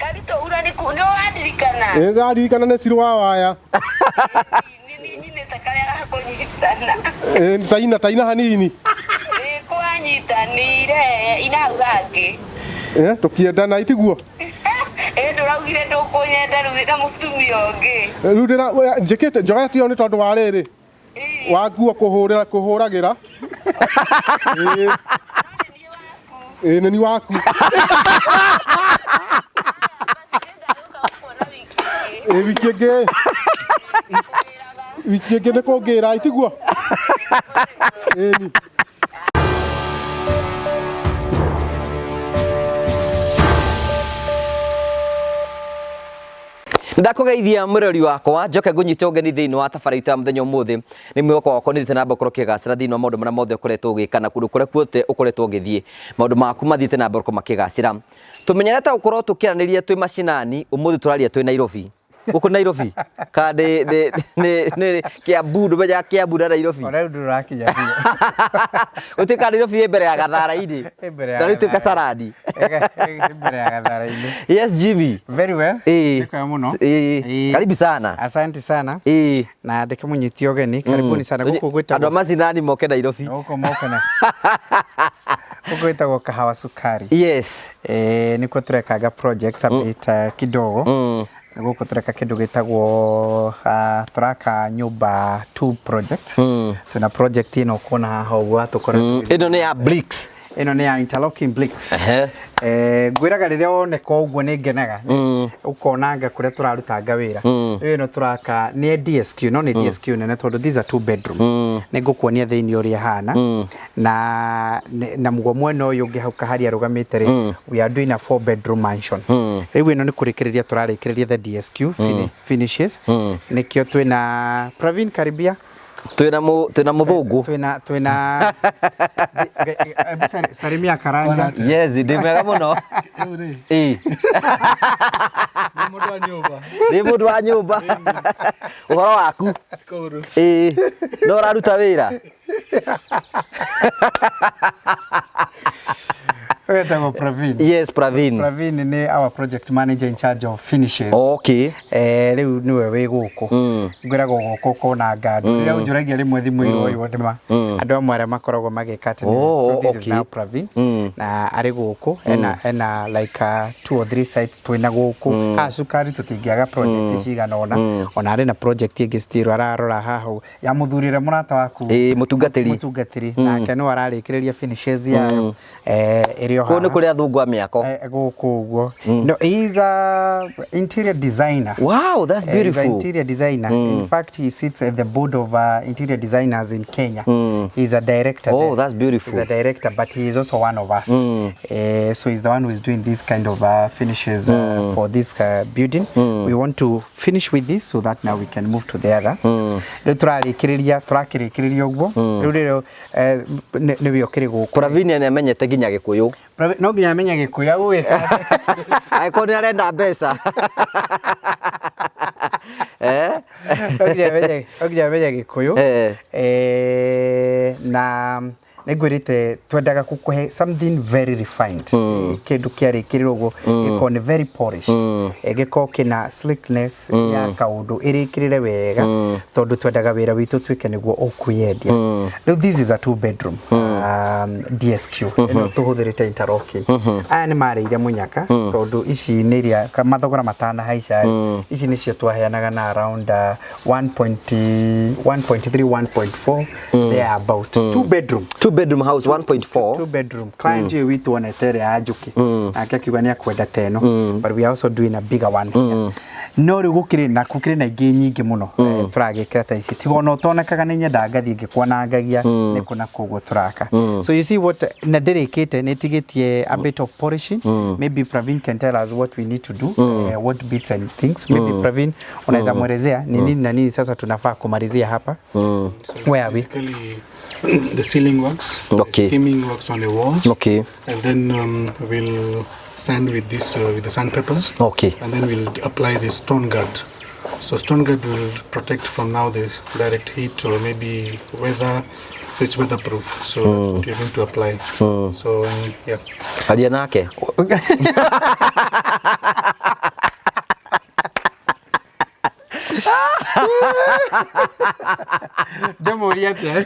Karito ura nĩ nĩ wandirikana. Ĩ ngaririkana nĩ cirũ wa waya. Nĩ niĩ nyinĩte karĩa ga kũnyitana. Ĩ taina taina hanini. Ĩ kwanyitanire ina hau hangĩ. Ĩ tũkĩendana itiguo. Ĩ ndũraugire ndũkũnyenda rĩu wĩna mũtumia ũngĩ. Rĩu ndĩra njĩkĩte njogete ũũ nĩ tondũ wa rĩrĩ wa nguo kũhũrĩra kũhũragĩra. Ĩ ĩ nĩ ni waku. Ĩ wiki ĩngĩ wiki ĩngĩ nĩ kũngĩra itiguo. Ĩni. Ndakugeithia mwirori wakwa njoke ngunyite ũgeni thĩinĩ wa tabarĩra itũ ya mũthenya ũmũthĩ. Nĩ mwĩhoko wakwa nĩ thiĩte na mbere gũkorwo ũkĩgacĩra thĩinĩ wa maũndũ marĩa mothe ũkoretwo ũgĩka na kũndũ kũrĩa guothe ũkoretwo ũgĩthiĩ, maũndũ maku mathiĩte na mbere gũkorwo makĩgacĩra. Tũmenyerete gũkorwo tũkĩaranĩria twĩ macinani, ũmũthĩ tũraria twĩ Nairobi. Gũkũ Nairobi kana nĩ nĩ nĩ nĩ Kiambu, ndũmenyaga Kiambu na Nairobi. Ona rĩu ndũrakinya biũ. Gũtuĩka Nairobi ĩ mbere ya Gathara-inĩ. Ĩ mbere ya Na rĩu twĩ Gathara. Kasarani. Ĩ mbere ya Gathara-inĩ. Yes, Jimmy. Very well. Ĩĩ. Nĩ kwega mũno. Ĩĩ. Ĩĩ. Karibu sana. Asante sana. Ĩĩ. Na ndĩkĩmũnyitie ũgeni. Karibuni sana. Gũkũ Andũ a gwĩtagwo macinani moke Nairobi. gũkũ moke na gũkũ gwĩtagwo kahawa sukari. Yes. Eh, nĩkuo tũrekanga project a bit kidogo. Gũkũ tũreka kĩndũ gĩtagwo tũraka nyũmba two project. Twĩna project ĩno ũkuona haha ũguo tũkoretwo Ĩno nĩ ya bricks. Ĩno nĩ ya interlocking bricks. Ehe. Eh, ngwĩraga rĩrĩa woneka ũguo nĩ ngenaga ũkonanga kũrĩa tũrarutanga wĩra. Rĩu ĩno tũraka nĩ DSQ, no nĩ DSQ nene tondũ these are two bedroom. Nĩ ngũkuonia thĩinĩ ũrĩa hana na na mũguo mwena ũyũ ũngĩ hau kaharia arũgamĩte rĩ, we are doing a four bedroom mansion. Rĩu ĩno nĩ kũrĩkĩrĩria tũrarĩkĩrĩria the DSQ finishes. Nĩkĩo twĩna Pravin, karibia. Twĩna mũthũngũ. Twĩna hebu salimia Karanja. Yes, ndĩ mwega mũno. Rĩu rĩ, Ĩĩ. nĩ mũndũ wa nyũmba. Ndĩ mũndũ wa nyũmba. Ũhoro waku? Kũũru. Ĩĩ. No ũraruta wĩra? Wetagwo Pravin. Yes, Pravin. Pravin nĩ our project manager in charge of finishes. Okay. Eh, rĩu nĩwe wĩ gũkũ. Ngwĩragwo gũkũ ũkonanga andũ. Rĩrĩa ũnjũragia rĩmwe thimũ iroywo nĩma andũ amwe arĩa makoragwo magĩka atĩ nĩ- Oh, so this is okay. now Pravin na arĩ gũkũ ena like two or three sites twĩna gũkũ haha cukari tũtingĩaga project cigana ũna, ona arĩ na project ĩngĩ still ararora haha ũguo. Ya mũthuri ũrĩa mũrata waku. Ĩĩ, mũtungatĩri. Mũtungatĩri nake nĩwe ararĩkĩrĩria finishes yayo ĩrĩ o Kũu nĩ haha. kũrĩ athũngũ a mĩako. Gũkũ ũguo. No, he is a interior designer. Wow, that's He's an beautiful. interior designer. In fact, he sits at the board of interior designers in Kenya. He's a director. Oh, there. that's beautiful. He's a director, but he is also one of us. So he's the one who is doing this kind of finishes for this building. We want to finish with this so that now we can move to the other. Rĩu tũrarĩkĩrĩria tũrakĩrĩkĩrĩria ũguo. Rĩu rĩrĩ nĩwe ũkĩrĩ gũkũ. Pravin nĩ amenyete nginya Gĩkũyũ. No nginya amenye Gĩkũyũ agũgĩka. Angĩkorwo nĩ arenda mbeca. Eh? No nginya amenye Gĩkũyũ. Eh. Na nĩngwĩrĩte twendaga gũkũhe something very refined, kĩndũ kĩarĩkĩrĩrwo ũguo gĩkorwo nĩ very polished, gĩkorwo kĩna slickness ya kaũndũ ĩrĩkĩrĩre wega tondũ twendaga wĩra witũ tuĩke nĩguo ũkwĩyendia. Rĩu this is a two bedroom DSQ ĩno tũhũthĩrĩte interlocking. Aya nĩ marĩire mũnyaka tondũ ici nĩ iria mathogora matanahaica rĩ, ici nĩcio twaheanaga na around 1.3 1.4 there about. Two bedroom. Two bedroom house 1.4. Two bedroom. Client ũyũ witũ onete ĩrĩa ya njũkĩ nake akiuga nĩ akwenda ta ĩno, but we are also doing a bigger one here. No rĩu gũkĩrĩ na ingĩ nyingĩ mũno tũragĩkĩra ta ici tiga ona ũtonekaga nĩ nyendaga ngathiĩ ngĩkwanangagia nĩ kũ na kũguo tũraka. So you see what na ndĩrĩkĩte nĩ ĩtigĩtie a bit of polishing. Maybe Pravin can tell us what we need to do, what bits and things. Maybe Pravin unaweza mwelezea ni nini na nini sasa tunafaa kumalizia hapa. Where are we? Basically, the ceiling works, Okay. the skimming works on the walls, Okay. and then we'll sand with this with the sandpapers. Okay. And then we'll apply the stone guard. So stone guard will protect from now the direct heat or maybe weather. So it's weatherproof. So that's what you're going to apply. So yeah. Aria nake. Ndĩmũrie atĩa?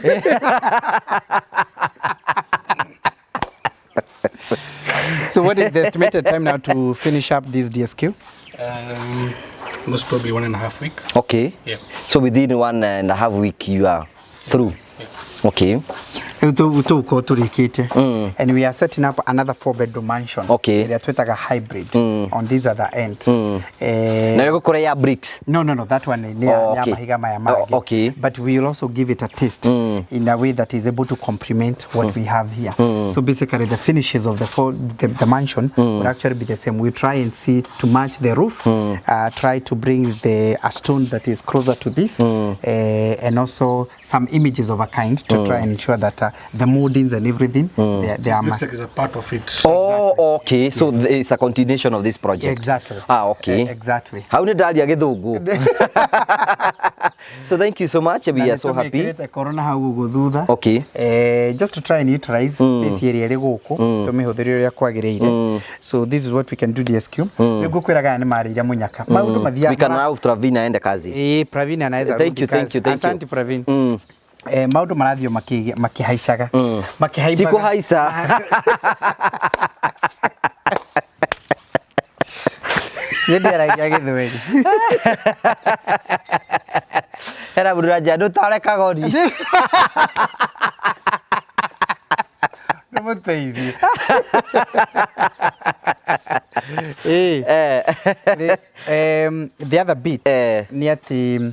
So what is the estimated time now to finish up this DSQ? Most probably 1.5 week. Okay. Yeah. So within 1.5 week you are through. Okay. Rĩu tũgũkorwo tũrĩkĩtie and we are setting up another 4-bedroom mansion. Okay. Ĩrĩa twĩtaga hybrid on this other end. Na ĩgũkorwo ya bricks. No, that one nĩ ya Oh, ya okay. mahiga maya Oh, mangĩ. okay. But we will also give it a taste in a way that is able to complement what we have here. So basically the finishes of the mansion will actually be the same. We try and see to match the roof, try to bring a stone that is closer to this, and also some images of a kind to try and ensure that the moldings and everything, they are Looks like it's a part of it. Oh, okay. So it's a continuation of this project. Exactly. Ah, okay. Exactly. Hau nĩ ndaria gĩthũngũ. So thank you so much. We are so happy. Nĩtũmĩkĩrĩte corona hau ũguo thutha. Okay. Just to try and utilize space ĩrĩa ĩrĩ gũkũ tũmĩhũthĩre ũrĩa kwagĩrĩire. So this is what we can do, DSQ. Rĩu ngũkwĩraga aya nĩ marĩire mũnyaka. Maũndũ mathiaga We can now Pravin aende kazi. Pravin anaweza Thank rudi you, thank kazi. you, thank you. Asante Pravin. Maũndũ marathiĩ makĩhaicaga. Makĩhaimbaga. Ti kũhaica. Niĩ ndiaragia Gĩthweri. Hena mũndũ ũranjĩra ndũtware kagoni. Nĩmũteithie. The other bit nĩ atĩ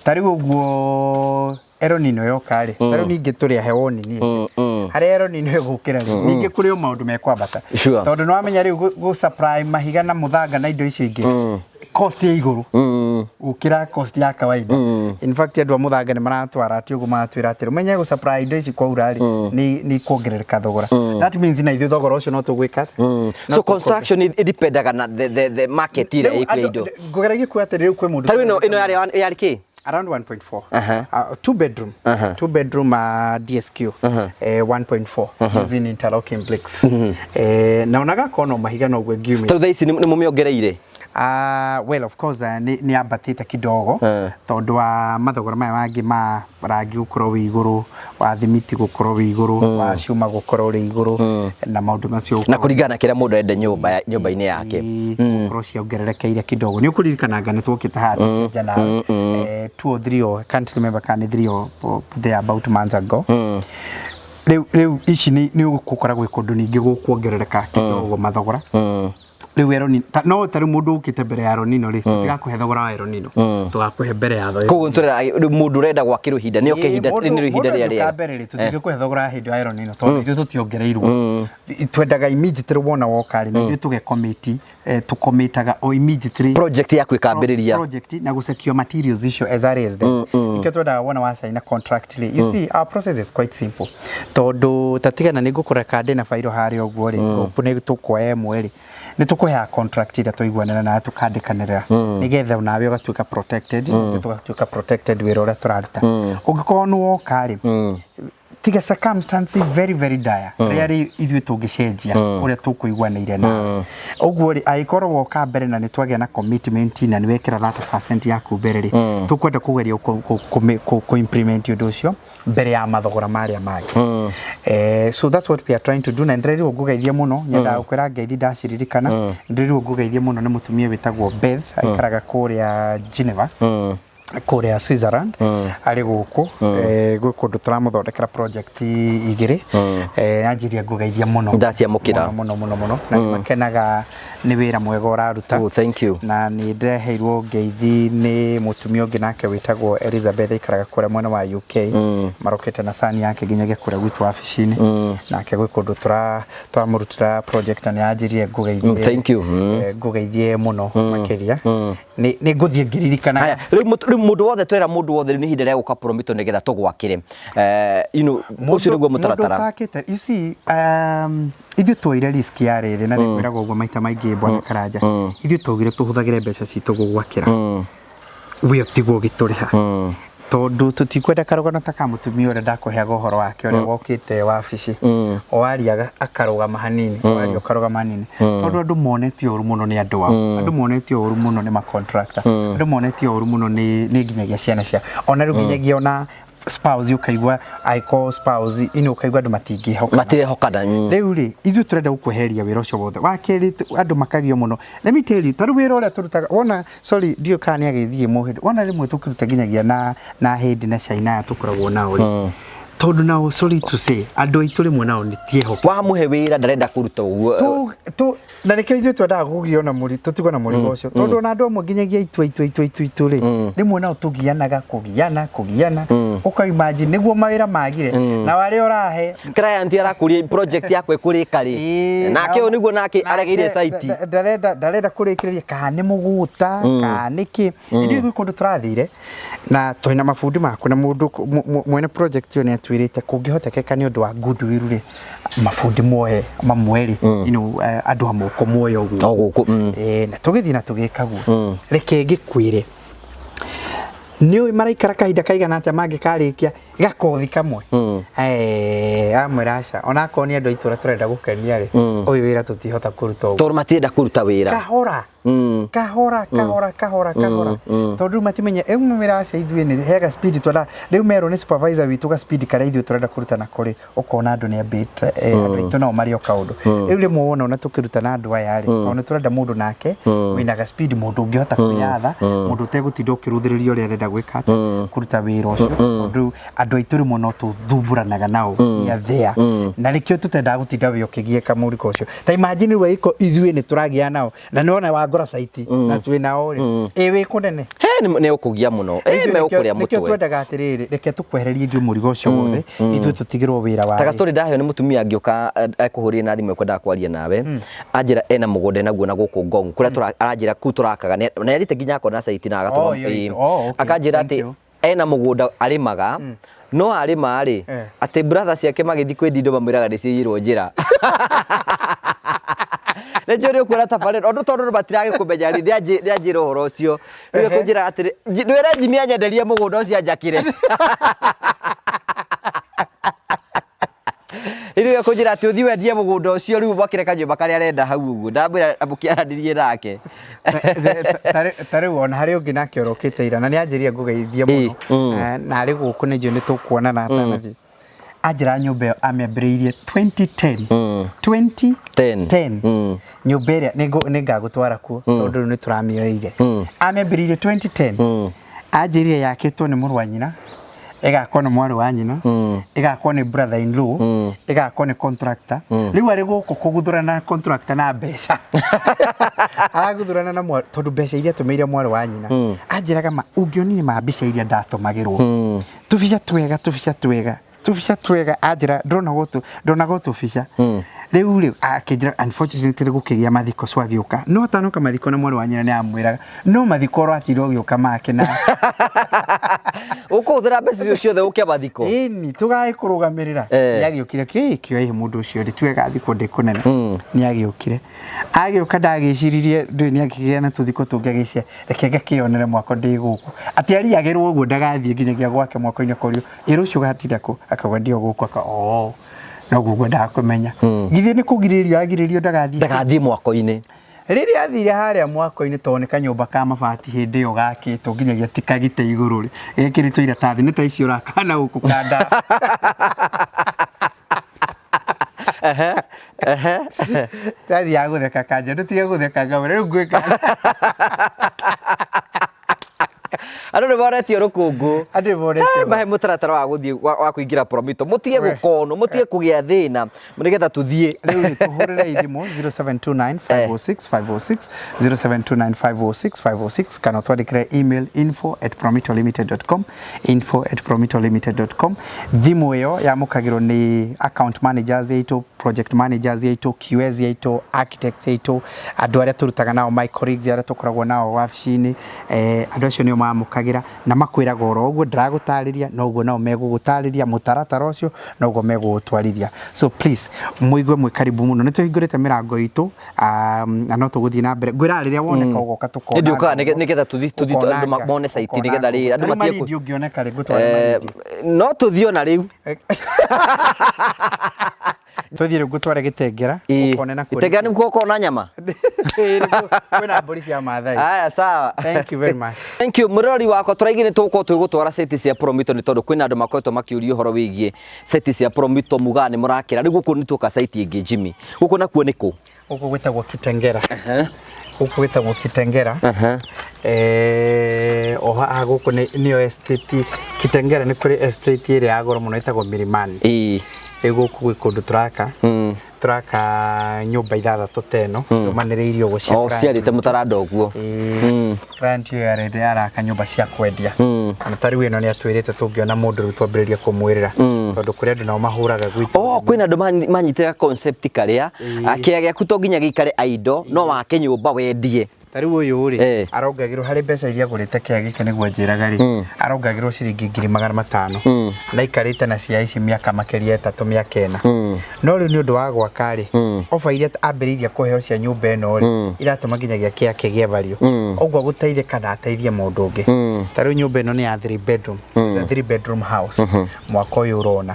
ta rĩu ũguo Eronino yoka rĩ, ta rĩu ningĩ tũrĩ ahe woni niĩ harĩa Eronino ĩgũkĩra rĩ, ningĩ kũrĩ o maũndũ mekwambata. Sure. Tondũ nĩ wamenya rĩu gũ supply mahiga na mũthanga na indo icio ingĩ cost ya igũrũ gũkĩra cost ya kawaida. In fact andũ a mũthanga nĩ maratwara atĩ ũguo maratwĩra atĩrĩ ũmenye gũ supply indo ici kwaura rĩ nĩ kuongerereka thogora. That means na ithuĩ thogora ũcio no tũgwĩka atĩa? So construction it dependaga na the market ĩrĩa ĩkuo indo. Ngũgeragia kuga atĩ rĩu kwĩ mũndũ Ta rĩu ĩno yarĩ kĩ? Around 1.4. Uh-huh. Two bedroom. Uh-huh. Two bedroom DSQ. 1.4 using interlocking bricks. Na onaga kono mahiga no ũguo ngiumia. Ta rĩu thaa ici nĩ mũmĩongereire? Well, of course, nĩ ambatĩte kidogo tondũ wa mathogora maya mangĩ ma rangi gũkorwo wĩ igũrũ, wa thimiti gũkorwo wĩ igũrũ, wa cuma gũkorwo ũrĩ igũrũ, na maũndũ macio Na kũringana na kĩrĩa mũndũ arenda nyũmba-inĩ yake. Gũkorwo ciongererekeire kidogo. Nĩ ũkũririkananga nĩ twokĩte haha tũkĩenja nawe 2 or 3 or I can't remember kana nĩ 3 or there about months ago. Rĩu ici nĩ ũgũkora gwĩ kũndũ ningĩ gũkuongerereka kidogo mathogora. Rĩu Eronino no ta rĩu mũndũ ũkĩte mbere ya Eronino rĩ, tũtigakũhe thogora wa Eronino, tũgakũhe mbere ya thogora. Koguo nĩtũrera rĩu mũndũ ũrenda gwakĩrwo ihinda nĩ oke ihinda nĩ ihinda rĩrĩa rĩega. Mbere rĩ, tũtingĩkũhe thogora wa hĩndĩ ya Eronino tondũ ithuĩ tũtiongereirwo. Twendaga immediately wona woka rĩ, na ithuĩ tũge-commit, tũkomĩtaga o immediately Project yaku ĩkambĩrĩria. Project na gũsecure materials icio as early as then. Nikĩo twendaga wona wa sign contract rĩ. You see, our process is quite simple. Tondũ tatigana nĩ ngũkũra kandi na bairo harĩa ũguo rĩ, nĩ tũkuoya ĩmwe rĩ, nĩ tũkũheaga contract ĩrĩa twaiguanĩra nawe tũkandĩkanĩrĩra nĩgetha onawe ũgatuĩka protected, ithuĩ tũgatuĩka protected wĩra ũrĩa tũraruta. Ũngĩkorwo nĩ woka rĩ, tiga circumstance very very dire rĩrĩa rĩ ithuĩ tũngĩcenjia ũrĩa tũkũiguanĩire nawe. Ũguo rĩ, angĩkorwo woka mbere na nĩ twagĩa na commitment na nĩ wekĩra 30% yaku mbere rĩ, tũkwenda kũgeria kũ implement ũndũ ũcio mbere ya mathogora marĩa mangĩ. So that's what we are trying to do. Na ndĩrerirwo ngũgeithie mũno, nyendaga gũkwĩra ngeithi ndaciririkana. Ndĩrerirwo ngũgeithie mũno nĩ mũtumia wĩtagwo Beth, aikaraga kũrĩa Geneva, kũrĩa Switzerland, arĩ gũkũ gwĩ kũndũ tũramũthondekera project igĩrĩ. Anjirie ngũgeithie mũno. Ndaciamũkĩra. Mũno mũno mũno, na nĩmakenaga nĩ wĩra mwega ũraruta. Oh, thank you. Na nĩ ndĩreheirwo ngeithi nĩ mũtumia ũngĩ nake wĩtagwo Elizabeth, aikaraga kũrĩa mwena wa UK. Marokĩte na sani yake nginyagia kũrĩa gwitũ wabici-inĩ, nake gwĩ kũndũ tũramũrutĩra project na nĩ anjirie ngũgeithie. Thank you. Ngũgeithie mũno makĩria. Nĩ ngũthiĩ ngĩririkanaga. Haya, rĩu mũndũ wothe twĩra mũndũ wothe rĩu nĩ ihinda rĩa gũka Promito nĩgetha tũgwakĩre. You know, ũcio nĩguo mũtaratara. Mũndũ ũtakĩte, you see, ithuĩ tuoire risk ya rĩrĩ na nĩngwĩraga ũguo maita maingĩ bwana Karanja, ithuĩ twaugire tũhũthagĩre mbeca citũ gũgwakĩra, we ũtigwo ũgĩtũrĩha. Tondũ tũtikwenda karũgano ta ka mũtumia ũrĩa ndakũheaga ũhoro wake ũrĩa wokĩte wabici, o ariaga akarũgama hanini, o aria ũkarũgama hanini, tondũ andũ monetio ũru mũno nĩ andũ ao, andũ monetio ũru mũno nĩ macontractor, andũ monetio ũru mũno nĩ nginyagia ciana cia ona rĩu, nginyagia ona spouse, ũkaigua angĩkorwo spouse ino, ũkaigua andũ matingĩhoka. Matirehokana. Rĩu rĩ, ithuĩ tũrenda gũkweheria wĩra ũcio wothe. Wa kerĩ, andũ makagio mũno. Let me tell you, tarĩu wĩra ũrĩa tũrutaga wona, sorry, ndiũĩ kana nĩ agĩthiĩ mũhĩndĩ wona, rĩmwe tũkĩruta nginyagia na hĩndĩ na China aya tũkoragwo nao rĩ, tondũ nao, sorry to say, andũ aitũ rĩmwe nao nĩ tiĩhoka. Wamũhe wĩra ndarenda kũruta ũguo. Tu na nĩkĩo ithuĩ twendaga kũgio na mũri, tũtigwo na mũrigo ũcio, tondũ ona andũ amwe nginyagia itũ rĩ, rĩmwe nao tũgianaga kũgiana kũgiana, ũkaimagine nĩguo mawĩra magire na arĩa ũrahe. Client arakũria project yakwa ĩkũrĩka rĩ? Nake ũyũ nĩguo nake aregeire site. Ndarenda kũrĩkĩrĩria, kana nĩ mũgũta kana nĩ kĩ. Ithuĩ gwĩ kũndũ tũrathire na twĩna mabundi maku na mũndũ mwene project ĩyo nĩ atwĩrĩte kũngĩhotekeka nĩ ũndũ wa goodwill rĩ, mabundi moe mamwe rĩ, andũ a moko moe ũguo. O gũkũ. Na tũgĩthiĩ na tũgĩka guo. Reke ngĩkwĩre, nĩ ũĩ maraikara kahinda kaigana atĩa mangĩkarĩkia gakothi kamwe? Amwĩra aca, onakorwo nĩ andũ a itũra tũrenda gũkenia rĩ, ũyũ wĩra tũtihota kũruta ũguo. Tondũ matirenda kũruta wĩra. Kahora kahora kahora kahora kahora, tondũ rĩu matimenya rĩu mwĩra aca, ithuĩ nĩ hega speed twenda. Rĩu merwo nĩ supervisor witũ ga speed karĩa ithuĩ tũrenda kũruta nako rĩ, ũkona andũ nĩ ambĩte andũ aitũ nao marĩ o kaũndũ. Rĩu rĩmwe wona ona tũkĩruta na andũ aya rĩ, tondũ nĩ tũrenda mũndũ nake wĩna ga speed, mũndũ ũngĩhota kwĩyatha, mũndũ ũtegũtinda ũkĩrũthĩrĩria ũrĩa arenda gwĩka atĩa, kũruta wĩra ũcio, tondũ andũ aitũ rĩmwe no tũthumbũranaga nao ya there, na nĩkĩo tũtendaga gũtinda wĩ ũkĩgiĩka mũriko ũcio. Ta imagine rĩu angĩkorwo ithuĩ nĩ tũragĩa nao na nĩwona wangora site na twĩ nao rĩ, ĩ wĩ kũnene. He nĩ ũkũgia mũno. Ithuĩ Megũkũrĩa nĩkĩo mũtwe. Twendaga atĩrĩrĩ, reke tũkwehererie ithuĩ mũrigo ũcio wothe, ithuĩ tũtigĩrwo wĩra wa Ta gastori ndaheo nĩ mũtumia angĩũka ekũhũrire na thimũ ekwendaga kwaria nawe, anjĩra ena mũgũnda naguo na gũkũ Ngong kũrĩa aranjĩra kũu tũrakaga, na nĩathiĩte nginya akona site na agatũma. Oh, iyo Oh, okay. Akanjĩra Thank atĩ you. Ena mũgũnda arĩmaga, no arĩma rĩ, atĩ brother ciake magĩthiĩ kwendia indo mamwĩraga nĩ ciiyirwo njĩra. Nĩnjũĩ nĩ ũkuona tabarĩra ũndũ tondũ matiragĩkũmenya rĩ, nĩanjĩra ũhoro ũcio rĩu ekũnjĩra atĩrĩ, "Ndwĩre Jimmy anyenderie mũgũnda ũcio anjakĩre." Rĩu ekũnjĩra atĩ ũthiĩ wendie mũgũnda ũcio rĩu mwakĩre kanyũmba karĩa arenda hau ũguo. Ndamwĩra mũkĩaranĩrie nake. Ta rĩu ona harĩ ũngĩ nake ũrokĩte ira na nĩ anjĩrire ngũgeithie mũno. Na arĩ gũkũ nĩ njũĩ nĩ tũkuonana atanathiĩ. Anjĩra nyũmba ĩyo amĩambĩrĩirie 2010. 2010. Nyũmba ĩrĩa nĩ ngagũtwara kuo tondũ rĩu nĩ tũramĩoeire. Amĩambĩrĩirie 2010. Anjĩrire yakĩtwo nĩ mũrũ wa nyina, ĩgakwo nĩ mwarĩ wa nyina, ĩgakwo nĩ brother in law, ĩgakwo nĩ contractor. Rĩu arĩ gũkũ kũguthũrana na contractor na mbeca, araguthũrana na mwarĩ tondũ mbeca iria atũmĩire mwarĩ wa nyina. Anjĩraga ma ũngĩonire ma mbica iria ndatũmagĩrwo, tũbica twega, tũbica twega, tũbica twega. Anjĩra ndonagwo tũbica. Rĩu rĩ, akĩnjĩra unfortunately gũkĩgĩa mathiko, so agĩũka no atanoka mathiko na mwarĩ wa nyina nĩ amwĩraga no mathiko ũratirwo ũgĩũka make na Ũkũhũthĩra mbeca icio ciothe ũke mathiko? Ĩni tũgaĩ kũrũgamĩrĩra. Nĩ agĩũkire kĩ kĩoe mũndũ ũcio rĩ, tuge thikũ ndĩ kũnene. Nĩ agĩũkire, agĩũka ndagĩciririe ndũĩ nĩ akĩgĩa na tũthiko tũngĩ, agĩcia reke ngakĩonere mwako ndĩ gũkũ, atĩ ariagĩrwo ũguo ndagathiĩ nginyagia gwake mwako-inĩ, akorio ĩ rũciũ ũgatinda kũ, akauga ndio gũkũ, aka oo noguo ngwendaga kũmenya, githĩ nĩ kũgirĩrĩrio agirĩrĩrio ndagathiĩ. Ndagathiĩ mwako-inĩ. Rĩrĩa athire harĩa mwako-inĩ, tondũ nĩ kanyũmba ka mabati hĩndĩ ĩyo gakĩtwo nginyagia ti kagite igũrũ rĩ, gekĩrĩtwo iratathi nĩ ta icio ũrakana gũkũ kanda. Ndathiaga gũtheka kanja, ndũtige gũtheka, ngamwĩra rĩu ngwĩka. Andũ nĩ moretio rũkũngũ. Andũ nĩ moretio. Mahe mũtaratara wa gũthiĩ wa kũingĩra Promito, mũtige gũkonwo, mũtige kũgĩa thĩna, nĩgetha tũthiĩ. Rĩu rĩ, tũhũrĩre thimũ 0729 506 506, 0729 506 506, kana twandĩkĩre email info@promitolimited.com, info@promitolimited.com. Thimũ ĩyo yamũkagĩrwo nĩ account managers aitũ, project managers aitũ, QS aitũ, architects aitũ, andũ arĩa tũrutaga nao, my colleagues arĩa tũkoragwo nao wabici-inĩ. Andũ acio nĩo mamũkagĩra. makagĩra na makwĩraga oro ũguo ndĩragũtarĩria noguo nao megũgũtarĩria mũtaratara ũcio noguo megũgũtwarithia. So please mũigue mwĩ karibu mũno, nĩ tũhingũrĩte mĩrango itũ, na no tũgũthiĩ na mbere ngwĩra rĩrĩa woneka ũgoka tũkona. Nĩ ndiũkaga nĩgetha tũthiĩ andũ mone site nĩgetha rĩrĩ andũ matige Malindi ũngĩoneka rĩ ngũtware Malindi. No tũthiĩ ona rĩu. Tũthiĩ rĩu ngũtware Gĩtengera ũkone na kũrĩa. Gĩtengera nĩ gũkorwo na nyama. Kwĩna mbũri cia Maathai. Aya, sawa. Thank you very much. Thank you mũrori wakwa, tũraigĩ nĩ tũgũkorwo twĩgũtwara site cia Promito nĩ tondũ kwĩna andũ makoretwo makĩũria ũhoro wĩgiĩ site cia Promito, mugaga nĩ mũrakĩra. Rĩu gũkũ nĩ tuoka site ĩngĩ Jimmy. Gũkũ nakuo nĩ kũ? Gũkũ gwĩtagwo Kitengera. Gũkũ gwĩtagwo Kitengera. O haha gũkũ nĩyo estate Kitengera, nĩ kũrĩ estate ĩrĩa ya goro mũno ĩtagwo Milimani. Rĩu gũkũ gwĩ kũndũ tũraka tũraka nyũmba ithathatũ ta ĩno cirũmanĩrĩirie ũguo cia O client. ciarĩte mũtaranda ũguo. Ĩĩ, client ĩyo yarete araka nyũmba cia kwendia. Na ta rĩu ĩno nĩ atwĩrĩte tũngĩona mũndũ rĩu twambĩrĩrie kũmwĩrĩra, tondũ kũrĩ andũ nao mahũraga gwitũ. Oh, kwĩna andũ manyitĩra concept karĩa kĩea gĩaku to nginya gĩikare aido, no wake nyũmba wendie. Ta rĩu ũyũ rĩ arongagĩrwo harĩ mbeca iria agũrĩte kĩea gĩkĩ nĩguo anjĩraga rĩ, arongagĩrwo ciringi 500,000 na aikarĩte na cia ici mĩaka makĩria 3 mĩaka 4. No rĩu nĩ ũndũ wa gwaka rĩ, ofa iria ambĩrĩirie kũheo cia nyũmba ĩno rĩ, iratũma nginyagia kĩea kĩgĩe value, ũguo gũteithĩka na ateithie mũndũ ũngĩ. Ta rĩu nyũmba ĩno nĩ ya 3 bedroom. It's a 3 bedroom house. Mwaka ũyũ ũrona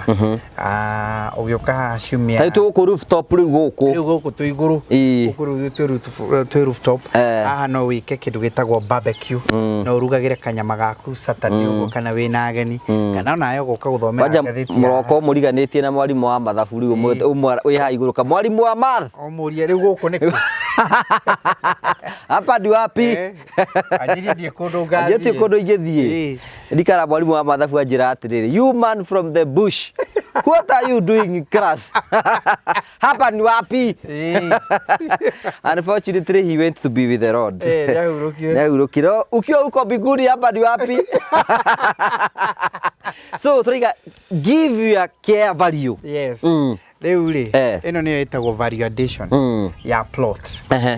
ũgĩũka haha ciumia Ta rĩu tũgũkũ rooftop rĩu gũkũ. Rĩu gũkũ twĩ igũrũ. Gũkũ rĩu twĩ rooftop. Haha no wĩke kĩndũ gĩtagwo barbecue, no ũrugagĩre kanyama gaku Saturday ũguo, kana wĩna ageni, kana onawe ũgoka gũthomera Kwanja ngathĩti ya mũroko mũriganĩtie na mwarimũ wa mathabu rĩu wĩ haha igũrũ ka mwarimũ wa math. Ũmũrie rĩu gũkũ nĩkũ? Hapa ndi wapi? Anjirie ndiĩ kũndũ Anjĩtie ngathiĩ. kũndũ ingĩthiĩ. Ndikara mwarimũ wa mathabu anjĩra atĩrĩrĩ, you man from the bush, what are you doing in class? Hapa ni wapi? Unfortunately he went to be with the Lord. Nĩahurũkire. Nĩahurũkire. Ukiwa huko mbinguni hapa ni wapi? So tũraiga give your care value. Yes. Rĩu rĩ, ĩno nĩyo ĩtagwo value addition ya plot,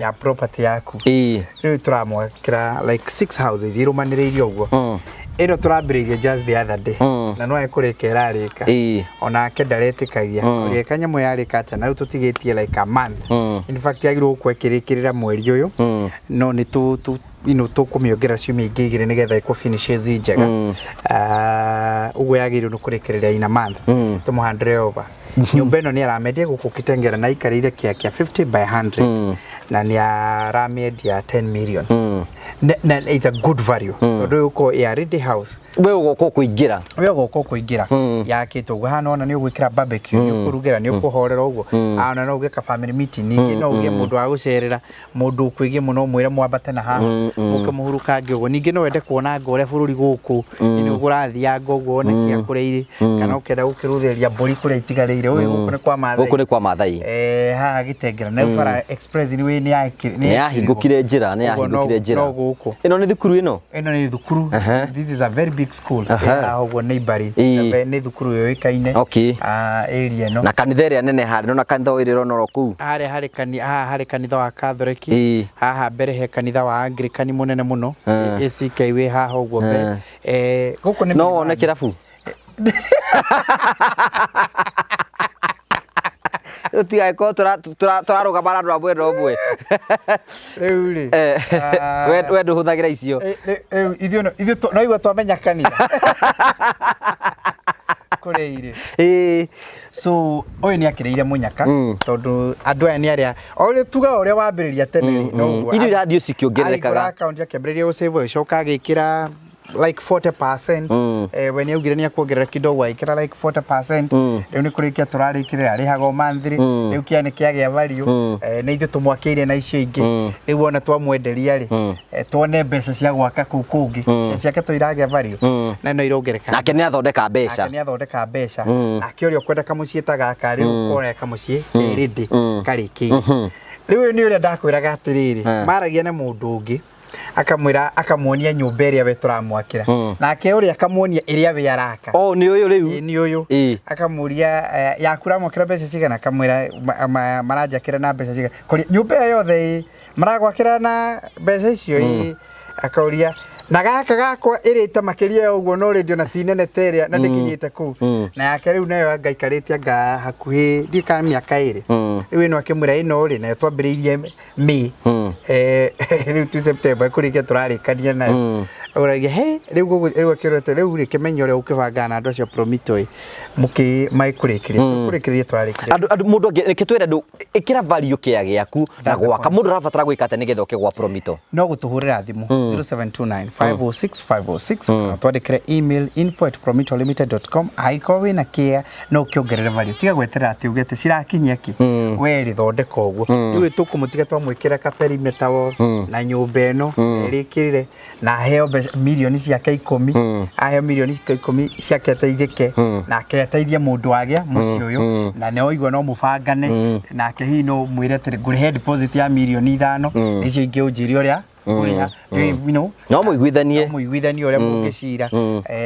ya property yaku. Rĩu tũramwakĩra like 6 houses irũmanĩrĩirie ũguo. Ĩno tũrambĩrĩirie just the other day, na no ekũrĩka ĩrarĩka, onake ndaretĩkagia ũrĩa kanyamũ yarĩka atĩa, na rĩu tũtigĩtie like a month. In fact yagĩrĩirwo gũkorwo ĩkĩrĩkĩrĩra mweri ũyũ, no nĩ tũ tũkũmĩongerera ciumia ingĩ 2 nĩgetha ĩkũ finishes njega. Ũguo yagĩrĩirwo nĩ kũrĩkĩrĩria in a month, tũmũhandre over. Nyũmba ĩno nĩ aramĩendia gũkũ Kitengera na aikarĩire kĩa kĩa 50 by 100 na nĩ aramĩendia 10 million. Na it's a good value tondũ ũyũ ũkorwo ya ready house. We ũgoka ũkũingĩra. We ũgoka ũkũingĩra yakĩtwo ũguo. Haha nĩwona nĩ ũgwĩkĩra barbecue, nĩ ũkũrugĩra, nĩ ũkũhorera ũguo. Ona no ũgĩka family meeting, ningĩ no ũgĩe mũndũ wa gũcerera, mũndũ ũkũigie mũno ũmwĩre mwambate na haha mũke mũhurukange ũguo. Ningĩ no wende kuona ngo ũrĩa bũrũri gũkũ nĩ ũrathianga ũguo wone cia kũrĩa irĩ, kana ũkenda gũkĩrũthĩrĩria mbũri kũrĩa itigarĩire. Ũyũ gũkũ nĩ kwa Maathai. Gũkũ nĩ kwa Maathai. Haha Gĩtengera na bara express nĩ Nĩ yahingũkire njĩra, nĩ yahingũkire njĩra. No gũkũ. Ĩno nĩ thukuru ĩno? Ĩno nĩ thukuru. This is a very big school. Haha ũguo neighboring. Nĩ thukuru yũĩkaine. Area ĩno. Na kanitha ĩrĩa nene harĩa, nona kanitha ũyũ ĩrona oro kũu. Harĩa harĩ haha harĩ kanitha wa Catholic. Haha mbere he kanitha wa Anglican mũnene mũno. ACK wĩ haha ũguo mbere. Gũkũ nĩ No wone kĩrabu? Tũtigagĩkorwo tũrarũgama na andũ a mwena ũmwe. Rĩu rĩ, We ndũhũthagĩra icio. Rĩu ithuĩ no igua twamenya kanitha. Kũrĩa irĩ. So ũyũ nĩ akĩrĩire mũnyaka, tondũ andũ aya nĩ arĩa o ũrĩa tugaga ũrĩa wambĩrĩria tene rĩ, noguo. Indo irathiĩ cikĩongererekaga. Ahingũra account akĩambĩrĩria gũsave, agĩcoka agĩkĩra like 40%. We nĩ augire nĩ akuongerera kidogo, agĩkĩra like 40%. Rĩu nĩ kũrĩkia tũrarĩkĩrĩra, arĩhaga o monthly. Rĩu kĩa nĩ kĩagĩa value. Nĩ ithuĩ tũmwakĩire na icio ingĩ. Rĩu ona twamwenderia rĩ, tuone mbeca cia gwaka kũu kũngĩ, cia ciake to iragĩa value na no irongereka. Nake nĩ athondeka mbeca. Nake nĩ athondeka mbeca. Nake ũrĩa ũkwenda kamũciĩ ta gaka rĩu ũkona kamũciĩ kĩrĩndĩ karĩkĩire. Rĩu ũyũ nĩ ũrĩa ndakwĩraga atĩrĩrĩ, maragia na mũndũ ũngĩ akamwĩra, akamuonia nyũmba ĩrĩa we tũramwakĩra, nake ũrĩa akamuonia ĩrĩa we araka. Oh, nĩ ũyũ rĩu? Ĩĩ, nĩ ũyũ. Akamũria, yaku ũramwakĩra mbeca cigana? Akamwĩra, maranjakĩra na mbeca cigana? Kũrĩa nyũmba ĩyo yothe ĩ maragwakĩra na mbeca icio ĩ. Akauria Na gaka gakwa ĩrĩte makĩria ya ũguo, no rĩndio na ti nene ta ĩrĩa na ndĩkinyĩte kũu. Na yake rĩu nayo anga ikarĩte anga hakuhĩ, ndiũĩ kana mĩaka 2. Rĩu ĩno akĩmwĩra ĩno rĩ, nayo twambĩrĩirie May. Rĩu tu September kũrĩkia tũrarĩkania nayo. Ũragia he rĩu rĩu akĩrete rĩu rĩ, kĩmenye ũrĩa ũkĩbangaga na andũ acio Promito ĩ mũkĩ magĩkũrĩkĩria kũrĩkĩrĩria tũrarĩkĩria. Andũ andũ mũndũ angĩ reke twĩre andũ, ĩkĩra value kĩa gĩaku na That's the gwaka point. Mũndũ arabatara gwĩka atĩa nĩgetha oke gwa Promito? No gũtũhũrĩra thimũ 0729 506 506, kana twandĩkĩre email info@promitolimited.com. Angĩkorwo wĩna kĩa no ũkĩongerere value, tiga gweterera atĩ uge atĩ cirakinyia kĩ, we rĩthondeka ũguo. Rĩu tũkũmũtiga twamwĩkĩra ka perimeter wall na nyũmba ĩno ĩrĩkĩrĩre na aheo mbeca mirioni ciake 10, aheo mirioni 10 ciake ateithĩke, nake ateithie mũndũ wagĩa mũciĩ ũyũ, na nĩ oigua no mũbangane nake, hihi no mwĩre atĩrĩ, ngũrĩhe deposit ya mirioni 5, icio ingĩ ũnjĩre ũrĩa ngũrĩha. No mũiguithanie. No mũiguithanie ũrĩa mũngĩcira,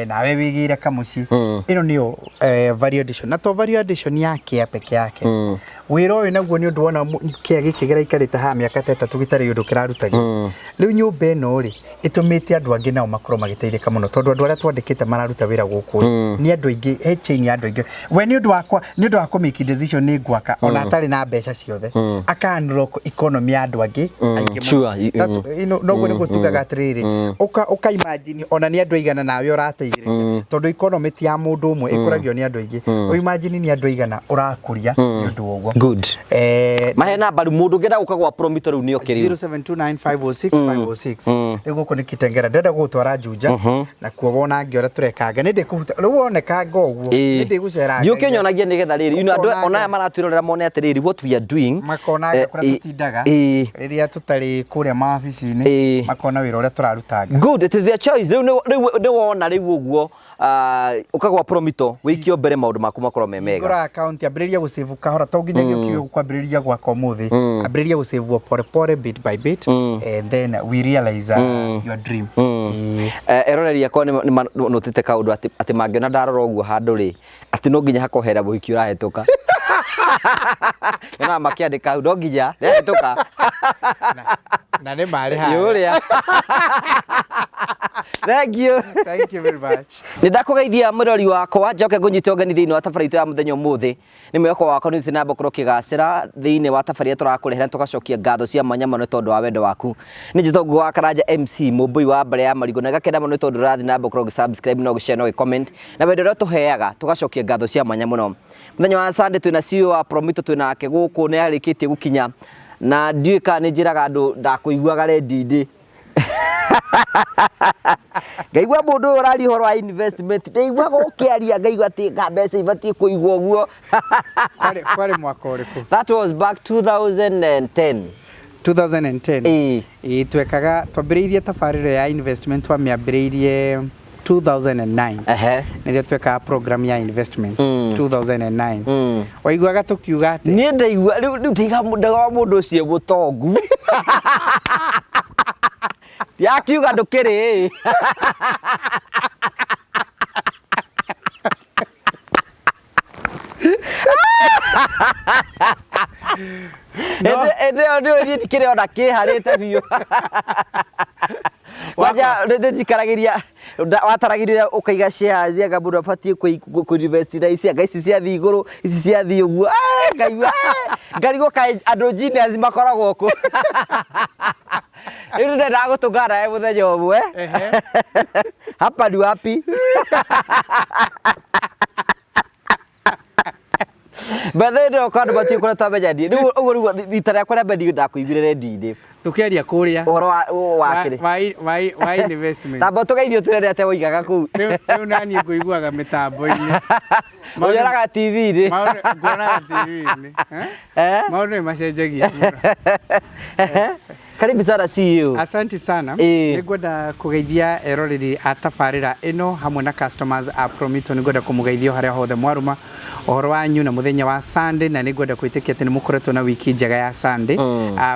nawe wĩgĩre kamũciĩ. Ĩno nĩyo value addition, na to value addition ya kĩa peke yake. Wĩra ũyũ naguo nĩ ũndũ wona kĩa gĩkĩ kĩraikarĩte haha mĩaka ta 3 gĩtarĩ ũndũ kĩrarutagio. Rĩu nyũmba ĩno rĩ, ĩtũmĩte andũ angĩ nao makorwo magĩteithĩka mũno, tondũ andũ arĩa twandĩkĩte mararuta wĩra gũkũ rĩ, nĩ andũ aingĩ, he chain ya andũ aingĩ. We nĩ ũndũ wakwa, nĩ ũndũ wa kũ make decision nĩ ngwaka ona atarĩ na mbeca ciothe, aka unlock economy ya andũ angĩ aingĩ mũno. Noguo nĩguo tugaga atĩrĩrĩ, ũka imagine ona nĩ andũ aigana nawe ũrateithĩrĩria, tondũ economy ti ya mũndũ ũmwe, ĩkũragio nĩ andũ aingĩ. Ũ imagine nĩ andũ aigana ũrakũria nĩ ũndũ wa ũguo. Good. Mahe namba rĩu, mũndũ ũngĩenda gũka gwa Promito rĩu nĩ oke rĩu. 0729506506. Rĩu gũkũ nĩ Kitengera, ndĩrenda gũgũtwara Juja na kuo wonange ũrĩa tũrekanga. Nĩ ndĩkũhuta rĩu wonekanga ũguo, nĩ ndĩgũceranga. Ndiũke nyonagie nĩgetha rĩrĩ andũ Ũkonanga. ona aya maratwĩrorera mone atĩrĩrĩ, what we are doing. Makonanga kũrĩa tũtindaga rĩrĩa tũtarĩ kũrĩa mawabici-inĩ, makona wĩra ũrĩa tũrarutanga. Good, it is your choice. Rĩu nĩ wona rĩu ũguo, ũkagwa Promito wĩikio mbere, maũndũ maku makorwo me mega. Hingũra account, ambĩrĩria gũsave kahora, to nginyagia ũkiuge kwambĩrĩria gwaka ũmũthĩ. Ambĩrĩria gũsave pole pole, bit by bit, and then we realize your dream. Eroreri akwa nĩ manotĩte kaũndũ atĩ mangĩona ndarora ũguo handũ rĩ, atĩ no nginya hakohera mũhiki ũrahĩtũka. Nyonaga makĩandĩka hau, no nginya nĩahĩtũka. Na nĩ marĩ haha. Yũrĩa, thank you. Thank you very much. Nĩ ndakũgeithia mũrori wakwa, njoke ngũnyite ũgeni thĩinĩ wa tabarĩra itũ ya mũthenya ũmũthĩ. Nĩ mwĩhoko wakwa nĩ ũthiĩte na mbere gũkorwo ũkĩgacĩra thĩinĩ wa tabarĩra tũrakũrehera, tũgacokia ngatho cia mwanya mũno nĩ tondũ wa wendo waku. Nĩ njĩtagwo Ngugi wa Karanja MC mũmbũi wa mbere ya marigũ, na ngakena mũno nĩ tondũ ũrathiĩ na mbere gũkorwo ũgĩ-subscribe na ũgĩ-share na ũgĩ-comment, na wendo ũrĩa ũtũheaga tũgacokia ngatho cia mwanya mũno. Mũthenya wa Sunday twĩna CEO wa Promito, twĩna nake gũkũ, nĩ arĩkĩtie gũkinya, na ndiũĩ kana nĩ njĩraga andũ ndakũiguaga rendi-inĩ, ngaigua mũndũ ũyũ ũraria ũhoro wa investment, ndaiguaga ũkĩaria, ngaigua atĩ nga mbeca ibatiĩ kũigwo ũguo. Kwarĩ mwaka ũrĩkũ? That was back 2010. 2010? Ĩĩ. Ĩĩ, twekaga, twambĩrĩirie tabarĩra ya investment, twamĩambĩrĩirie 2009. Nĩrĩo twekaga program ya investment 2009. Waiguaga tũkiuga atĩ Niĩ ndaigua rĩu ndaiga ndaigua mũndũ ũcio mũtongu yakiuga ndũkĩrĩ. Ĩndĩ ĩyo nĩ niĩ ndikĩrĩ ona kĩharĩte biũ kwanja nĩnjikaragĩria, wataragĩria ũkaiga shares, anga mũndũ abatiĩ kũ invest na ici, anga ici ciathiĩ igũrũ, ici ciathiĩ ũguo. Ngaigua ngarigwo kaĩ andũ genius makoragwo kũ. Rĩu nĩndendaga gũtũngana nawe mũthenya ũmwe. Hapa ni wapi? Bethe ĩno kwa andũ matiũĩ kũrĩa twamenya niĩ rĩu ũguo rĩu rita rĩakwa rĩa mbere niĩ ndakũiguire redio-inĩ. Tũkĩaria kũrĩa ũhoro wa kĩrĩ wa investment. Tamba tũgeithio tũrere atĩa woigaga kũu. Rĩu naniĩ ngũiguaga mĩtambo-inĩ. Ũnyonaga TV-inĩ. Nguonaga TV-inĩ. Eh? Maũndũ nĩ macenjagia mũno. Karibu sana CEO. Asante sana. Nĩngwenda kũgeithia eroreri a tabarĩra ĩno hamwe na customers a Promito. Nĩngwenda kũmũgeithia o harĩa hothe mwaruma ũhoro wanyu na mũthenya wa Sunday, na nĩngwenda kwĩtĩkia atĩ nĩ mũkoretwo na wiki njega ya Sunday,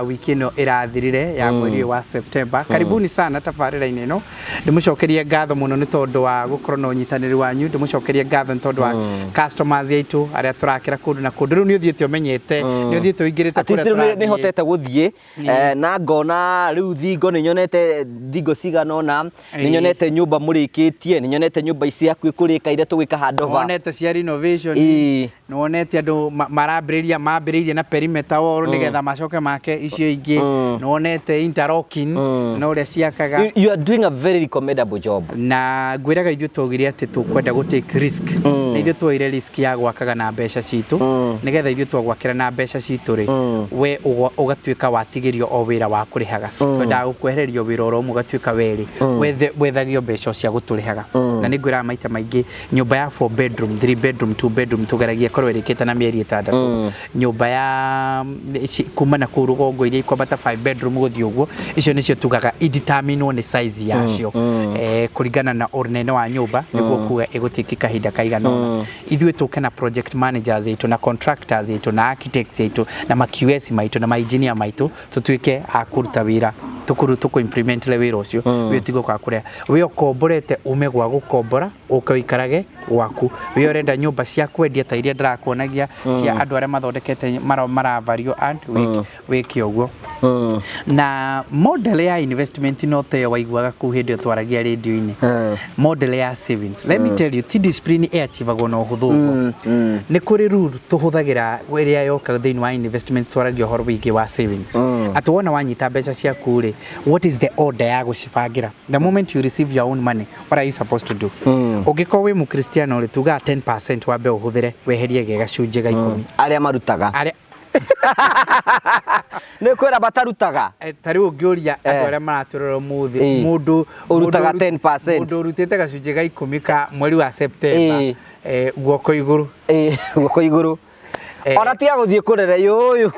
wiki ĩno ĩrathirire ya mweri ũyũ wa September. Karibuni sana tabarĩra-inĩ ĩno. Ndĩmũcokerie ngatho mũno nĩ tondũ wa gũkorwo na ũnyitanĩri wanyu. Ndĩmũcokerie ngatho nĩ tondũ wa customers aitũ arĩa tũrakĩra kũndũ na kũndũ. Rĩu nĩ ũthiĩte ũmenyete, nĩ ũthiĩte ũingĩrĩte At least kũrĩa rĩu nĩ tũrathiĩ. hotete gũthiĩ na Ngona rĩu thingo, nĩ nyonete thingo cigana ũna, nĩ nyonete nyũmba mũrĩkĩtie, nĩ nyonete nyũmba ici hakuhĩ kũrĩka iria tũgwĩka handover. Wonete cia renovation. Ĩĩ. Nĩ wonete andũ marambĩrĩria, mambĩrĩirie na perimeter wall nĩgetha macoke make icio ingĩ. Nĩ wonete interlocking na ũrĩa ciakaga. You are doing a very commendable job. Na ngwĩraga ithuĩ twaugire atĩ tũkwenda gũ take risk, na ithuĩ tuoire risk ya gwakaga na mbeca citũ, nĩgetha ithuĩ twagwakĩra na mbeca citũ rĩ, we ũgatuĩka watigĩrio o wĩra wa kũrĩhaga. Twendaga gũkwehererio wĩra oro ũmwe, ũgatuĩka werĩ wethagio mbeca o cia gũtũrĩhaga. Na nĩ ngwĩraga maita maingĩ, nyũmba ya 4 bedroom, 3 bedroom, 2 bedroom tũgeragia ĩkorwo ĩrĩkĩte na mĩeri 6. Nyũmba ya kuma na kũu rũgongo iria ikwambata 5 bedroom gũthiĩ ũguo, icio nĩcio tugaga ideterminwo nĩ size yacio, kũringana na ũnene wa nyũmba, nĩguo kuga ĩgũtĩki kahinda kaigana ũna. Ithuĩ tũke na project managers aitũ, na contractors aitũ, na architects aitũ, na ma QS maitũ, na ma engineer maitũ, tũtuĩke a kũruta wĩra, tũkũru tũkũ implement le wĩra ũcio. Wĩ ũtige kwa kũrĩa wĩ ũkomborete, ume gwa gũkombora, ũke ũikarage gwaku. Wĩ ũrenda nyũmba cia kwendia ta iria ndĩrakuonagia cia andũ arĩa mathondekete mara value add, wĩke ũguo. Na model ya investment no ta ĩyo waiguaga kũu hĩndĩ ĩyo twaragia radio-inĩ, model ya savings, let me tell you, ti discipline ĩachivagwo na ũhũthũ ũguo. Nĩ kũrĩ rule tũhũthagĩra ĩrĩa yoka thĩinĩ wa investment. Twaragia ũhoro wĩgiĩ wa savings, atĩ wona wanyita mbeca ciaku rĩ, what is the order ya gũcibangĩra? The moment you receive your own money, what are you supposed to do? Ũngĩkorwo wĩ mũkristiano rĩ, tugaga 10% wambe ũhũthĩre, weherie ge gacunjĩ ga 10. Arĩa marutaga. Arĩa Nĩ kwĩra batarutaga. Ta rĩu ũngĩũria andũ arĩa maratũrora ũmũthĩ, mũndũ Ũrutaga mũndũ 10%. Mũndũ ũrutĩte gacunjĩ ga 10 ka mweri wa September, guoko igũrũ. Guoko igũrũ. Ona tiga gũthiĩ kũrere yũyũ.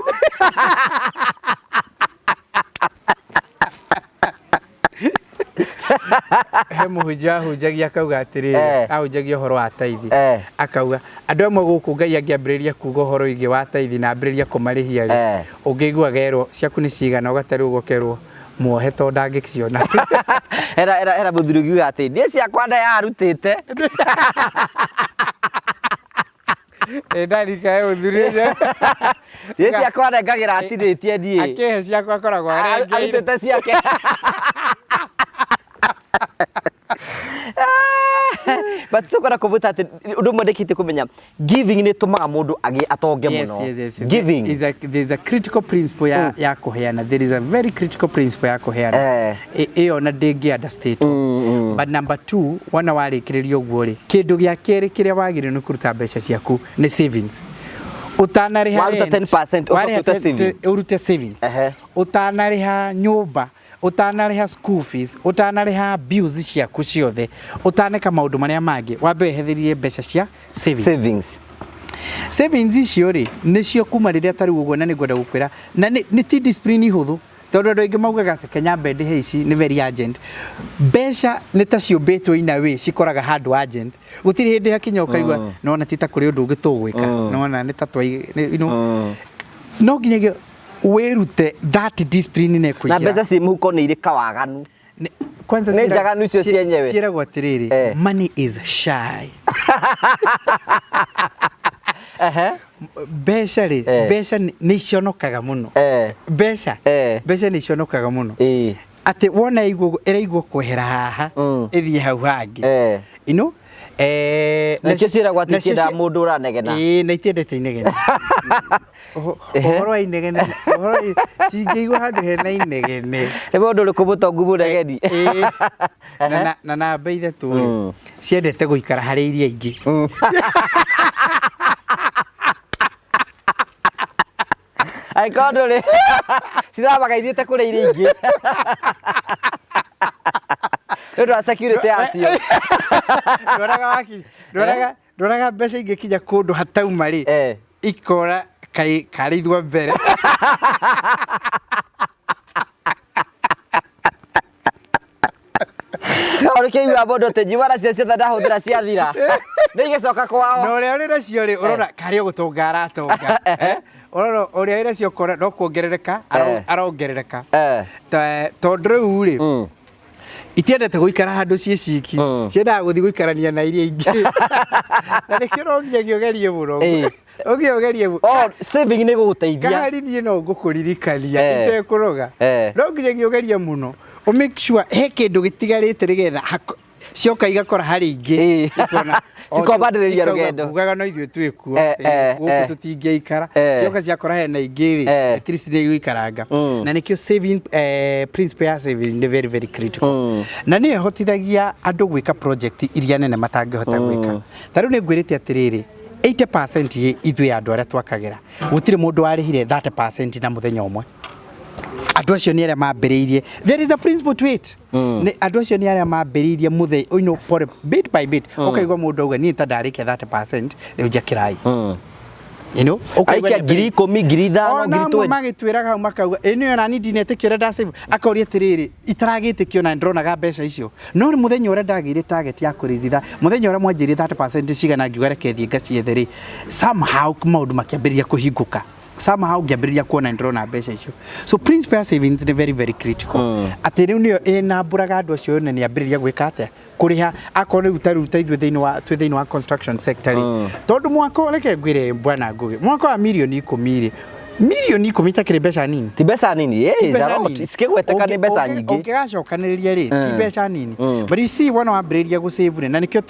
He mũhunjia ahunjagia akauga atĩrĩrĩ, ahunjagia ũhoro wa taithi, akauga andũ amwe gũkũ Ngai angĩambĩrĩria kuga ũhoro wĩgiĩ wa taithi na ambĩrĩria kũmarĩhia rĩ, ũngĩigua gerwo ciaku nĩ cigana, ũgatarĩ ũguo, ũkerwo muohe tondũ ndangĩciona. Era mũthuri ũngiuga atĩ niĩ ciakwa ndayarutĩte. Ndarikae mũthuri ũcio. Niĩ ciakwa nengagĩra atinĩtie niĩ. Akĩhe ciakwa akoragwo arengeire. Arutĩte ciake. But tũkwenda kũmwĩta atĩ ũndũ ũmwe ndĩkĩtie kũmenya, giving nĩ ĩtũmaga mũndũ agĩe atonge mũno. Yes. Giving. There is a critical principle ya kũheana. There is a very critical principle ya kũheana. Ĩyo na ndĩngĩ understate. But number two, wona warĩkĩrĩria ũguo rĩ, kĩndũ gĩa kerĩ kĩrĩa wagĩrĩirwo nĩ kũruta mbeca ciaku nĩ savings. Ũtanarĩha Waruta rent, 10%, ũcoke warĩha ũrute saving. Ũrute savings. Ũtanarĩha nyũmba, ũtanarĩha school fees, ũtanarĩha bills ciaku ciothe, ũtaneka maũndũ marĩa mangĩ, wambe wehererie mbeca cia savings. Savings. Savings icio rĩ, nĩcio kuma rĩrĩa tarĩu ũguo, na nĩngwenda gũkwĩra na nĩ ti discipline hũthũ, tondũ andũ aingĩ maugaga atĩ Kenya mbende ici nĩ very urgent. Mbeca nĩ ta ciũmbĩtwo in a way cikoraga handũ urgent, gũtirĩ hĩndĩ hakinya ũkaigua nona ti ta kũrĩ ũndũ ũngĩ tũgwĩka, nona nĩ ta twai no nginyagia wĩrute that discipline nĩ Na ĩkũingĩra. Mbeca ciĩ mũhuko nĩ irĩ kawaganu. Kwanza Nĩ njaganu icio cienyewe. Ciĩragwo atĩrĩrĩ, money is shy. Mbeca rĩ, mbeca nĩ iconokaga mũno. Mbeca mbeca nĩ iconokaga mũno, atĩ wona ĩraigua ĩraigua kwehera haha, ĩthiĩ hau hangĩ. Nakĩo ciĩragwo atĩ nacio itiendaga mũndũ ũranegena. Ĩĩ, na itiendete inegene. Ũhoro wa inegene, ũhoro cingĩigua handũ hena inegene. Nĩ mũndũ ũrĩkũ mũtongu mũnegeni? Ĩĩ. Na namba 3 rĩ, ciendete gũikara harĩ iria ingĩ. Angĩkorwo ndũrĩ cithamaga ithiĩte kũrĩ iria ingĩ nĩ ũndũ wa security yacio. Ndoraga waki ndoraga mbeca ingĩkinya kũndũ hatauma rĩ, ikora kaĩ karĩ ithua mbere. Ũrĩkĩigua mũndũ atĩ njiwa nacio ciothe ndahũthĩra ciathira, nĩ igĩcoka kwao. Na ũrĩa ũrĩ nacio rĩ, ũrona karĩ o gũtonga aratonga. Ũrona ũrĩa wĩ nacio ũkona no kuongerereka arongerereka. Tondũ rĩu rĩ, Itiendete gũikara handũ ciĩ ciki, ciendaga gũthiĩ gũikarania na iria ingĩ, na nĩkĩo no nginyagia ũgerie mũno. No nginya ũgerie mũno. Oh, saving nĩ gũgũteithia. Kahari niĩ no ngũkũririkania itekũroga. No nginyagia ũgerie mũno ũ make sure he kĩndũ gĩtigarĩte nĩgetha cioka igakora harĩ ingĩ. Ikona, Cikombanĩrĩria ikauga, rũgendo. Ngugaga no ithuĩ twĩkuo, gũkũ tũtingĩikara. Cioka ciakora hena ingĩ rĩ, at least nĩ igũikaranga. Na nĩkĩo saving, principle ya saving nĩ very very critical, na nĩyo ĩhotithagia andũ gwĩka project iria nene matangĩhota gwĩka. Ta rĩu nĩ ngwĩrĩte atĩrĩrĩ, 80% ithuĩ andũ arĩa twakagĩra, gũtirĩ mũndũ warĩhire 30% na mũthenya ũmwe. Andũ acio nĩ arĩa mambĩrĩirie, there is a principle to it. Nĩ andũ acio nĩ arĩa mambĩrĩirie mũthenya, pore bit by bit. Ũkaigua mũndũ auga, "Niĩ ta ndarĩkia 30% rĩu njakĩrai." Ũkaigua Aikia 10,000, 5,000, ona ngiri amwe 20. Magĩtwĩraga hau makauga, "Ĩ nĩyo nani ndinetĩkio ũrĩa ndasave." Akoria atĩrĩrĩ, "Itaragĩtĩkio na ndĩronaga mbeca icio." No rĩ, mũthenya ũrĩa ndagĩire target ya kũrĩzitha, mũthenya ũrĩa mwanjĩrire 30% cigana, ngiuga reke thiĩ ngaciethe rĩ, somehow maũndũ makĩambĩrĩria kũhingũka, somehow ngĩambĩrĩria kuona ndĩrona mbeca icio. So principle ya savings nĩ very very critical, atĩ rĩu nĩyo ĩnambũraga andũ acio yone nĩ ambĩrĩria gwĩka atĩa, kũrĩha. Akorwo rĩu ta rĩu ta ithuĩ thĩinĩ wa twĩ thĩinĩ wa construction sector rĩ, tondũ mwako, reke ngwĩre bwana Ngugi, mwako wa 10,000,000 rĩ, 10,000,000 itakĩrĩ mbeca nini. Ti mbeca nini. Ti Is a mbeca lot. nini. Cikĩgweteka nĩ mbeca nyingĩ. Ũngĩgacokanĩrĩria rĩ, ti mbeca nini. But you see, wona wambĩrĩria gũsave rĩ, na nĩkĩo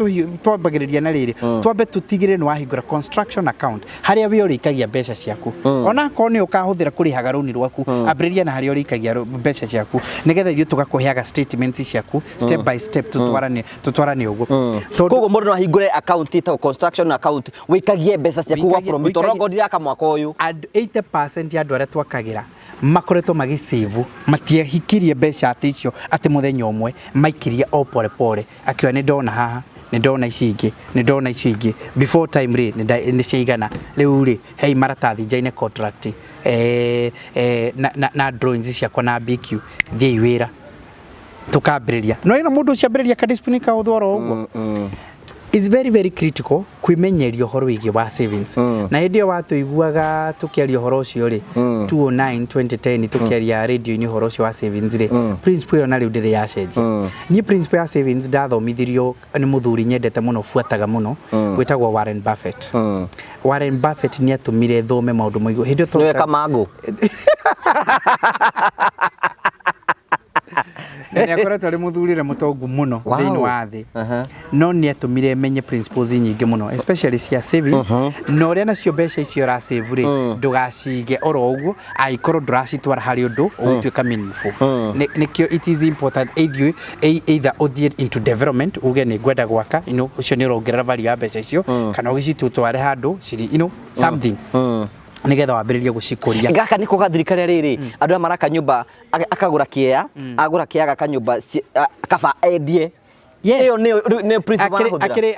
twambagĩrĩria na rĩrĩ, twambe tũtigĩrĩre nĩ wahingũra construction account harĩa we ũrĩikagia mbeca ciaku, ona akorwo nĩ ũkahũthĩra kũrĩhaga rũni rwaku. Ambĩrĩria na harĩa ũrĩikagia mbeca ciaku, nĩgetha ithuĩ tũgakũheaga statements ciaku step by step, tũtwarane tũtwarane ũguo. Tondũ Koguo mũndũ no ahingũre account ĩtagwo construction account, wĩikagie mbeca ciaku gwa promito rongo ndiraka mwaka ũyũ. Andũ 80% ya andũ arĩa twakagĩra makoretwo magĩsave, matiahikirie mbeca atĩ icio atĩ mũthenya ũmwe, maikirie o pole pole, akiuga, "Nĩ ndona haha, nĩ ndona ici ingĩ, nĩ ndona icio ingĩ." Before time rĩ, nĩ ciaigana rĩu rĩ, hei maratathi njaine contract, na drawings ciakwa na BQ, thiĩi wĩra tukambĩrĩria. No ĩno mũndũ ũcio ambĩrĩria kadiscipline kaũthũ oro ũguo. It's very very critical kwimenyeria ũhoro wĩgiĩ wa savings. Na hĩndĩ ĩyo watũiguaga tũkĩaria ũhoro ũcio rĩ, 2009, 2010, tũkĩaria radio-inĩ ũhoro ũcio wa savings rĩ, principle ĩyo na rĩu ndĩrĩ yacenjia. Niĩ principle ya savings ndathomithirio nĩ mũthuri nyendete mũno, buataga mũno, wĩtagwo Warren Buffett. Warren Buffett nĩ atũmire thome maũndũ maigũ hĩndĩ ĩyo. Nĩwe Kamangũ. Na nĩ akoretwo arĩ mũthuri ũrĩa mũtongu mũno thĩinĩ wa thĩ. No nĩ atũmire menye principles nyingĩ mũno, especially cia savings, na ũrĩa nacio mbeca icio ũrasave rĩ, ndũgacige oro ũguo angĩkorwo ndũracitwara harĩ ũndũ ũgũtuĩka meaningful. Nĩkĩo it is important ithuĩ either ũthiĩ into development, uge nĩ ngwenda gwaka, ũcio nĩ ũrongerera value ya mbeca icio, kana ũgĩcitware handũ ciri, something, nĩgetha wambĩrĩrie gũcikũria. Gaka nĩko gathiri karĩa rĩrĩ andũ aya maraka nyũmba, akagũra kĩea, agũra kĩea gaka nyũmba, kaba endie. Ĩyo nĩyo nĩyo principle marahũthĩra.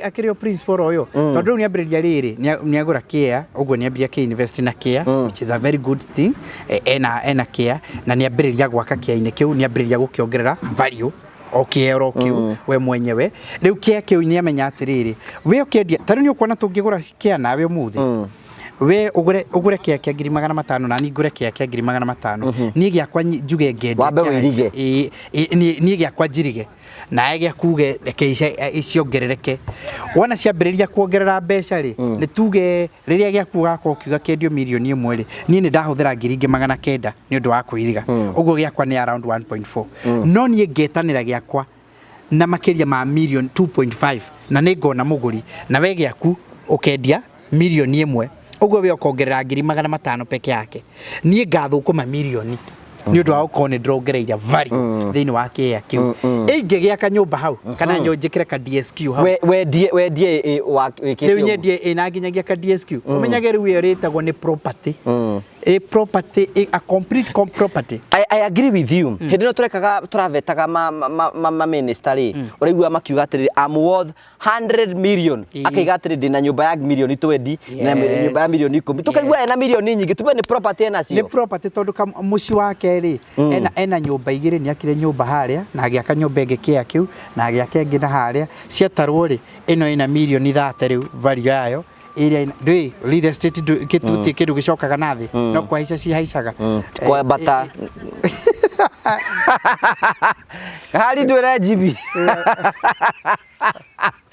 Akĩrĩ o principle ũyũ, tondũ rĩu nĩambĩrĩria rĩrĩ, nĩagũra kĩea ũguo, nĩambĩrĩria kĩ-invest na kĩea, which is a very good thing. Ena kĩea na nĩambĩrĩria gwaka kĩea-inĩ kĩu, nĩambĩrĩria gũkĩongerera value o kĩea oro kĩu. We mwenyewe rĩu kĩea kĩu nĩamenya atĩrĩrĩ, we ũkĩendia, ta rĩu nĩ ũkuona tũngĩgũra kĩea nawe ũmũthĩ, we ũgũre kĩea kĩa 500,000 na niĩ ngũre kĩea kĩa 500,000, niĩ gĩakwa njuge ngendia Wambe kĩea wĩirige. Ĩĩ, niĩ gĩakwa njirige, nawe gĩaku uge reke ciongerereke. Wona ciambĩrĩria kuongerera mbeca rĩ, nĩ tuge rĩrĩa gĩaku ũgakorwo ũkiuga kĩendio 1,000,000 rĩ, niĩ nĩ ndahũthĩra 900,000 nĩ ũndũ wa kwĩiriga ũguo, gĩakwa nĩ around 1.4, no niĩ ngetanĩra gĩakwa na makĩria ma 2.5 million na nĩ ngona mũgũri, na we gĩaku ũkendia 1,000,000, ũguo we ũkongerera 500,000 peke yake, niĩ ngathũkũma mirioni nĩ ũndũ wa gũkorwo nĩ ndĩrongereire value thĩinĩ wa kĩea kĩu. Ingĩgĩaka nyũmba hau kana njĩkĩre ka DSQ hau. Wendie wĩkĩte Rĩu ũguo. Nyendie ĩna nginyagia ka DSQ, ũmenyage rĩu ĩyo rĩtagwo nĩ property, a property, a complete property. I agree with you. Hĩndĩ ĩno tũrekaga tũravetaga ma minister rĩ, ũraigua makiuga atĩrĩrĩ, "I'm worth 100 million." Akaiga atĩrĩ, "Ndĩna nyũmba ya 20 million na nyũmba ya 10 million." Tũkaigua ena mirioni nyingĩ, tume nĩ property enacio. Nĩ property, tondũ mũciĩ wake rĩ, ena nyũmba igĩrĩ, nĩ akire nyũmba harĩa na agĩaka nyũmba ĩngĩ kĩea kĩu na agĩaka ĩngĩ na harĩa. Ciatarwo rĩ, ĩno ĩna 30 million rĩu value yayo. Ĩrĩa ndũĩ real estate gĩtuti kĩndũ gĩcokaga na thĩ no kũhaica cihaicaga. Kwambata. Hari ndwĩre Jimmy.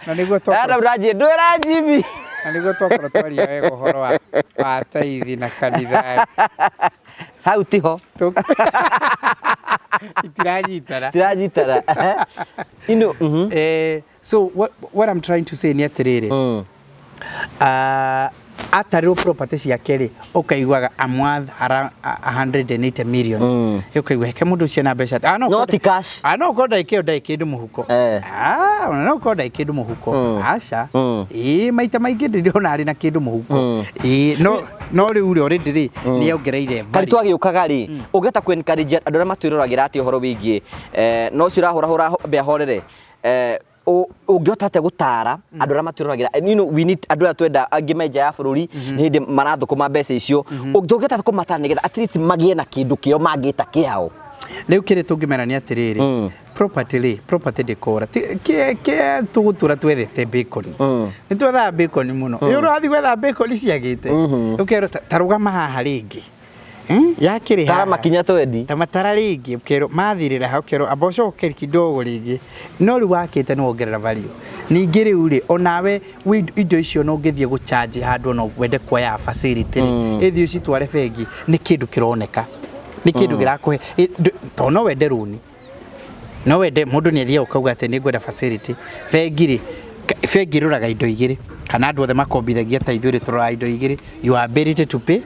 Na nĩguo Ana ũranjie ndwĩre Jimmy. Na nĩguo twakorwo twaria wega ũhoro wa taithi na kanitha. Hau tiho. Itiranyitana. Tiranyitana. Ino. So what I'm trying to say nĩ atĩrĩrĩ, atarĩrwo property ciake rĩ, ũkaiguaga I'm worth around 180 million. Ũkaigua heke mũndũ ũcio na mbeca. Ah, no No ti cash. Ah, no ũkorwo ndarĩ kĩndũ ndarĩ kĩndũ mũhuko. Ah, ona no ũkorwo ndarĩ kĩndũ mũhuko. Aca. Ĩĩ maita maingĩ ndĩrona arĩ na kĩndũ mũhuko. Ĩĩ no rĩu rĩ already rĩ nĩ ongereire Kari value. twagĩũkaga rĩ, ũngĩhota kũ encourage andũ arĩa matwĩroragĩra atĩa ũhoro wĩgiĩ no ũcio ũrahũrahũra mbĩa horere, ũngĩhota atĩa gũtara andũ arĩa matwĩroragĩra? You know, we need andũ arĩa twenda angĩ me nja ya bũrũri nĩ hĩndĩ marathũkũma mbeca icio, ũngĩhota atĩa kũmatara nĩgetha at least magĩe na kĩndũ kĩao mangĩta kĩao? Rĩu kĩrĩa tũngĩmera nĩ atĩrĩrĩ, property rĩ, property ndĩkũra kĩ tũgũtũra twethete bacon. Nĩ twethaga bacon mũno. Ĩ ũrathiĩ gwetha bacon ciagĩte ũkerwo ta rũgama haha rĩngĩ, yakĩrĩ tara makinya twendi ta matara rĩngĩ, ũkerwo mathirĩra ha, ũkerwo amba ũcoke kidogo rĩngĩ, no rĩu wakĩte nĩ wongerera value. Ningĩ rĩu rĩ, onawe indo icio no ũngĩthiĩ gũcharge handũ no wende kuoya facility rĩ, ĩthiĩ ũcitware bengi, nĩ kĩndũ kĩroneka, nĩ kĩndũ kĩrakũhe, tondũ no wende rũni, no wende mũndũ nĩ athiaga ũkauga atĩ nĩ ngwenda facility bengi rĩ, bengi ĩroraga indo igĩrĩ, kana andũ othe makombithagia ta ithuĩ rĩ, tũroraga indo igĩrĩ: your ability to pay,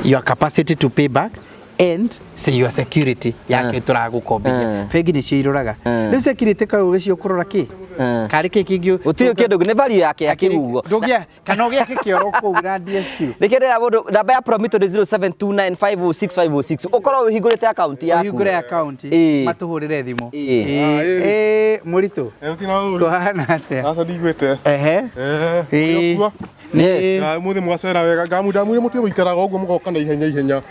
your capacity to pay back, and say your security yake tũragũkombithia. Bengi nĩcio iroraga rĩu security kau gĩcio kũrora kĩ karĩ kĩ kĩngĩ. Gũtirĩ kĩndũ, nĩ value yake ya kĩguo. Ndũngĩa kana ũgĩake kĩoro kũu na DSQ. Nĩkĩo ndĩra mũndũ namba ya Promito nĩ 0729506506, ũkorwo ũhingũrĩte akaunti yaku. Ũhingũre akaunti, matũhũrĩre thimũ. Ĩĩ mũritũ, kũhana atĩa? Aca ndigwĩte. Ehe. Ĩĩ. Yes. Nĩ mũthĩ mwacera wega ngamundamwire mũtige gũikaraga ũguo mũgoka na ihenya ihenya.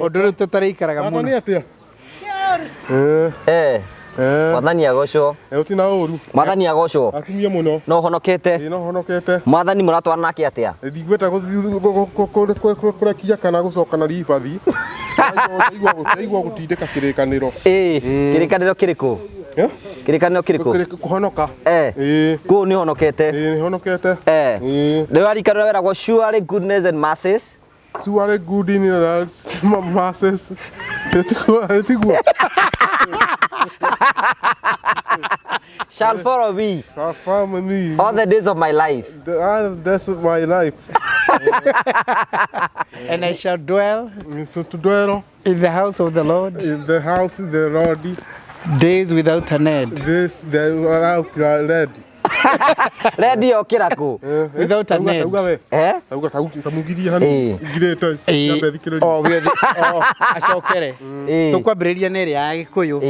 Ũndũ rĩu tũtarĩikaraga Baba mũno. nĩ atĩa? Mwathani agocwo. Ũtina ũru. Mwathani agocwo. Akumie mũno. No honokete. Ĩĩ no honokete. Mwathani mũratwarana nake atĩa? Ndigwĩte kũrekia kana gũcoka na ribathi. Ndaigua gũtindĩka kĩrĩkanĩro. Ĩĩ, kĩrĩkanĩro kĩrĩkũ? Kĩrĩkanĩro kĩrĩkũ? Kũhonoka. Ĩĩ. Kũu nĩ honokete. Ĩĩ nĩ honokete. Ĩĩ. Rĩu arikanĩro weragwo surely goodness and mercies. Surely goodness and mercies. Ĩtiguo. Shall follow me. Shall follow me. All the days of my life. All the days of my life. And I shall dwell. So to dwell. In the house of the Lord. In the house of the Lord. Days without an end. This the without an end. Ready okira ku. Without an end. Eh? Auga tamugirie hanu. Ngirite. Nyambe thikiririe. Oh, we oh, acokere. Tukwambiriria na ĩrĩa ya Gĩkũyũ.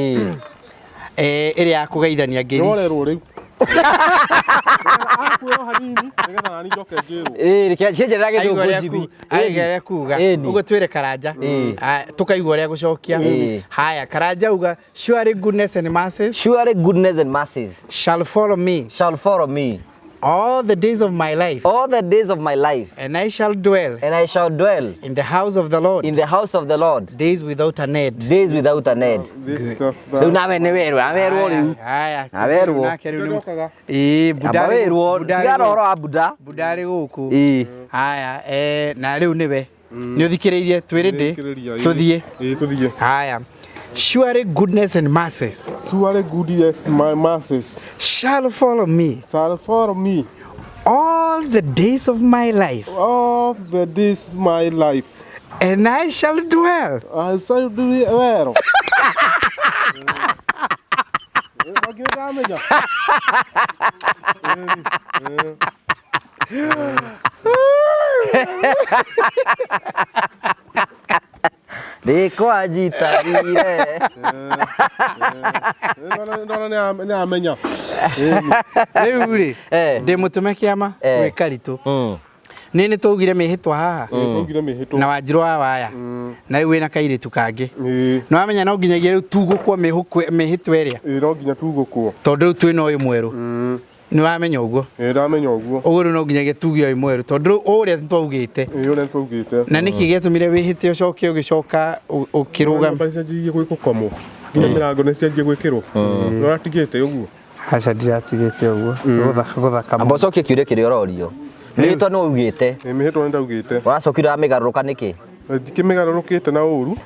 Ĩrĩa ya kũgeithania ngeithi. Nĩwarerwo rĩu. Akwĩrwo hanini nĩgetha nani njoke njĩrwo. Ĩĩ reke cenjera gĩthũngũ Jimmy. Aigua ũrĩa kuga. Ũguo twĩre Karanja. Tũkaigua ũrĩa gũcokia. Haya, Karanja uga surely goodness and mercies. Surely goodness and mercies shall follow me. Shall follow me. All the days of my life. All the days of my life. And I shall dwell. And I shall dwell. In the house of the Lord. In the house of the Lord. Days without an end. Days without an end. Rĩu nawe nĩ werwo, awerwo rĩu. Haya. Awerwo. Ĩĩ, Buda werwo. Tigana ũhoro wa Buda. Buda arĩ gũkũ. Ĩĩ. Haya, na rĩu nĩwe. Nĩ ũthikĩrĩirie twĩrĩ ndĩ. Tũthiĩ. Ĩĩ tũthiĩ. Haya. Surely goodness and mercies. Surely goodness and mercies shall follow me. Shall follow me. All the days of my life. All the days of my life. And I shall dwell. I shall dwell. Rĩkwa njitarire. Ndona nĩ amenya. Rĩu rĩ, ndĩ mũtũme kĩama gwĩ Karitũ. Nĩ nĩ twaugire mĩhĩtwa haha. Twaugire mĩhĩtwa. Na Wanjirũ wa waya. Na rĩu wĩna kairĩtu kangĩ. Nĩ wamenya no nginyagia rĩu tugũkwo mĩhĩtwa ĩrĩa. Ĩĩ no nginya tugũkwo. Tondũ rĩu twĩna ũyũ mwerũ. Nĩ wamenya ũguo. Ĩĩ ndamenya ũguo. Ũguo rĩu no nginyagia tuge wĩ mwerũ tondũ rĩu ũrĩa twaugĩte. Ĩĩ ũrĩa twaugĩte. Na nĩkĩ gĩatũmire wĩhĩte ũcoke ũgĩcoka ũkĩrũgama? Nyũmba nĩcianjirie gũkomwo. Nginya mĩrango nĩcianjia gwĩkĩrwo. Nĩũratigĩte ũguo? Aca ndiratigĩte ũguo. Gũthaka Amba ũcokie kĩũria kĩrĩa ũrorio. Mĩhĩtwa nĩ waugĩte. Ĩĩ mĩhĩtwa nĩndaugĩte. Ũracokire ũramĩgarũrũka nĩkĩ? Ndikĩmĩgarũrũkĩte na ũru.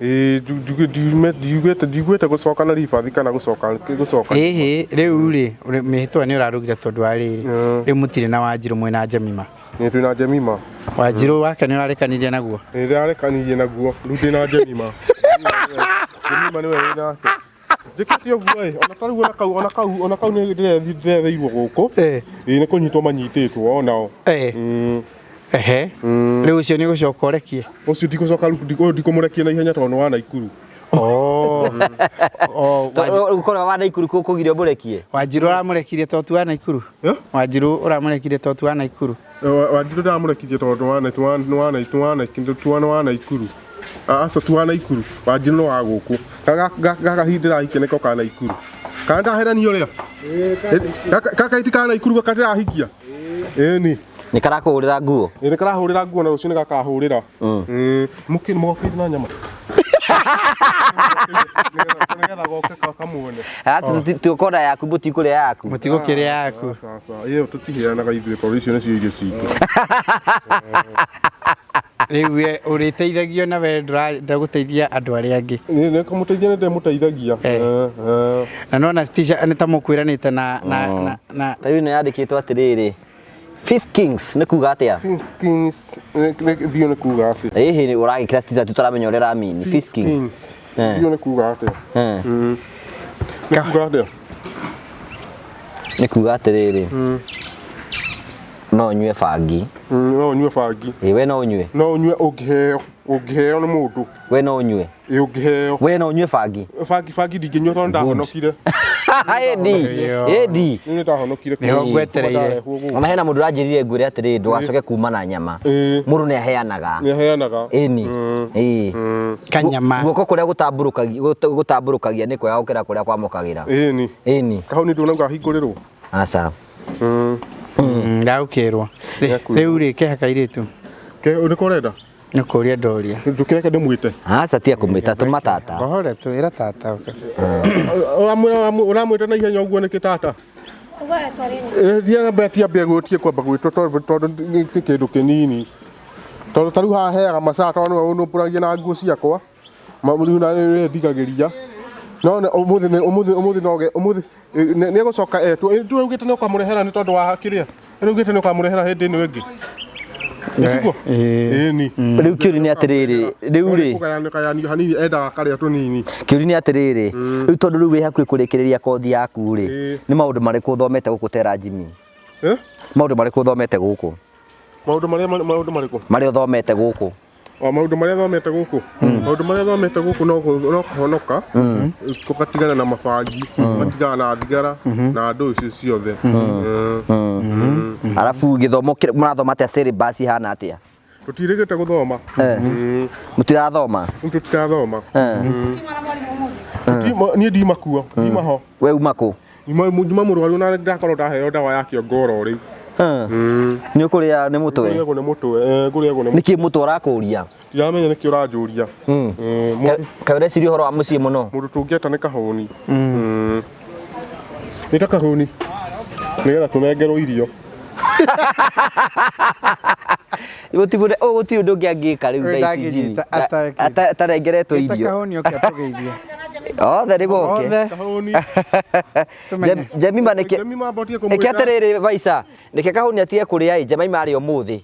Ĩĩ ndiugĩte ndiugĩte gũcoka na ribathi kana gũcoka gũcoka. Ĩhĩ rĩu rĩ mĩhĩtwa nĩ ũrarugire tondũ wa rĩrĩ. Rĩu mũtirĩ na Wanjirũ mwĩna Jemima. Ĩĩ twĩna Jemima. Wanjirũ wake nĩ ũrarekanirie naguo? Ĩĩ ndĩrarekanirie naguo. Rĩu ndĩna Jemima. Jemima nĩwe wĩnake. Njĩkĩte ũguo ĩ, ona ta rĩu ona kau ona kau ona kau nĩ ndĩretheirwo gũkũ. Ĩĩ nĩ kũnyitwo manyitĩtwo onao. Ehe. Rĩu ũcio nĩ ũgũcoka ũrekie? Ũcio ndigũcoka rĩu ndikũmũrekia na ihenya tondũ nĩ wa Naikuru. Oh. Rĩu korwo wa Naikuru kũgirio mũrekie? Wanjirũ ũramũrekirie tondũ ti wa Naikuru? Wanjirũ ũramũrekirie tondũ ti wa Naikuru? Wanjirũ ndamũrekirie tondũ nĩ wa Naikuru. Aca ti wa Naikuru. Wanjirũ nĩ wa gũkũ. Gaka hihi ndĩrahikia nĩko ka Naikuru. Kana ndaheranio ũrĩa? Gaka ti ka Naikuru gaka ndĩrahikia? Ĩni. Nĩ karakũhũrĩra nguo? Ĩĩ nĩ karahũrĩra nguo na rũciũ nĩ gakahũrĩra. Mũkĩ mũgokĩire na nyama. Nĩgetha goke kamuone. Tũkona yaku mũtikũrĩa yaku. Mũtigũkĩrĩa yaku. Aca ĩyo tũtiheanaga ithuĩ tondũ icio nĩcio irio citũ. Rĩu we ũrĩteithagio na we ndũrenda gũteithia andũ arĩa angĩ. Nĩ kũmũteithia nĩ ndĩmũteithagia. Na nona Stisha nĩ ta mũkwĩranĩte na na na na Ta rĩu ĩno yandĩkĩtwo atĩrĩrĩ. Fish Kings nĩ kuga atĩa? Fish Kings ndiũ nĩ kuga atĩa? Ĩhĩ nĩ ũragĩkĩra t-shirt tũtaramenya ũrĩa ũramini. Fish Kings. Ndiũ nĩ kuga atĩa? Nĩ kuga atĩa? Nĩ kuga atĩrĩrĩ. No ũnyue bangi. No ũnyue bangi. Ĩĩ we no ũnyue. No ũnyue ũngĩheo, ũngĩheo nĩ mũndũ. We no ũnyue. Ĩĩ ũngĩheo. We no ũnyue bangi. Bangi bangi ndingĩnyua tondũ ndahonokire. Ĩndi. Ĩndi. Nĩ ndahonokire. Nĩho ngwetereire. Ona hena mũndũ ũranjĩrire ngwĩre atĩrĩrĩ ndũgacoke kuma na nyama. Mũndũ nĩ aheanaga. Nĩ aheanaga. Ĩni. Ĩĩ. Kanyama. Guoko kũrĩa gũtambũrũkagia gũtambũrũkagia nĩ kwega gũkĩra kũrĩa kwamũkagĩra. Ĩni. Ĩni. Kahau nĩ ndũnauga hingũrĩrwo. Aca. Ndagũkĩrwo. Rĩu rĩ keha kairĩtu. Nĩko ũrenda? Nĩ kũria ndoria. Ndũkĩreke ndĩmwĩte. Aca tiga kũmwĩta tũma tata. Ohore tu ĩra tata. Ũramwĩta na ihenya ũguo nĩkĩ tata? Tiambia gwĩtie kwamba gwĩtwo tondũ nĩ kĩndũ kĩnini. Tondũ ta rĩu haha heaga masaa tondũ nĩwe ũnũmbũragia na nguo ciakwa. Rĩu na nĩwe ndigagĩria. No ũmũthĩ ũmũthĩ ũmũthĩ no ũmũthĩ nĩ egũcoka etwo. Ndũraugĩte nĩ ũkamũrehera nĩ tondũ wa kĩrĩa? Nĩũraugĩte nĩ ũkamũrehera hĩndĩ ĩno ĩngĩ? Nĩtiguo? Ĩni. Rĩu kĩũria nĩ atĩrĩrĩ, rĩu rĩ Kũgayanio hanini endaga karĩa tũnini. Kĩũria nĩ atĩrĩrĩ, rĩu tondũ rĩu wĩ hakuhĩ kũrĩkĩrĩria kothi yaku rĩ, nĩ maũndũ marĩkũ ũthomete gũkũ Tera Jimmy? Maũndũ marĩkũ ũthomete gũkũ? Maũndũ marĩa maũndũ marĩkũ? Marĩa ũthomete gũkũ. O maũndũ marĩa thomete gũkũ? Maũndũ marĩa thomete gũkũ no kũhonoka, tũgatigana na mabangi, tũgatigana na thigara, na ndũ icio ciothe. Arabu gĩthomo mũrathoma atĩa syllabus ihana atĩa? Tũtirĩgĩte gũthoma. Mũtirathoma? Tũtirathoma. Niĩ ndima kuo, ndima ho. We uma kũ? Nyuma mũrwaru na ndakorwo ndaheo ndawa ya kĩongo oro rĩu. Nĩ ũkũrĩa nĩ mũtwe? Ngũrĩagwo nĩ mũtwe, ngũrĩagwo nĩ mũtwe. Nĩkĩ mũtwe ũrakũria? Ndiramenya nĩkĩ ũranjũria. Kaĩ ũreciria ũhoro wa mũciĩ mũno? Mũndũ tũngĩeta nĩ kahũni. Nĩ ta kahũni. Nĩgetha tũnengerwo irio. Gũtirĩ gũtirĩ ũndũ ũngĩ angĩka rĩu thaa ici Jimmy. Atarengeretwo Ĩta irio. kahũni oke atũgeithie. Othe nĩ moke. Othe. Kahũni. Jemima nĩkĩ Jemima mbotie Eke kũmwĩta. atĩrĩrĩ Vaisa, nĩkĩ kahũni atige kũrĩa ĩ Jemima arĩe ũmũthĩ.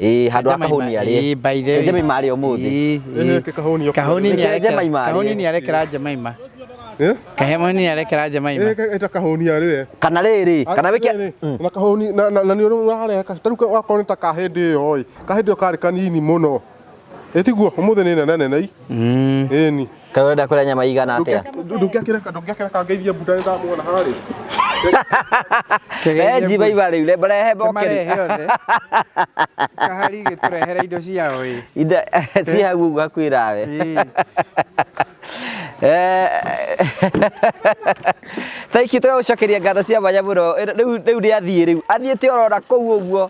Ĩ handũ ha kahũni arĩe. Ĩ, by the way. Jemima arĩe ũmũthĩ. Ĩ, Ĩ, kahũni oke. Kahũni nĩ Nĩkĩ arekera Jemima arĩe? Kahũni nĩ arekera Jemima. Kahũni nĩ arekera Jemima. Ĩta kahũni arĩe. Kana rĩrĩ, kana wĩke na kahũni na na nĩ ũrarehe ta rĩu wakorwo nĩ ta kahĩndĩ ĩyo ĩ, kahĩndĩ ĩyo karĩ kanini mũno. Ĩtiguo ũmũthĩ nĩ nene nene i. Ĩni. Kaĩ ũrenda kũrĩa nyama igana atĩa? Ndũngĩakĩreka ndũngĩakĩreka ngeithie mbunda nĩ ndamuona harĩa. Reji baiba rĩu rehe boke. Marehe othe. Kahari gĩtũrehere indo ciao ĩ. Ida ci hau ũguo hakuhĩ nawe. Thank you, tũgagũcokeria ngatho cia mwanya mũno. Rĩu nĩ athiĩ, rĩu athiĩte orora kũu ũguo.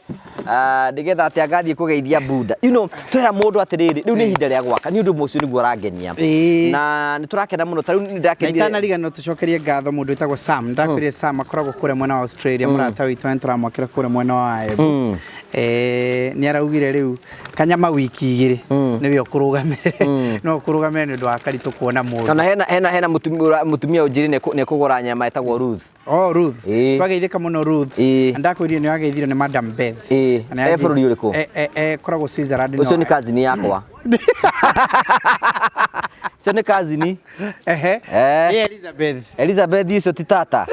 Ah, nĩgetha atĩ angathiĩ kũgeithia bunda, you know, twĩra mũndũ atĩrĩrĩ, rĩu nĩ ihinda rĩa gwaka, nĩ ũndũ ũmwe ũcio nĩguo ũrangenia. Na nĩ tũrakena mũno, ta rĩu nĩ Na ndakenire. itanariganĩrwo tũcokerie ngatho mũndũ wĩtagwo Sam. Ndakwĩrire Sam akoragwo kũrĩa mwena wa Australia, mũrata witũ, na nĩtũramwakĩra kũrĩa mwena wa Embu. Nĩ araugire rĩu kanyama wiki igĩrĩ nĩwe ũkũrũgamĩrĩre, no ũkũrũgamĩrĩre nĩ ũndũ wa karitũ kuona mũndũ. Ona hena mũtumia ũnjĩrĩ nĩ ekũgũra nyama ĩtagwo Ruth. Oh, Ruth. Twageithĩka mũno Ruth. Na ndakwĩrire nĩ wageithirio nĩ Madam Beth. Na nĩ E bũrũri ũrĩkũ? Koragwo Switzerland. Ũcio nĩ cousin yakwa. Ũcio nĩ cousin. Ehe. Ĩ Elizabeth. Elizabeth ũcio ti tata.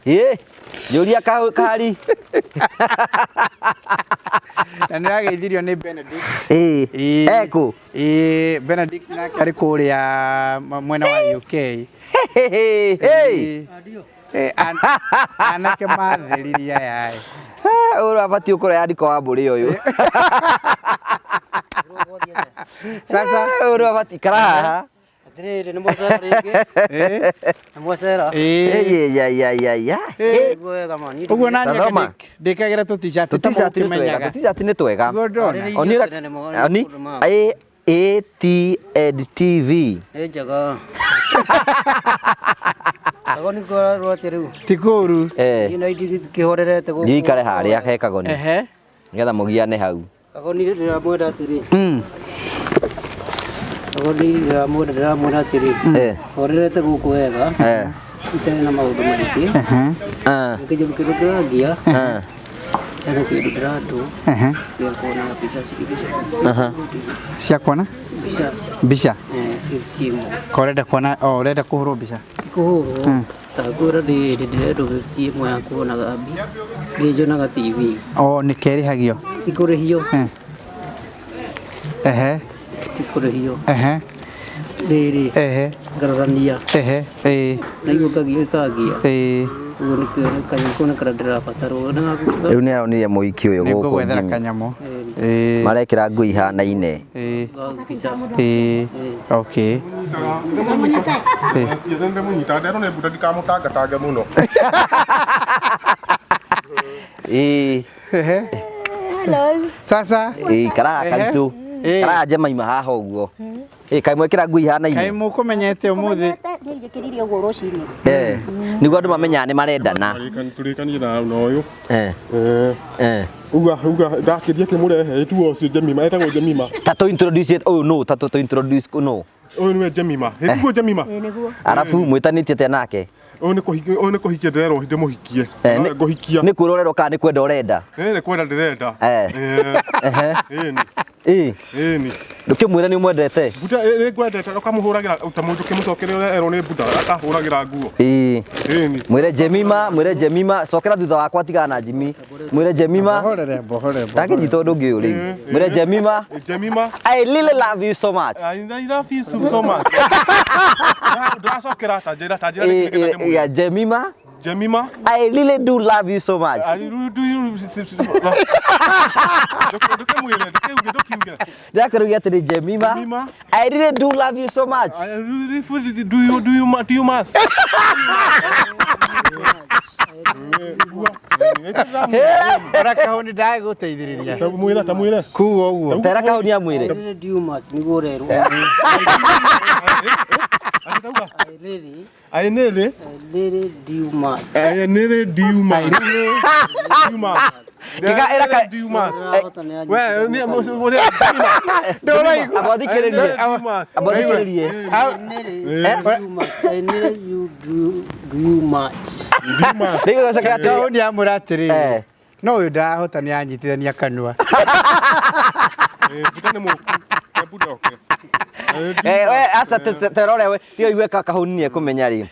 Ĩ, njũria kahari. Na nĩ wageithirio nĩ Benedict. Ĩ. Ekũ? Ĩ, Benedict nake arĩ kũrĩa mwena wa UK. Hey. Ĩ. Anake matheririe aya. Ũyũ abatiĩ gũkorwo yandĩko wa mbũrĩ ũyũ. Sasa Ũyũ abatiĩ karaha. Atiriri, nĩ mwacera rĩngĩ. Nĩ mwacera. Ĩ, ya ya ya ya. Nĩguo wega ma. Niĩ Ũguo nani Tathoma. ndĩkagĩra tũticati ta Tũticati nĩ twega, mũkĩmenyaga. tũticati nĩ twega. Nĩguo ndona. Oni oni A A T N T V. Nĩ njega. Kagoni kwarwo atĩ rĩu. Ti kũru. Niĩ na ndikĩhorerete gũkũ. Thiĩ ikare harĩa he kagoni. Ehe. Nĩgetha mũgiane hau. Kagoni ndĩramwĩra atĩrĩ. Kagoni ndĩramwĩra atĩrĩ. Horerete gũkũ wega. Itarĩ na maũndũ maingĩ. Kĩndũ kĩndũ kĩrangia. Hena kĩndũ ndĩrandũ. Gĩa kuonaga mbica mbica. Cia kuona? Mbica. Mbica. 50 ĩmwe. Ka ũrenda kuona, oh, ũrenda kũhũrwo mbica? Ti kũhũrwo. Ndakwĩra ndĩrendwo 50 ĩmwe ya kuonaga mbia. Nĩ njonaga TV. Oh, nĩ kerĩhagio. Ti kũrĩhio. Ehe. Ti kũrĩhio. Ehe. Rĩrĩ. Ehe. Ngarorania. Ehe. Ĩĩ. Naigua kagia ĩkangia. Ĩĩ. Ũguo nĩkĩo kanyamũ nĩ karĩa ndĩrabatarwo. Rĩu nĩ aronire mũhiki ũyũ gũkũ. Nĩngũgwethera Jimmy. kanyamũ. Ĩĩ. Marekĩra nguo ihanaine. Ĩĩ. Ĩĩ. Okay. Ndĩmũnyita nderwo nĩ mbunda ndikamũtangatange mũno. Ĩĩ. Ehe. Sasa. Ĩĩ, karaha karitũ. Karaha njema haha ũguo. Ĩĩ, kaĩ mwekĩra nguo ihanaine. Kaĩ mũkũmenyete ũmũthĩ. Niĩ njĩkĩrire ũguo rũcinĩ. Nĩguo andũ mamenyaga nĩ marendana. Tũrĩkanie na ũyũ. Uga uga ndakĩria kĩmũrehe ĩtuo ũcio Jemima, etagwo Jemima. Ta tũ introduce ũyũ nũ, ta tũ introduce nũ. Ũyũ nĩwe Jemima. Ĩtiguo Jemima? Ĩĩ nĩguo. Arabu mwĩtanĩtie atĩa nake? Ũyũ nĩ kũhikia, ũyũ nĩ kũhikia ndĩrerwo ndĩmũhikie. Nowe ngũhikia. Nĩ kwĩrorerwo kana nĩ kwenda ũrenda? Ĩĩ nĩ kwenda ndĩrenda. Ĩni. Ĩĩ. Ĩni. Ndũkĩmwĩre nĩ ũmwendete? Buda nĩ ngwendete ũkamũhũragĩra ta mũndũ ũkĩmũcokeria ũrĩa erwo nĩ Buda akahũragĩra nguo. Ĩĩ. Ĩni. Mwĩre Jemima, mwĩre Jemima, cokera thutha wakwa tigana na Jimmy. Mwĩre Jemima. Mbohorere, mbohorere. Ndakĩnyita ũndũ ũngĩ ũyũ rĩu. Mwĩre Jemima. Jemima. I really love you so much. I love you so, so much. Ndũracokera ta njĩra ta njĩra nĩkĩ nĩgetha ndĩmwĩre. Yeah, Jemima. Jemima. I really do love you so much. I really do you ndũkĩmwĩre ndũkiuge ndũkiuge. Ndĩrakĩrũgia atĩrĩ Jemima. I really do love you so much. I really do you do you do you must. Ora kahũni ndagũteithĩrĩria. Tamwĩre tamwĩre. Kuga ũguo. Tera kahũni amwĩre. Really do much nĩguo ũrerwo. I really I really I really do much. I really do much. Do much. Tiga ĩra ka do much. We nĩ ũrĩa Ndũraigua. Amba ũthikĩrĩrie. Amba ũthikĩrĩrie. I really do much. I really you do do much. Rĩu gũcokera atĩrĩ. Kahũni amwĩra atĩrĩrĩ. No ũyũ ndarahota nĩ anyitithania kanua. Buda nĩ mũku. Buda oke. We aca terore we tiga igue kahũni nĩ ekũmenya rĩ.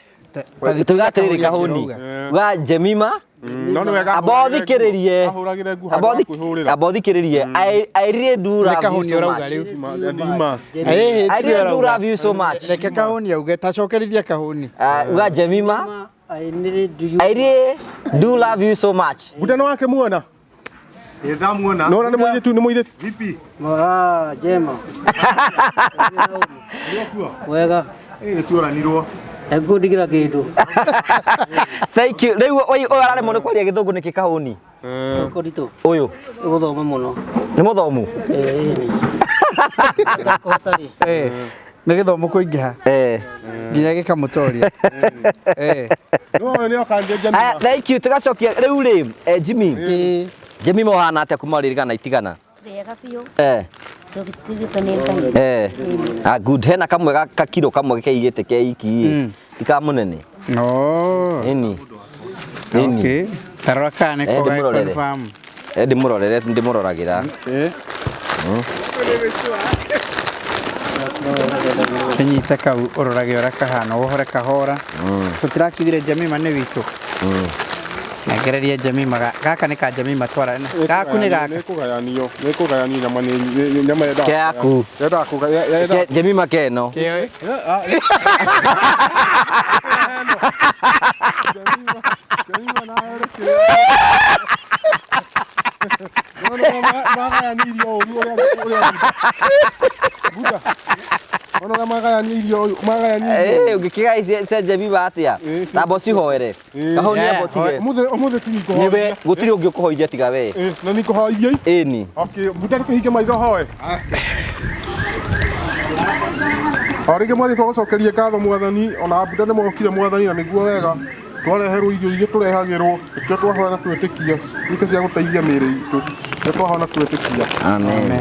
Tuga atĩrĩrĩ kahũni. Uga Jemima. No nĩ wega Amba ũthikĩrĩrie. ahũragĩre nguo Amba handũ ha kwĩhũrĩra. Amba ũthikĩrĩrie. I really do Nĩ love you kahũni so ũrauga much. rĩu. Do much. I really do love you so much. Reke kahũni auge tacokerithia kahũni. Uga Jemima. I really do you I really do love you so much. Buda nĩ wakĩmuona? Ĩ ndamuona. Nona nĩ mũirĩtu nĩ mũirĩtu. Vipi? Ah, jema. Wega. Ĩ tuoranirwo. Ngũndigĩra kĩndũ. Thank you. Rĩu ũyũ araremwo nĩ kwaria gĩthũngũ nĩkĩ kahũni? Kũritũ. Ũyũ Gũthoma mũno. nĩ mũthomu? Ĩĩ. Kũhota rĩ. Eh, nĩ gĩthomo kũingĩha Eh. nginya gĩkamũtoria. Eh, No nĩ okanjenja. Aya, thank you. Tũgacokia rĩu rĩ, Jimmy. ĩĩ. Jimmy mohana atĩa kuma ririkana itigana? Wega biũ. Eh. Tũgĩtigĩtwo nĩ Ngai. Eh. Ah, good. Hena kamwe ga kiro kamwe keigĩte ke iki. Ti ka mũnene. Oh. Ĩni. Ĩni. Okay. Tarora kana nĩ Eh, ko ndĩmũrorere. confirm. Eh, ndĩmũrorere ndĩmũroragĩra. Eh. Kĩnyite kau ũrorage ũrĩa kahana wohore kahora. Tũtirakiugire Jemima nĩ witũ. Nengereria Jemima gaka nĩ ka Jemima twara. Gaku nĩ gaka. Nĩ kũgayanio, nĩ kũgayanio nyama nĩ nyama yendaga. Ke yaku. Yendaga kũgaya. Jemima keno. Kĩo. Magayanĩirio ũru ũrĩa Buda. Ona ũrĩa magayanĩirio magayanĩirio. Eh, ũngĩkĩgaya cia Jemima atĩa? Eh, Tamba ũcihoere. Eh. Kahũni Yeah, amba ũtige. Ũmũthĩ ũmũthĩ ti Nĩwe ngũhoithia. gũtirĩ ũngĩ ũkũhoithia tiga we. Eh, na nĩ ngũhoithia. Ĩni. Okay, Buda ndũkĩhinge maitho hoe. O rĩngĩ mwathi twagũcokeria ngatho mwathani ona Buda nĩ mokire mwathani na nĩguo wega twareherwo irio iria tũrehagĩrwo nĩkĩo twahoya na twĩtĩkia tuĩke cia gũteithia mĩĩrĩ itũ nĩkĩo twahoya na twĩtĩkia. Amen.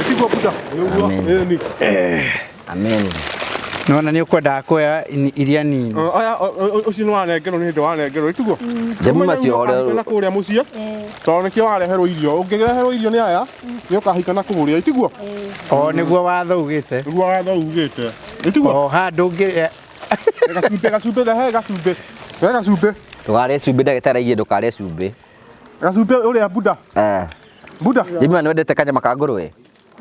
Ĩtiguo Buda? Nĩguo. Amen. Ĩni. Amen. Nĩwona nĩ ũkwendaga kuoya iria nini. Aya ũcio nĩ wanengerwo nĩ hĩndĩ wanengerwo ĩtiguo? Jemima ciohore. Na kũrĩa mũciĩ tondũ nĩkĩo wareherwo irio ũngĩreherwo irio nĩ aya nĩ ũkahika na kũrĩa ĩtiguo? O nĩguo watho ugĩte. Nĩguo watho ugĩte ĩtiguo? O handũ ũngĩ Gacumbĩ gacumbĩ rehe gacumbĩ rehe gacumbĩ Ndũkarĩe cumbĩ ndagĩtarĩ aigire ndũkarĩe cumbĩ. gacumbĩ ũrĩa Buda Eh. Buda Jemima nĩ wendete kanyama ka ngũrwe?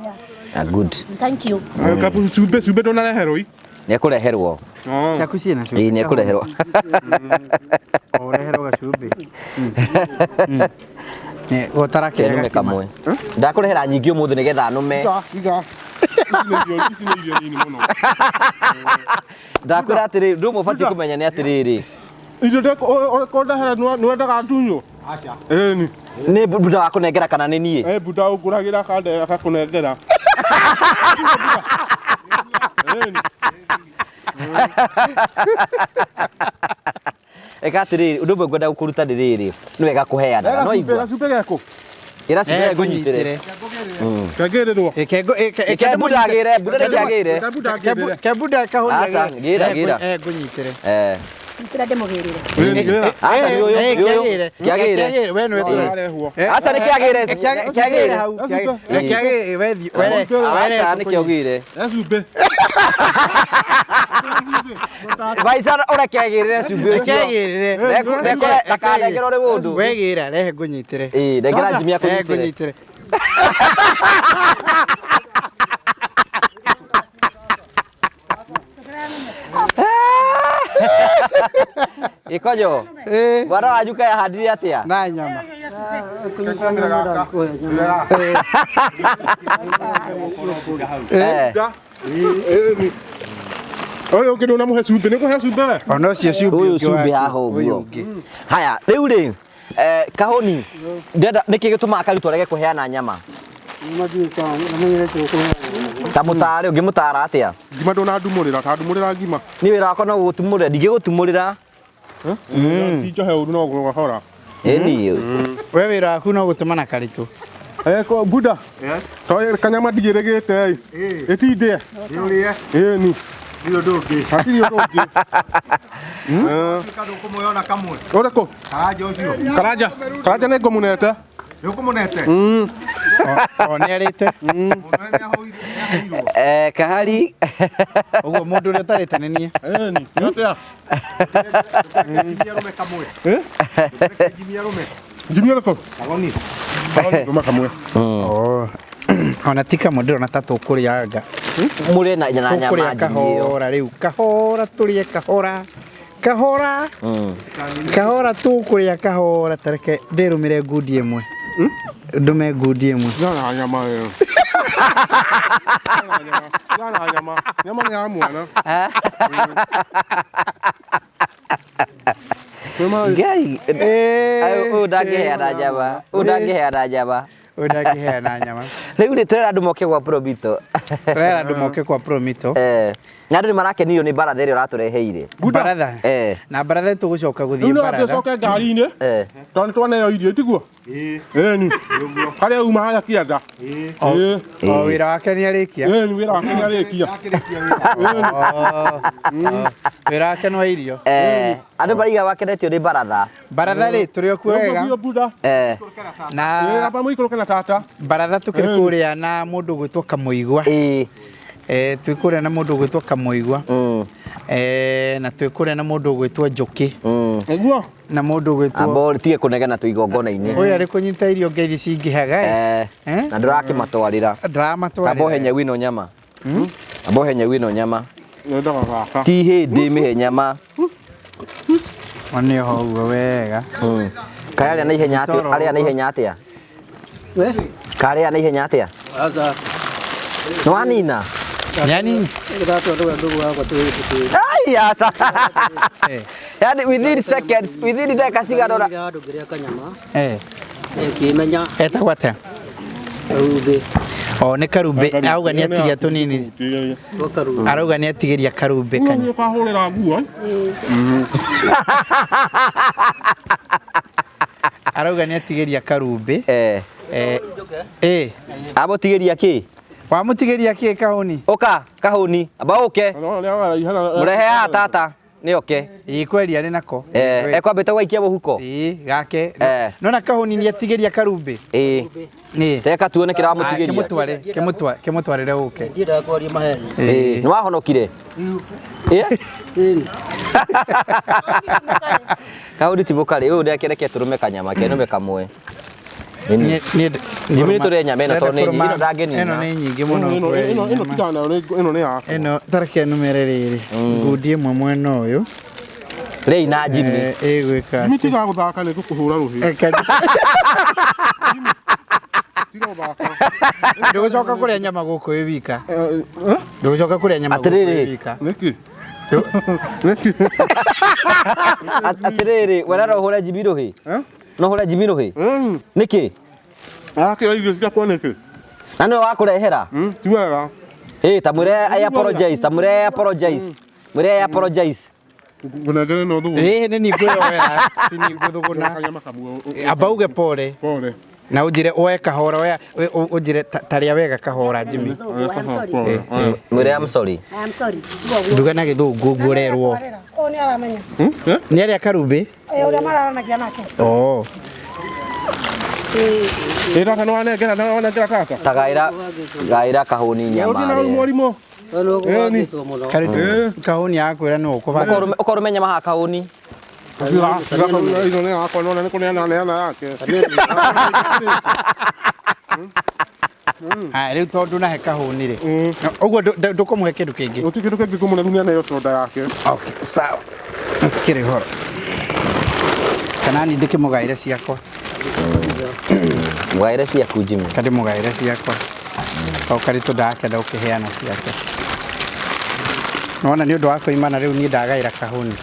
Yeah. Ah, good. Thank you. Cumbĩ cumbĩ ndũnareherwo i Nĩ ekũreherwo. Ciaku ciĩna cumbĩ. Ĩĩ nĩ ekũreherwo. Ũreherwo gacumbĩ. Nĩ gũtarakĩrĩa Kenume gakima. kamwe. Ndakũrehera nyingĩ ũmũthĩ nĩgetha nũme. Iga iga ici nĩ irio nini mũno. Ndakwĩra atĩrĩrĩ, ũndũ ũmwe ũbatiĩ kũmenya nĩ atĩrĩrĩ. Irio ndekũndehera nĩwendaga ndunywo? Aca. Ĩni. Nĩ Buda wakũnengera kana nĩ niĩ? Eh, Buda ũngũragĩra akakũnengera. Ĩni. Eka atĩrĩrĩ, ũndũ ũmwe ngwenda gũkũruta nĩ rĩrĩ, nĩ wega kũheanaga, no Gacumbĩ igua. gacumbĩ geku? Ĩra cumbĩ ngũnyitĩre. Kangĩrĩrwo. Ke Buda agĩre, Buda nĩkĩ agĩre? Ke Buda agĩrĩre. Ke Buda kahũni Aca, gĩra, gĩra. Eh, ngũnyitĩre. Eh. Nĩkĩra ndĩmũgĩrĩre. Ĩni, gĩra. Aca nĩ ũyũ, nĩ ũyũ. Kĩagĩre. We nĩwe tũrĩ. Arehwo. Aca nĩ kĩagĩre. Kĩagĩre hau. Kĩagĩre we thiĩ. Were Aca nĩ kĩogĩre. Gacumbĩ. Vaica ũrĩa kĩagĩrĩre cumbĩ ũcio. Kĩagĩrĩre. Ndakanengerwo nĩ mũndũ. We gĩra rehe ngũnyitĩre. Ĩĩ, nengera Jimmy Rehe akũnyitĩre. ngũnyitĩre. Gĩkonyo. Eh, Mwana wanyu kaĩ ahandire atĩa? na nyama. Eh. Buda. Ĩni. Ũyũ ũngĩ ndũnamũhe cumbĩ, nĩ ũkũhe cumbĩ we? Ona ũcio cumbĩ Ũyũ ũngĩ cumbĩ waku, haha ũyũ ũguo. ũngĩ. Haya, rĩu rĩ, kahũni, ndĩrenda nĩkĩ gĩtũmaga Karuto arege kũheana nyama? Ta mũtaare, ũngĩmũtaara atĩa? Ngima ndũnandumũrĩra, ta ndumũrĩra ngima. Niĩ wĩra wakwa no gũgũtumũrĩra, ndingĩgũtumũrĩra. Ti njohe ũru no gũhora. Ĩni. We wĩra waku no gũtũma na karitũ. Eh, Buda. Yes. To kanyama ndigĩrĩgĩte ĩ. Ĩtindĩe. Nĩ ũrĩe. Ĩni. Ndirĩ ũndũ ũngĩ. Hatirĩ ũndũ ũngĩ. Kandũ ũkũmũyona kamwe. Ũrĩkũ? Karanja ũcio. Karanja. Karanja nĩ ngũmũnete. Nĩ ũkũmũnete? O nĩ arĩte. Mũndũ nĩ ahũirwo. Eh, kahari. Ũguo mũndũ ũrĩa ũtarĩte nĩ niĩ. Ĩni. Atĩa? Njimia arũme kamwe. Eh? Njimia arũme. Njimia ũrĩkũ? Kagoni. Kagoni ndũma kamwe. Oh. Ona ti kamwe ndĩrona ta tũkũrĩanga. Mũrĩe na na nyama Tũkũrĩa njigi ĩyo. kahora rĩu. Kahora tũrĩe kahora. Kahora. Kahora tũkũrĩa kahora tareke ndĩrũmĩre ngundi ĩmwe. Ndume ngundi ĩmwe. Tigana na nyama ĩyo. Tigana na nyama. Tigana na nyama. Nyama nĩ ya mwana. Ngai. Ũyũ ndangĩheana nyama. Ũyũ ndangĩheana nyama. Ũyũ ndangĩheana nyama. Rĩu rĩ tũrera andũ moke gwa Promito. Tũrera andũ moke kwa Promito. Eh. Na andũ nĩ marakenirio nĩ baratha ĩrĩa ũratũreheire. Baratha. Eh. Na baratha tũgũcoka Rĩu gũthiĩ no baratha. tũcoke ngari-inĩ. Eh. Tondũ nĩ twaneo irio tiguo? Ĩni. Harĩa uma harĩa kĩanda. Ĩĩ. O wĩra wake nĩ arĩkia. Ĩni wĩra wake nĩ arĩkia. Wĩra wake nĩ wa irio. Eh. Andũ maraiga wakenetio nĩ baratha. Baratha rĩ tũrĩ o kuo wega. Eh. Na amba mũikũrũke na tata. Baratha tũkĩrĩ kũrĩa na mũndũ ũgwĩtwo Kamũigua. Ĩĩ. Eh, twĩ kũrĩa na mũndũ ũgwĩtwo Kamũigua. Eh, na twĩ kũrĩa na mũndũ ũgwĩtwo Njũkĩ. Nĩguo. Na mũndũ ũgwĩtwo Amba ũtige kũnegena twĩ igongona-inĩ. Ũyũ arĩ kũnyita irio ngeithi cingĩhaga. Eh. Na ndũrakĩmatwarĩra. Ndĩramatwarĩra. Amba ũhe nyau ĩno nyama. Amba ũhe nyau ĩno nyama. Nyendaga gaka. Ti hĩndĩ mĩhe nyama. One oho ũguo wega. Kaĩ arĩa na ihenya atĩa? Toro Arĩa na ũguo. ihenya atĩa? Karĩa na ihenya atĩa? Nĩ wanina? Nyanini. Ai aca. Yaani within seconds, within ndagĩka cigana ũna. Handũ ngĩrĩa kanyama. Eh. Ngĩmenya. Etagwo atĩa? Karumbĩ. O nĩ Karumbĩ. Auga nĩ atigia tũnini. Arauga nĩ atigĩria Karumbĩ kanya. Nĩ ũkahũrĩra nguo. Arauga nĩ atigĩria Karumbĩ. Eh. Eh. Eh. Amũtigĩria kĩ? Wamũtigĩria kĩ kahũni? Ũka kahũni. Amba ũke. Mũrehe haha tata. Nĩ oke. Ĩĩ kweli arĩ nako. Eh, ekwambĩte gwaikia mũhuko. Ĩĩ gake. Eh. Nona kahũni nĩ atigĩria Karumbĩ. Ĩĩ. Ĩĩ. Teka tuone kĩramũtigĩria. Kĩmũtware, kĩmũtware, kĩmũtwarĩre ũke. Ndiendaga kwaria maheni. Ĩĩ. Nĩ wahonokire? Ĩĩ. Kahũni ti mũkarĩ. Ũyũ ndeke reke tũrũme kanyama ke nũme kamwe. Nĩ tũrĩe nyama ĩno tondũ nĩ nyingĩ, ĩno ndangĩnina. Ĩno nĩ nyingĩ mũno Ĩno kweli ĩno ĩno nyama. tigana nayo ĩno nĩ yakwa. Ĩno tareke numere rĩrĩ. Ngundi ĩmwe mwena ũyũ. Rĩi na Jimmy. Ĩgwĩka. Jimmy tiga gũthaka nĩ ngũkũhũra rũhĩ. Tiga gũthaka. Ndũgũcoka kũrĩa nyama gũkũ wĩ wika. Ndũgũcoka kũrĩa nyama gũkũ wĩ Atĩrĩrĩ. wika. Nĩkĩ? Nĩkĩ? Atĩrĩrĩ, we no ũhũre Jimmy rũhĩ? No ũhũre Jimmy rũhĩ? Nĩkĩ? Arakĩoya irio ciakwa nĩkĩ? Na nĩwe wakũrehera? Ti wega. Ĩĩ, ta mwĩre I apologize, ta mwĩre I apologize. Mwĩre I apologize. Ngũnengere no thũgũna. Ĩĩ nĩ niĩ ngwĩyoera, ti niĩ ngũthũgũna. Kanyama kamwe. Amba uge pole. Pole. Na ũnjĩre oe kahora oya ũnjĩre tarĩa wega kahora Jimmy. Mwĩre I'm sorry. I'm sorry. Nduga na gĩthũngũ ũguo ũrerwo. Ũyũ nĩ aramenya. Nĩ arĩa Karumbĩ? Ĩ ũrĩa mararanagia nake. Oh. Ĩ tata nĩ wanengera nĩ wanengera tata. Ta gaĩra gaĩra kahũni nyama. Ũthiĩ na arĩe. mwarimũ. Karĩtu kahũni akwĩra nĩ ũkũbanga. Ũkorwo nyama haha kahũni. Tiga tiga ĩno nĩ yakwa nona nĩ kũneana neana yake. Haya rĩu tondũ nahe kahũni rĩ. Ũguo ndũkũmũhe kĩndũ kĩngĩ. Gũtirĩ kĩndũ kĩngĩ kũmũne rĩu nĩaneo soda yake. Okay, sawa. Tũtikĩrĩ ũhoro. Kana niĩ ndĩkĩmũgaĩre ciakwa. Mũgaĩre ciaku Jimmy. Kandĩmũgaĩre ciakwa. O karitũ ndakenda gũkĩheana ciake. Nĩwona nĩ ũndũ wa kũimana rĩu niĩ ndagaĩra kahũni.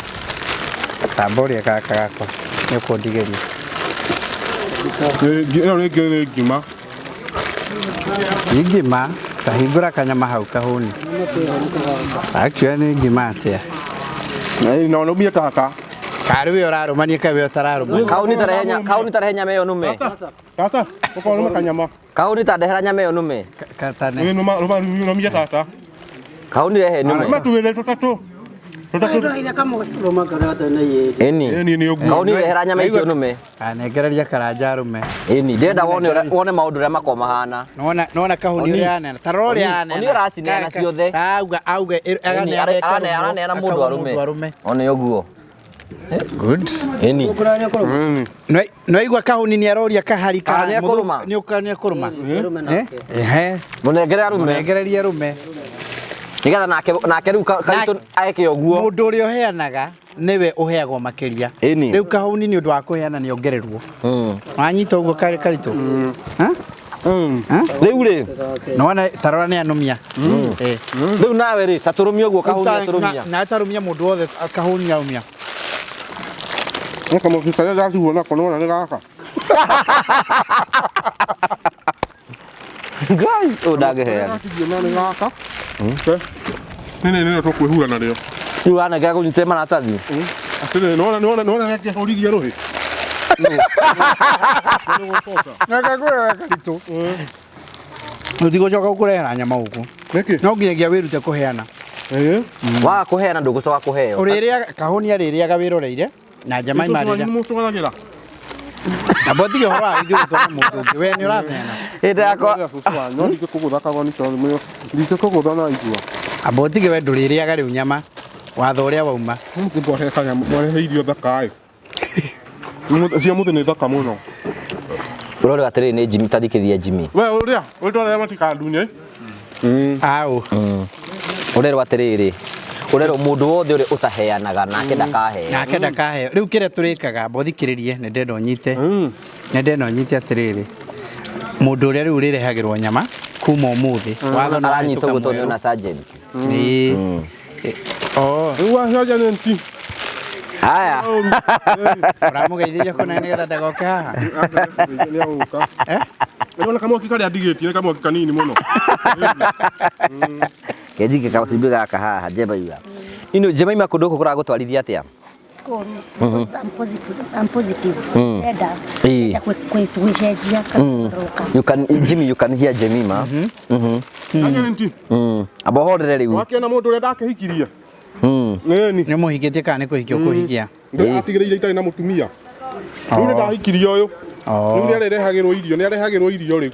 Tamba ũrĩe gaka gakwa nĩ ũkũndigĩria. Ĩyo rĩngĩ nĩ ngima. Ti ngima, ta hingũra kanyama hau kahũni. Akĩoya nĩ ngima atĩa? No nũmie tata. Karĩ we ũrarũmania kaĩ we ũtararũmania. Kahũni tarehe nyama, kahũni tarehe nyama ĩyo nũme. Tata, ũkorwo nũme kanyama. Kahũni ta ndehera nyama ĩyo nũme. Katane. Ĩ nũma nũma nũmie tata. Kahũni rehe nũme. Nũma twĩrĩ tũtatũ. Ĩni. Ĩni nĩ ũguo. Kahũni rehera nyama icio nũme. Anengereria karanja arũme. Ĩni, ndĩrenda wone ũrĩa wone maũndũ ũrĩa makoragwo mahana. Nona nona kahũni Oni. ũrĩa aneana. Ta rora ũrĩa aneana. Oni ũracineana ciothe. Ta auga auga Ĩni, araneana mũndũ arũme. arũme. One ũguo. Good. Ĩni. Nĩwaigua kahũni nĩ aroria kahari ka Ah, nĩekũrũma? nĩ ũka nĩ ekũrũma. Eh? Ehe. Mũnengere arũme. Mũnengererie arũme. Nĩgetha nake nake rĩu karitũ eke ũguo. Mũndũ ũrĩa ũheanaga Nĩwe ũheagwo makĩria. Ĩni. Rĩu kahũni nĩ ũndũ wa kũheana nĩ ongererwo. Wanyita ũguo karĩ karitũ. Ha? Ha? Rĩu rĩ Nĩwona tarora nĩ anũmia. Eh. Rĩu nawe rĩ ta tũrũmie ũguo kahũni atũrũmia. Na tarũmia mũndũ wothe kahũni aumia. Nĩ kamũtu karĩa ndatigwo nako nĩwona nĩ gaka. Ngai ũyũ ndangĩheana. Ndatigwo no nĩ gaka. Nĩ nĩ nĩ tũkwĩhura narĩo. Rĩu wanengera kũnyitĩre maratathi. Atĩrĩrĩ, nĩwona nĩwona nĩwona gakĩhũririe rũhĩ. Gakakũrera karitũ. Tũtigũcoka gũkũrehera nyama gũkũ. Nĩkĩ? No nginyagia wĩrute kũheana. Waga kũheana ndũgũcoka kũheo. Ũrĩrĩaga kahũni arĩrĩaga wĩroreire na njama imarĩra. Mũtũgaragĩra. Na botige ũhoro wa ithuĩ gũtwara mũndũ ũngĩ. We nĩ ũraneana. Hĩndĩ yakwa No ndingĩkũgũtha kagoni tondũ ndingĩkũgũtha na igua. Amba ũtige we ndũrĩrĩaga rĩu nyama. Watho ũrĩa wauma. Mwarehe kanyamũ, mwarehe irio thaka ĩ. Cia mũthĩ nĩ thaka mũno. Ũrore atĩrĩrĩ nĩ Jimmy ta thikĩrĩria Jimmy. We ũrĩa, ũrĩa matikandunye. Au. Ũrerwo atĩrĩrĩ ũrerwo mũndũ wothe ũrĩa ũtaheanaga nake ndakaheo. Nake ndakaheo. Rĩu kĩrĩa tũrĩkaga amba ũthikĩrĩrie nĩ ndenda ũnyite. Nĩ ndenda ũnyite atĩrĩrĩ. Mũndũ ũrĩa rĩu ũrĩrehagĩrwo nyama kuma ũmũthĩ. Watho nĩ Aranyita wahĩtũka ũguo tondũ mwerũ. nĩona sergeant. Ĩĩ. Oh. Rĩu wacenjia nti. Haya. Ũramũgeithĩria kũna nĩgetha ndagoke haha. Nĩ agũka. Nĩwona kamwaki karĩa ndigĩtie nĩ kamwaki kanini mũno. Kenjike kacumbĩ gaka haha Jemima. Ino Jemima kũndũ gũkũ kũragũtwarithia atĩa? Kũru. Because I'm positive. I'm positive. Enda. Ĩĩ. Enda gwĩcenjia kũgarũrũka. You can Jimmy, you can hear Jemima. Cenjia nti. Amba ũhorere rĩu. Wakĩona mũndũ ũrĩa ndakĩhikirie. Ĩni. Nĩ mũhikĩtie kana nĩ kũhikia ũkũhikia? Atigĩrĩire itarĩ na mũtumia. Rĩu nĩ ndahikirie ũyũ. Rĩu nĩ arĩrehagĩrwo irio, nĩ arehagĩrwo irio rĩu.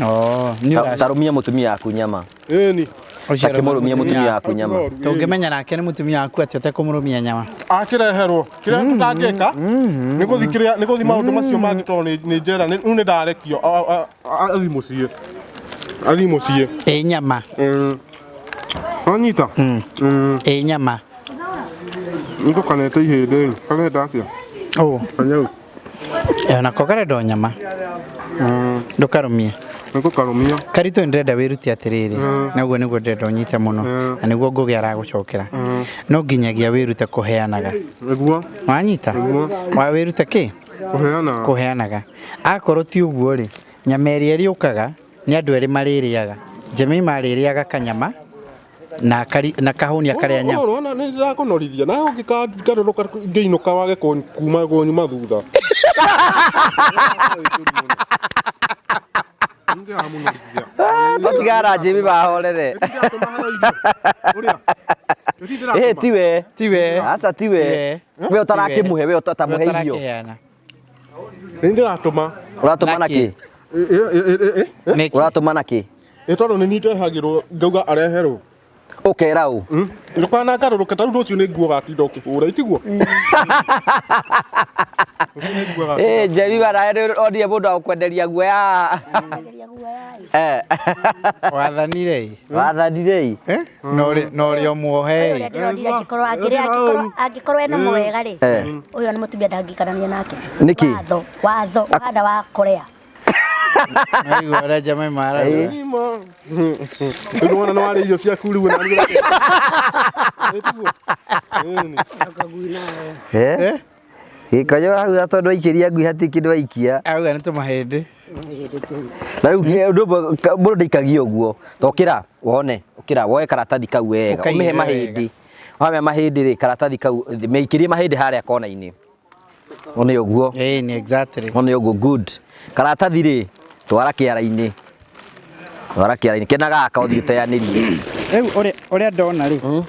Oh, nĩ ũraci. Tarũmia mũtumia waku nyama. Ĩni. Ũcio Takĩmũrũmia mũtumia waku nyama. Tũngĩmenya nake nĩ mũtumia waku atĩ ũtekũmũrũmia nyama. Akĩreherwo kĩrĩa tũtangĩka nĩ gũthi kĩrĩa nĩ gũthi maũndũ macio mangĩ tondũ nĩ njera rĩu nĩ ndarekio athi mũciĩ. Athi mũciĩ. Ĩ nyama. Wanyita? Ĩ nyama. Nĩngũkanete ihĩndĩ karenda atĩa? Ũ. Kanyau. Ĩ nako karenda o nyama. Ndũkarũmie. Nĩngũkarũmia. Karitũ nĩ ndĩrenda wĩrute atĩrĩrĩ na ũguo nĩguo ndĩrenda ũnyite mũno na nĩguo Ngũgĩ aragũcokera. No nginyagia wĩrute kũheanaga. Nĩguo. Wanyita? Wa wĩrute kĩ? Kũheanaga. Kũheanaga. Akorwo ti ũguo rĩ, nyama ĩrĩa ĩrĩũkaga nĩ andũ erĩ marĩrĩaga. Jemima arĩrĩaga kanyama na kari, na kahũni akarĩa nyama. Ũrona nĩ ndĩrakũnorithia nawe ũngĩkangarũrũka ngĩinũka wage kuma kũnyuma thutha. Tũtigara Jimmy mahorere. Ĩ tiwe. Tiwe. Aca tiwe. We ũtarakĩmũhe we ũtamũhe irio. Ũtarakĩheana. Nĩ ndĩratũma. Ũratũma nakĩ? Ũratũma nakĩ? Ĩ tondũ nĩ niĩ ndehagĩrwo ngauga areherwo. Ũkera ũ? Ndũkanangarũrũke ta rĩu rũciũ nĩ nguo ũgatinda ũkĩhũra itiguo? Ĩ Jemima nawe nĩ onire mũndũ wa gũkwenderia guoya. Eh. Wathanire ĩ. Wathanire ĩ. Na ũrĩ o muohe Ũrĩa ĩ. ndĩronire angĩkorwo angĩkorwo ena mwega rĩ Eh. ũyũ nĩ mũtumia ndangĩikarania nake. Nĩkĩ? Watho watho wanda wa Korea. Naigua ũrĩa Jemima arauga. Rĩu wona nĩ warĩa irio ciaku rĩu na Eh? Gĩkonyo arauga tondũ aikĩria ngui hatirĩ kĩndũ aikia. Auga nĩ tũmahĩndĩ. Na rĩu ũndũ ũmwe mũndũ ndaikagia ũguo. Ta ũkĩra wone, ũkĩra woe karatathi kau wega, ũmĩhe Ũkaigĩrĩre mahĩndĩ. Wamĩhe mahĩndĩ rĩ, karatathi kau mĩikĩrie mahĩndĩ harĩa kona-inĩ. One ũguo. Ĩĩ ni exactly. One ũguo good. Karatathi rĩ, twara kĩara-inĩ. Twara kĩara-inĩ. Kena gaka ũthiĩ ũteanĩrie. Rĩu ũrĩa ũrĩa ndona rĩ.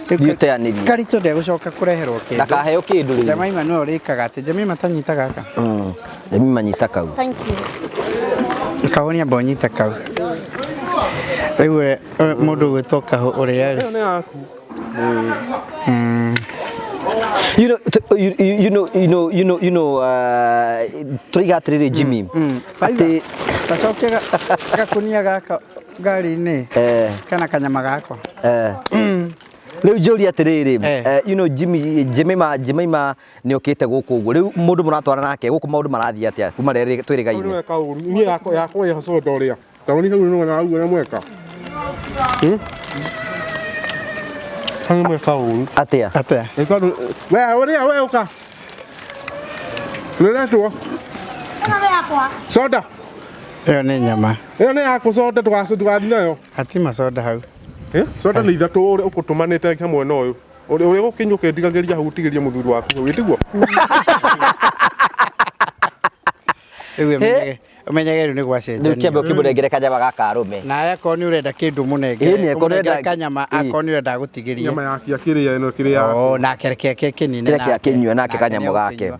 Thiĩ ũteanĩrie. Karitũ ndegũcoka kũreherwo kĩndũ. Ndakaheo kĩndũ rĩu. Jemima nĩwe ũrĩkaga atĩ Jemima tanyita gaka. Jemima nyita kau. Thank you. Kahũni amba ũnyite kau. Rĩu mũndũ ũgwĩtwo kahũ ũrĩa rĩ. Ĩyo nĩ yaku. You know, you, you, you know, you know, you know, you know, tũraiga atĩrĩrĩ Jimmy, atĩ Gacoke gakunia gaka ngari-inĩ eh, kana kanyama gakwa. eh, Rĩu njũrie atĩrĩrĩ, you know Jimmy Jemima Jemima nĩ okĩte gũkũ ũguo. Rĩu mũndũ mũratwara nake gũkũ maũndũ marathiĩ atĩa kuma rĩrĩa twĩrĩgaine? Nĩ weka ũru. Niĩ yakwa yakwa ya soda ũrĩa. Tondũ nĩ hau nĩ wona ũguo nĩ mweka. Hau nĩ mweka ũru. Atĩa? Atĩa? Nĩ tondũ we ũrĩa we ũka. Nĩ ũretwo. Ĩno nĩ yakwa. Soda. Ĩyo nĩ nyama. Ĩyo nĩ yaku soda ndũgathiĩ nayo. Hatima soda hau. Soda nĩ ithatũ ũrĩa ũkũtũmanĩte he mwena ũyũ. Ũrĩa ũrĩa ũgũkinya ũkĩndigagĩria hau ũtigĩrie mũthuri waku hau ĩtiguo? Rĩu ũmenyage ũmenyage rĩu nĩ gwacenjania. Rĩu kĩambe ũkĩmũnengere kanyama gaka arũme. Nawe akorwo nĩ ũrenda kĩndũ mũnengere. Ĩni, akorwo ũmũnengere nĩũrenda- kanyama akorwo nĩ ũrenda agũtigĩrie. Nyama yake akĩrĩa ĩno kĩrĩa yaku. Oh, nake reke ake kĩnine Kĩrĩa kĩa kĩnyue nake kanyamũ gake.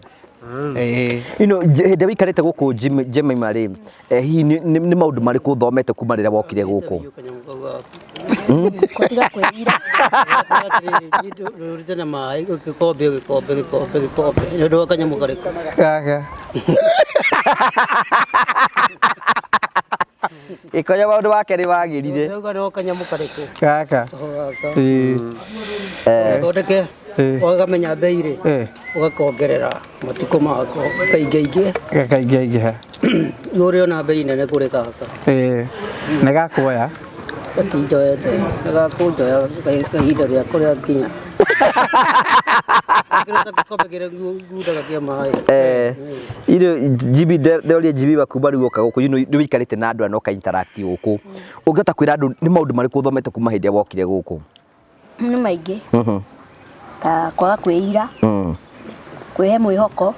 You know, hĩndĩ ĩrĩa wĩikarĩte gũkũ Jemima rĩ, hihi nĩ maũndũ marĩkũ ũthomete kuma rĩrĩa wokire gũkũ? Kũtiga kwĩira. Rũrĩte na maĩ gĩkombe gĩkombe gĩkombe gĩkombe nĩ ũndũ wa kanyamũ karĩkũ? Gaka. Ĩkonya maũndũ make nĩ wagĩrire. Ndauga no kanyamũ karĩkũ? Gaka. Gaka. Ĩĩ. Thondeke ũkamenya mbei rĩ ũgakongerera matukũ mako kaingĩaingĩ Gakaingĩaingĩha. ũrĩ ona mbei nene kũrĩ gaka. Ĩĩ. Nĩ gakuoya. Gatinjoete gakũnjoya kahinda rĩako rĩa nginya. Kĩrĩa gĩkombe kĩrĩa ngundaga kĩa maĩ. You know, Jimmy ndoria Jimmy wa kuma rĩu woka gũkũ, you know, nĩ wĩikarĩte na andũ aya na ũka interact gũkũ. Ũngĩhota kwĩra andũ nĩ maũndũ marĩkũ ũthomete kuma hĩndĩ ĩrĩa wokire gũkũ? Nĩ maingĩ ta kwaga kwĩira, kwĩhe mwĩhoko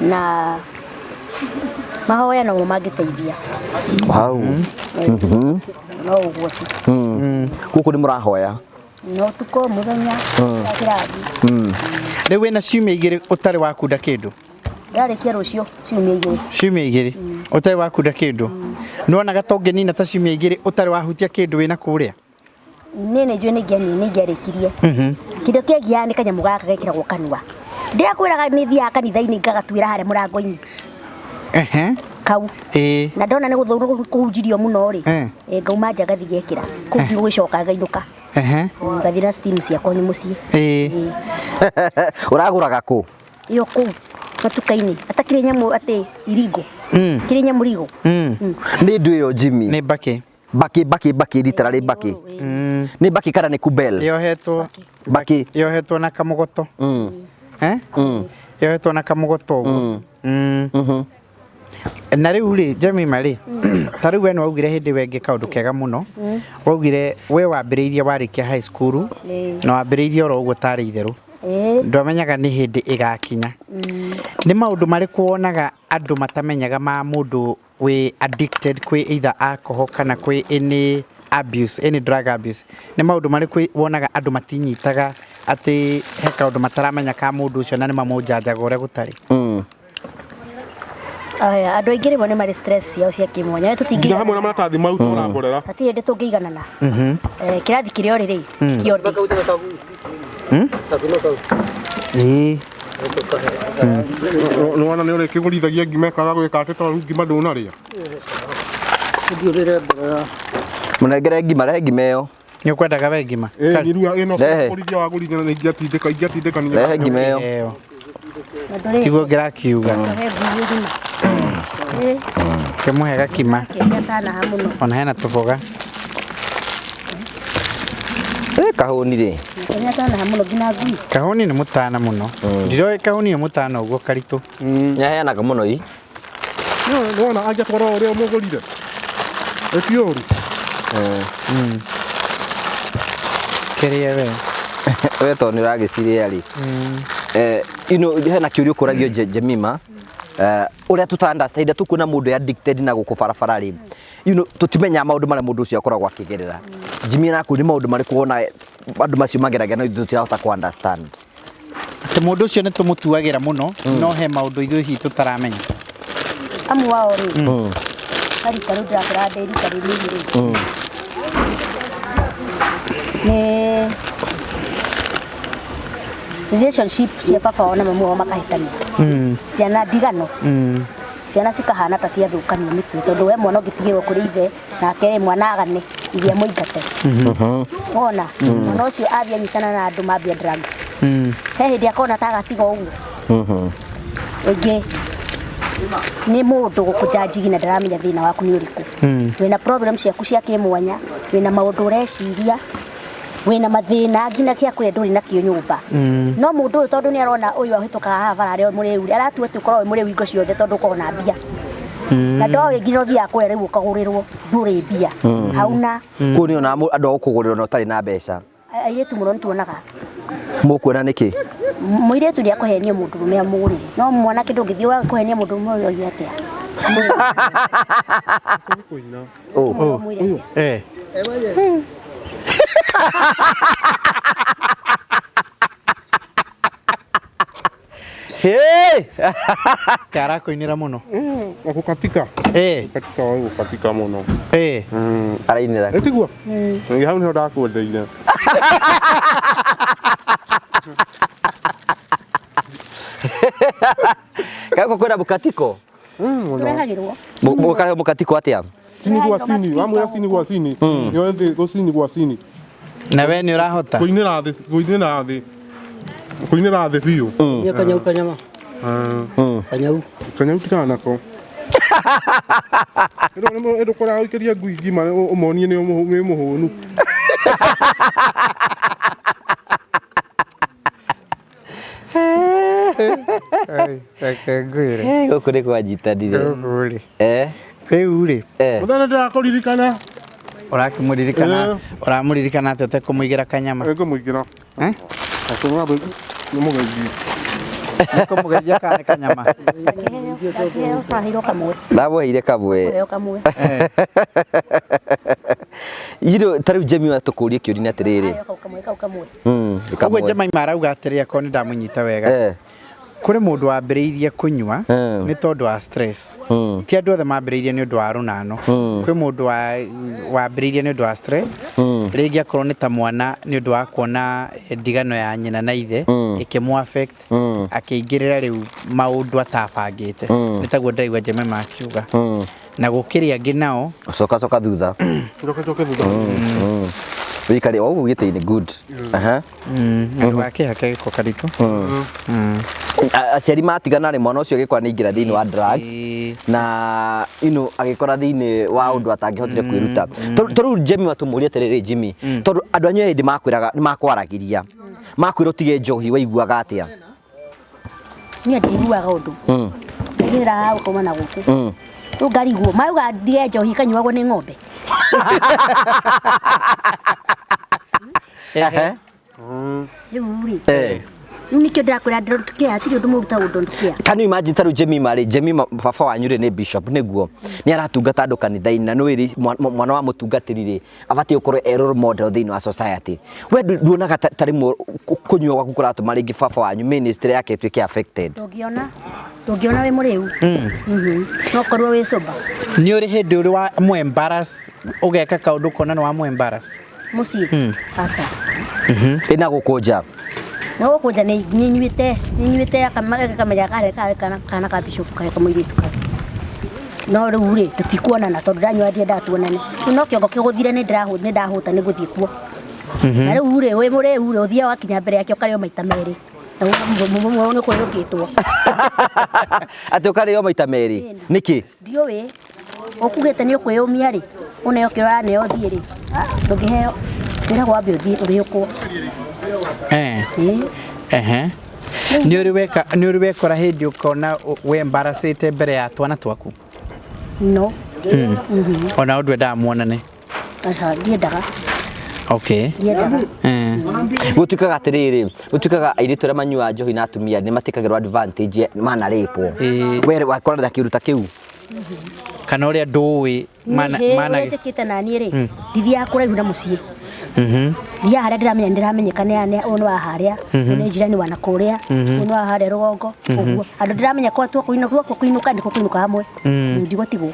na mahoya nomo mangĩteithia. Wow. No ũguo tu. Gũkũ nĩ mũrahoya? No ũtukũ mũthenya kĩrathi. Rĩu wĩna ciumia igĩrĩ ũtarĩ wakunda kĩndũ. Ndarĩkia rũciũ ciumia igĩrĩ. Ciumia igĩrĩ ũtarĩ wakunda kĩndũ. Nĩwonaga ta ũngĩnina ta ciumia igĩrĩ ũtarĩ wahutia kĩndũ wĩna kũrĩa? Niĩ nĩ njũĩ nĩ ingĩarĩkirie. Kĩndũ kĩangiaga nĩ kanyamũ gaka gekĩragwo kanua. Ndĩrakwĩraga nĩ thiaga kanitha-inĩ ngagatuĩra harĩa mũrango-inĩ. Kau. Ĩĩ. Na ndona nĩ kũhunjirio mũno rĩ, ngauma nja ngathiĩ ngekĩra. Kũu ndigũgĩcoka ngainũka. Ngathiĩ na steam ciakwa nĩ mũciĩ. Ĩĩ. Ũragũraga kũ? Ĩyo kũu matuka-inĩ. Atakĩrĩ nyamũ atĩ iringo. Kĩrĩ nyamũ rigo. Nĩ ndũ ĩyo Jimmy? Nĩ mbakĩ. Mbakĩ mbakĩ mbakĩ rita rĩ mbakĩ. Nĩ mbakĩ kana nĩ kubel? Yohetwo. Mbakĩ. Yohetwo na kamũgoto. Yohetwo na kamũgoto ũguo. Na rĩu rĩ Jemima rĩ, ta rĩu we nĩ waugire hĩndĩ ĩyo ĩngĩ kaũndũ kega mũno. Waugire we wambĩrĩirie warĩkia high school na wambĩrĩirie oro ũguo tarĩ itherũ. Ndwamenyaga nĩ hĩndĩ ĩgakinya. Nĩ maũndũ marĩkũ wonaga andũ matamenyaga ma mũndũ wĩ addicted kwĩ either alcohol kana kwĩ any abuse, any drug abuse? Nĩ maũndũ marĩkũ wonaga andũ matinyitaga atĩ he kaũndũ mataramenya ka mũndũ ũcio na nĩ mamũnjanjaga ũrĩa gũtarĩ? Aya, andũ aingĩ rĩmwe nĩ marĩ stress ciao cia kĩmwanya. Nginya hamwe na maratathi mau tũrangorera. Hatirĩ hĩndĩ tũngĩiganana. Kĩrathi kĩrĩa ũrĩ rĩ, kĩo ndĩ. Ĩĩ. Nĩwona nĩ ũrĩkĩgũrithagia ngima ĩkaga gwĩka atĩ tondũ ngima ndũnarĩa. Mũnengere ngima, rehe ngima ĩyo. Nĩ ũkwendaga we ngima? Ĩĩ nyirua ĩno kũrithia wagũrithia na ingĩatindĩka ingĩatindĩka. Rehe ngima ĩyo. Tiguo ngĩrakiuga. Kĩmũhe gakima. Ona hena tũboga. Kahũni rĩ. Kahũni nĩ mũtana mũno. Ndiroĩ kahũni nĩ mũtana ũguo karitũ. Nĩaheanaga mũno ii. Nĩwona angĩatwara ũrĩa mũgũrire. Ĩti ũru. Kĩrĩe we. We tondũ nĩ ũragĩcirĩa rĩ. You know, hena kĩũria ũkũragio Jemima. Ũrĩa tũta understand tukuona mũndũ addicted na gũkũ barabara rĩ. You know, tũtimenyaga maũndũ marĩa mũndũ ũcio akoragwo akĩgerera. Jimmy naku nĩ maũndũ marĩkũ wona andũ macio mageragĩra no ithuĩ tũtirahota kũ understand? Atĩ mũndũ ũcio nĩ tũmũtuagĩra mũno no he maũndũ ithuĩ hihi tũtaramenya. Amu wao rĩ, karika rĩu ndĩrakwĩra ndĩ rika rĩnini rĩ. Nĩ relationship cia baba wao na mamu wao makahĩtania. Ciana ndigano. Ciana cikahana ta ciathũkanio mĩtwe tondũ we mwana ũngĩtigĩrwo kũrĩ ithe nake mwana agane. Iria mũingate. Wona mwana ũcio athiĩ anyitana na andũ mambia drugs. He hĩndĩ akona ta agatiga ũguo. Ĩngĩ nĩ mũndũ gũkũnjanjigi na ndaramenya thĩna waku nĩ ũrĩkũ. Wĩna problem ciaku cia kĩmwanya, wĩna maũndũ ũreciria, wĩna mathĩna nginya kĩa kũrĩa ndũrĩ nakĩo nyũmba. No mũndũ ũyũ tondũ nĩ arona ũyũ ahĩtũkaga haha bara arĩ o mũrĩu, aratua atĩ ũkorwo wĩ mũrĩu hingo ciothe tondũ ũkoragwo na mbia. Na ndoĩ nginya ũthiaga kũrĩa rĩu ũkagũrĩrwo ndũrĩ mbia. Hauna. Kũu nĩ ona andũ a gũkũgũrĩrwo na ũtarĩ na mbeca. Airĩtu mũno nĩtuonaga. Mũkuona nĩkĩ? Mũirĩtu nĩ akũhenia mũndũrũme amũgũrĩre. No mwanake ndũngĩthiĩ wa kũhenia mũndũrũme ũyũ oige atĩa. Oh. Eh. Hey! Karakũinĩra mũno. Gũkatika. Eh. Gũkatika wa gũkatika mũno. Eh. Arainĩra. Ĩtiguo? Hau nĩho ndakwendeire. Kago kwĩna mũkatiko? Tũrehagĩrwo. Mũkarehwo mũkatiko atĩa? Cini gwa cini, wamwĩra cini gwa cini. Nĩoĩ thĩ gũcini gwa cini. Na we nĩ ũrahota? Kũinĩra thĩ, kũinĩra thĩ. Kũinĩra thĩ biũ. Nĩ kanyau kanyama. Kanyau. Kanyau tigana nako. Ĩndũ kũrĩa ũikĩria ngui ngima ũmonie nĩ mũhũnu. Reke ngwĩre. Gũkũ nĩ kwanyitanire. Gũkũ rĩ. Eh. Rĩu rĩ. Mũthenya ndĩrakũririkana. Ũrakĩmũririkana, ũramũririkana atĩa ũtekũmũigĩra kanyama? Ngũmũigĩra. Eh? Nĩ mũgeithie. Nĩkũmũgeithia kana nĩ kanyama? Twaheirwo kamwe. Ndamũheire kamwe. Kũheo kamwe. Iro ta rĩu Jemima tũkũrie kĩũria nĩ atĩrĩrĩ. Kau kamwe kau kamwe. Ũguo Jemima arauga atĩrĩ akorwo nĩ ndamũnyita wega. Kũrĩ mũndũ wambĩrĩirie kũnyua nĩ tondũ wa stress. Ti andũ othe mambĩrĩirie nĩ ũndũ wa rũnano. Kwĩ mũndũ wambĩrĩirie nĩ ũndũ wa stress. Rĩngĩ akorwo nĩ ta mwana nĩ ũndũ wa kuona ndigano ya nyina na ithe ĩkĩmũ affect, akĩingĩrĩra rĩu maũndũ atabangĩte. Nĩ taguo ndĩraigua Jemima akiuga. Na gũkĩrĩ angĩ nao Coka coka thutha. Coka coka thutha. Wĩikare o ũguo gĩtĩ-inĩ good. Aha. Na ndũgakĩhake gĩko karitũ. Aciari matigana rĩ mwana ũcio agĩkora nĩ aingĩra thĩinĩ wa drugs na you know agĩkora thĩinĩ wa ũndũ atangĩhotire kwĩruta. To rĩu Jemima tũmũrie atĩrĩrĩ Jimmy, tondũ andũ anyu hĩndĩ makwĩraga nĩ makwaragĩria. Makwĩra ũtige njohi waiguaga atĩa? Niĩ ndiguaga ũndũ. Ndaigĩrĩra haha gũkoma na gũkũ. Rĩu ngarigwo mauga ndige njohi ikanyuagwo nĩ ng'ombe. Rĩu rĩ. Rĩu nĩkĩo ndĩrakwĩra ndũkĩa hatirĩ ũndũ mũru ta ũndũ ndũkĩa. Can you imagine ta rĩu Jemima rĩ, Jemima baba wanyu rĩ nĩ bishop nĩguo. Nĩ aratungata andũ kanitha-inĩ na nĩũĩ mwana wa mũtungatĩri rĩ abatiĩ gũkorwo e role model thĩinĩ wa society. We nduonaga ta rĩmwe kũnyua gwaku kũratũma rĩngĩ baba wanyu ministry yake ĩtuĩke affected? Ndũngĩona ndũngĩona wĩ mũrĩu. No korwo wĩ sober. Nĩ ũrĩ hĩndĩ ũrĩ wa mũ embarrass ũgeka kaũndũ ũkona nĩ wa mũ embarrass? Mũciĩ? Aca. Ĩna gũkũnja. Na gũkũnja nĩ nyuĩte nyuĩte akamenya karĩ karĩ kana ka bishop karĩ kamũirĩtu kau. No rĩu rĩ tũtikuonana tondũ ndanyua ndiendaga tuonane. Rĩu no kĩongo kĩgũthire nĩ ndahũta nĩ gũthiĩ kuo. Na rĩu rĩ wĩ mũrĩu rĩ ũthiaga wakinya mbere yake ũkarĩo maita merĩ. Na nĩ kwĩrũkĩtwo. Atĩ ũkarĩo maita merĩ? Nĩkĩ? Ndiũĩ. Ũkugĩte nĩ ũkwĩyũmia rĩ, ũneo kĩrĩa ũraneo ũthiĩ rĩ, ndũngĩheo. Wĩragwo wambe ũthiĩ ũrĩũkwo. Ehe. Nĩ ũrĩ weka nĩ ũrĩ wekora hĩndĩ ũkona we embarrassĩte mbere ya twana twaku? No. Ona ũndũ endaga muonane? Aca ndiendaga. Okay. Ndiendaga. Gũtuĩkaga atĩrĩrĩ, gũtuĩkaga airĩtu arĩa manyuaga njohi na atumia nĩ matikagĩrwo advantage manarĩpwo. We wakora na kĩũndũ ta kĩu? Kana ũrĩa ndũĩ mana mana ũrĩa njĩkĩte naniĩ rĩ, ndithiaga kũraihu na mũciĩ. Thiaga harĩa ndĩramenya nĩ ndĩramenyeka nĩ ũyũ nĩ wa harĩa, ũyũ nĩ njirani wa na kũrĩa, ũyũ nĩ wa harĩa rũgongo, ũguo. Andũ ndĩramenya kwa tua kũinũka kũinũka nĩkuo kũinũka hamwe. Ndigũtigwo.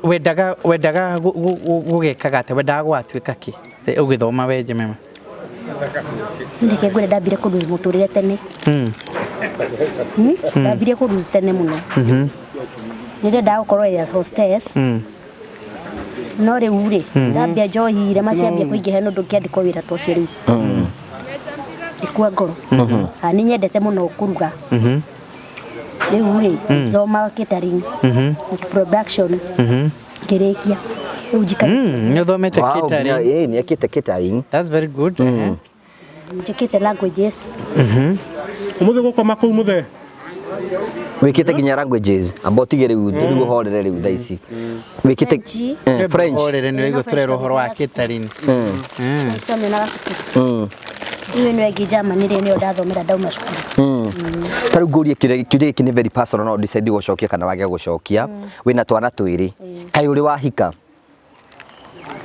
Wendaga wendaga gũgĩkaga atĩa? Wendaga gũgatuĩka kĩ ũgĩthoma we Jemima? Reke ngwĩre ndambire kũ lose mũtũrĩre tene. Ndambire kũ lose tene mũno. Nĩ ndendaga gũkorwo air hostess. No rĩu rĩ, ndambia njohi rĩ, maciambia kũingĩha no ndũngĩandĩkwo wĩra ta ũcio rĩu. Ngĩkua ngoro. Ah, nĩ nyendete mũno kũruga. Rĩu rĩ, thoma catering, food production, ngĩrĩkia. Rĩu njikarĩte Nĩ ũthomete Wow, catering. nginya- ĩĩ, nĩ ekĩte catering. That's very good. Ehe. Njĩkĩte languages. Ũmũthĩ gũkoma kũu mũthee. Wĩkĩte nginya languages. Amba ũtige rĩu rĩu ũhorere rĩu thaa ici. Wĩkĩte French. Eh, French. Orere nĩ waigua tũrerwo ũhoro wa catering. Twamenaga cukuru. Rĩu ĩno ĩngĩ Germany rĩ, nĩyo ndathomera ndauma cukuru. Ta rĩu ngũrie kĩũria kĩũria gĩkĩ nĩ very personal no decide gũcokia kana wage gũcokia. Wĩna twana twĩrĩ. Kaĩ ũrĩ wahika?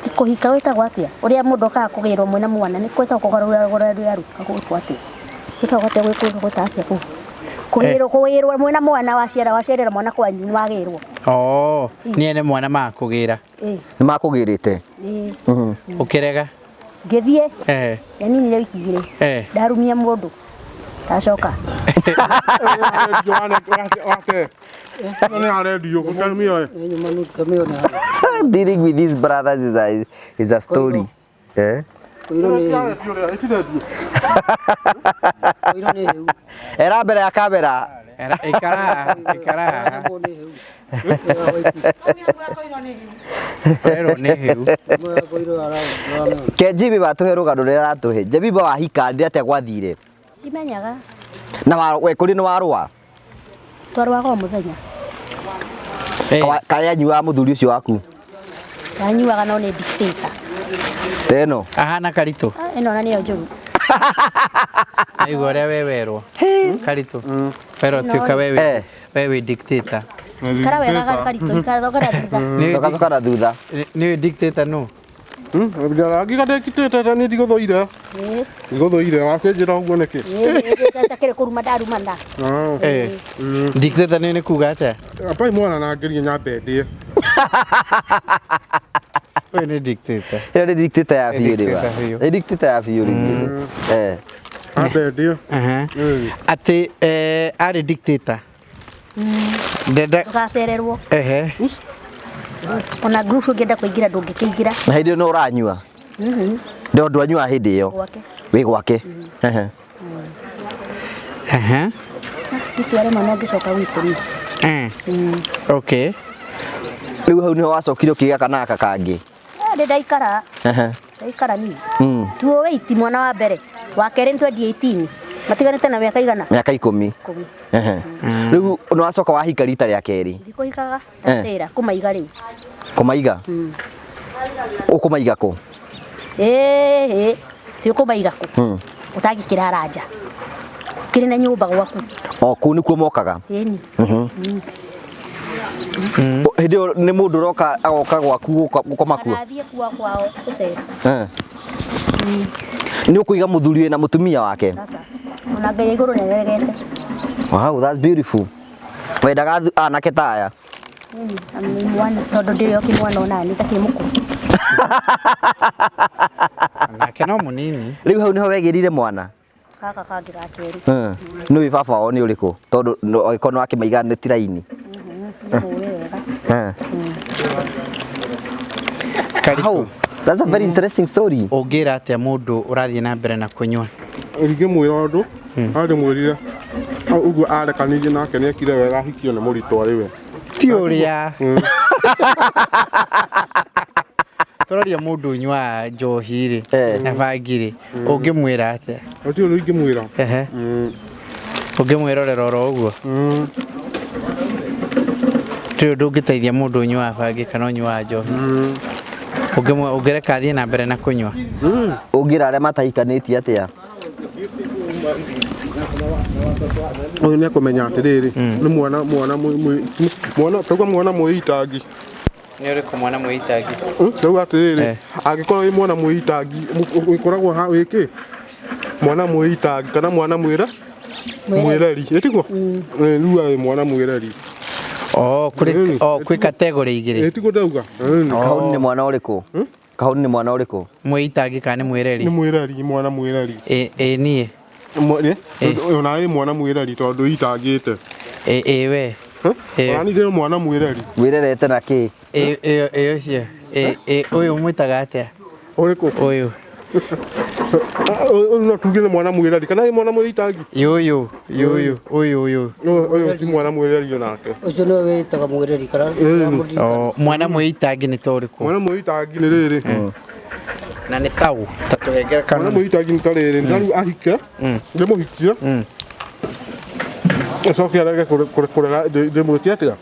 Ti kũhika wĩtagwo atĩa? Ũrĩa mũndũ okaga kũgĩrwo mwĩna mwana nĩ kwĩtagwo kũgarũra gwĩkwo atĩa? Gwĩtagwo atĩa gwĩkwo gwĩta atĩa kũu? Kũgĩrwo kũgĩrwo mwĩna mwana waciara waciarĩra mwana kwanyu nĩ wagĩrwo. Oh, nĩ ene mwana makũgĩra. Ĩĩ. Nĩ makũgĩrĩte? Ĩĩ. Ũkĩrega? Ngĩthiĩ Eh. yaninire wiki igĩrĩ. Eh. Ndarumia mũndũ. Ndacoka. Wake. Ĩno nĩ ya redio, gũkarumia ĩ. Dealing with these brothers is a story. Eh? Era mbere ya kamera. Era ikara haha, ikara haha. Ũrerwo nĩ hĩu. Kenjibi batũhe rũgano rũrĩa aratũhe. Jebiba wahika ndĩ atĩa gwathire? Ndimenyaga. Na wa we kũrĩ nĩ warũa? Twarũaga o mũthenya. Kaĩ anyuaga mũthuri ũcio waku? Ndanyuaga no nĩ dictator. Teno. Ahana karitũ. Ah, ĩno ona nĩyo njũru. Aigua ũrĩa we werwo. Karitũ. Werwo tuĩka we wĩ we wĩ dictator. Ikara wega karitũ, ikara coka na thutha. Coka coka na thutha. Nĩ wĩ dictator nũ? Ngiga ndĩkitĩte nĩ ndigũthũire. Ĩĩ. Ndigũthũire wakĩnjĩra ũguo nĩkĩ? Takĩrĩ kũruma ndarumana. Eh. Dictator nĩ kuga atĩa? Apai mwana na ngerie nyambe ndĩe. Ũyũ nĩ dictator. Ĩyo nĩ dictator ya Nĩ biũ rĩu. dictator biũ. Nĩ dictator ya biũ rĩu. Eh. Nyambe ndĩe. Atĩ eh, arĩ dictator. Ndenda Ndũgacererwo. ehe. Ona group ũngĩenda kũingĩra ndũngĩkĩingĩra. Na hĩndĩ ĩyo nĩ ũranyua? Ndio ndwanyua hĩndĩ ĩyo. Gwake. Wĩ gwake. Ehe. Ehe. Itware mwana ngĩcoka gwitũ niĩ. Eh. Okay. Rĩu hau nĩho wacokire ũkĩgĩa kana gaka kangĩ. Ah, Ndĩ ndaikara. Ehe. Ndaikara niĩ. Mm. 208 mwana wa mbere. Wa kerĩ nĩ 2018. Matiganĩte na mĩaka igana? Mĩaka ikũmi. Ikũmi. Ehe. Rĩu nĩ wacoka wahika rita rĩa kerĩ. Ndikũhikaga. Eh. Ndatĩra kũmaiga rĩu. Kũmaiga? Ũkũmaiga kũ? Ĩĩ. Ti ũkũmaiga kũ? Ũtangĩkĩrara nja. Ũkĩrĩ na nyũmba gwaku. O kũu nĩkuo mokaga? Ĩni. Hĩndĩ ĩyo nĩ mũndũ ũroka agoka gwaku gũkoma kuo? Kana athiĩ kuo kwao gũcera. Eh. Nĩ ũkũiga mũthuri wĩna mũtumia wake? Aca. Ona Ngai ya igũrũ nĩ aregete. Wow, that's beautiful. Wendaga anake ta aya? Nĩ mwana tondũ ndĩrĩ o kĩmwana ona niĩ takĩrĩ mũkũrũ. Nake no mũnini. Rĩu hau nĩho wegĩrire mwana? Gaka kangĩ ga kerĩ. Nĩ ũĩ baba wao nĩ ũrĩkũ? Tondũ angĩkorwo nĩ wakĩmaiga nĩ ti raini. Nĩ mũĩ wega. Karitũ. That's a very interesting story. Ũngĩra atĩa mũndũ ũrathiĩ na mbere na kũnyua? Ingĩmwĩra ũndũ, arĩmwĩrire ũguo arekanirie nake nĩ ekire wega ahikio nĩ mũritũ arĩ we. Ti ũrĩa. Tũroria mũndũ ũnyuaga njohi rĩ na bangi rĩ, ũngĩmwĩra atĩa? Gũtirĩ ũndũ ingĩmwĩra. Ehe. Ũngĩmwĩrorera oro ũguo? Tũrĩ ũndũ ũngĩteithia mũndũ ũnyuaga bangi kana ũnyuaga njohi? Ũngĩreka athiĩ na mbere na kũnyua? Ũngĩra arĩa matahikanĩtie atĩa? Ũyũ nĩ ekũmenya atĩrĩrĩ, nĩ mwana mwana mwana tauga mwana mwĩitangi. Nĩ ũrĩkũ mwana mwĩitangi? Tauga atĩrĩrĩ, angĩkorwo wĩ mwana mwĩitangi, wĩkoragwo ha wĩkĩ? Mwana mwĩitangi kana mwana mwĩra? Mwĩreri, ĩtiguo? Rĩu wĩ mwana mwĩreri. Oh, kũrĩ oh kwĩ category igĩrĩ. Ĩtiguo ndauga? Kahũni nĩ mwana ũrĩkũ? Kahũni nĩ mwana ũrĩkũ? Mwĩitangi kana nĩ mwĩreri? Nĩ mwĩreri, mwana mwĩreri. Ĩ niĩ. Ona wĩ mwana mwĩreri tondũ itangĩte. Ĩ we. Ona niĩ ndĩ mwana mwĩreri. Wĩrerete na kĩ? Ĩ ũcio. Ũyũ mwĩtaga atĩa? Ũrĩkũ? Ũyũ. Ũyũ no tuge nĩ mwana mwĩreri kana nĩ mwana mwĩitangi? Ũyũ, ũyũ, ũyũ, ũyũ. Ũyũ ti mwana mwĩreri onake. Ũcio nĩwe wĩtaga mwĩreri kana Oh, mwana mwĩitangi nĩ ta ũrĩkũ? Mwana mwĩitangi nĩ rĩrĩ. Na nĩ tau ta tũhengere Mwana kanua. mwĩitangi nĩ ta rĩrĩ, na rĩu ahike, ndĩmũhikie. Acoke arege kũrega ndĩmwĩke atĩa?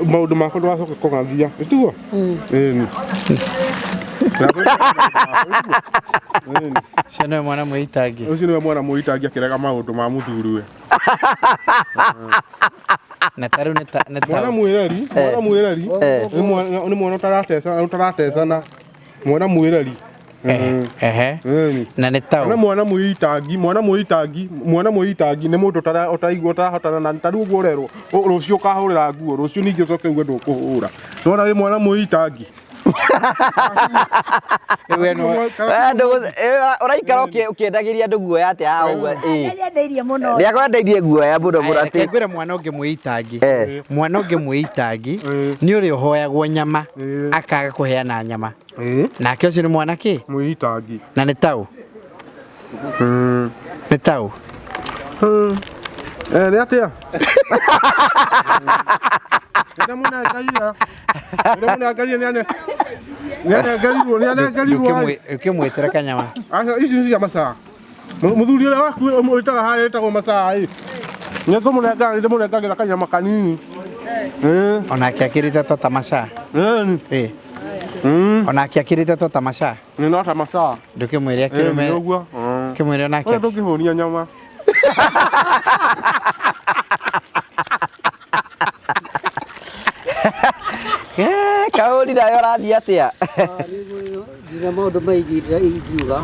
Maũndũ makwa ndũgacoke kũng'athia, ĩtiguo? Ĩni. Ũcio nĩwe mwana mwĩitangi. Ũcio nĩwe mwana mwĩitangi akĩrega maũndũ ma mũthuriwe. Na ta rĩu nĩ ta nĩ Mwana tau. mwĩreri, mwana mwĩreri nĩ mwana ũtaratecana, ũtaratecana. Mwana mwĩreri. Ehe. Ĩni. Na nĩ tau. Kana mwana mwĩitangi, mwana mwĩitangi, mwana mwĩitangi nĩ mũndũ ũtaraigua ũtarahotana na ta rĩu ũguo ũrerwo rũciũ ũkahũrĩra nguo, rũciũ ningĩ ũcoke uge ndũkũhũra. Nĩwona wĩ mwana mwĩitangi. Ũraikara ũkĩendagĩria andũ guoya atĩa haha ũguo? Ĩĩ. Nĩanyendeirie mũno. Nĩakwendeirie guoya mũno mũno Reke atĩ ngwĩre mwana ũngĩ mwĩitangi. Mwana ũngĩ mwĩitangi nĩ ũrĩa ũhoyagwo nyama akaga kũheana nyama. Nake ũcio nĩ mwana kĩ? Mwĩitangi. Na nĩ tau. Nĩ tau. Nĩ atĩa? Ndĩramũnengerire. Ndĩramũnengerire nĩ anengerirwo. Ũkĩmwĩtĩra kanyama. Aca ici nĩ cia macaa. Mũthuri ũrĩa waku wĩtaga harĩa wĩtagwo macaa ĩ. Nĩ ndĩmũnengagĩra kanyama kanini. Onake akĩrĩte tota macaa. Ĩni. Onake akĩrĩte tota macaa. Nĩ no ta macaa. Ndũkĩmwĩre akĩrũme. Ũguo. Kĩmwĩre onake. Ũrĩa ndũngĩhũnia nyama. Kaũri nawe ũrathiĩ atĩa? Nginya maũndũ maingĩ ingiuga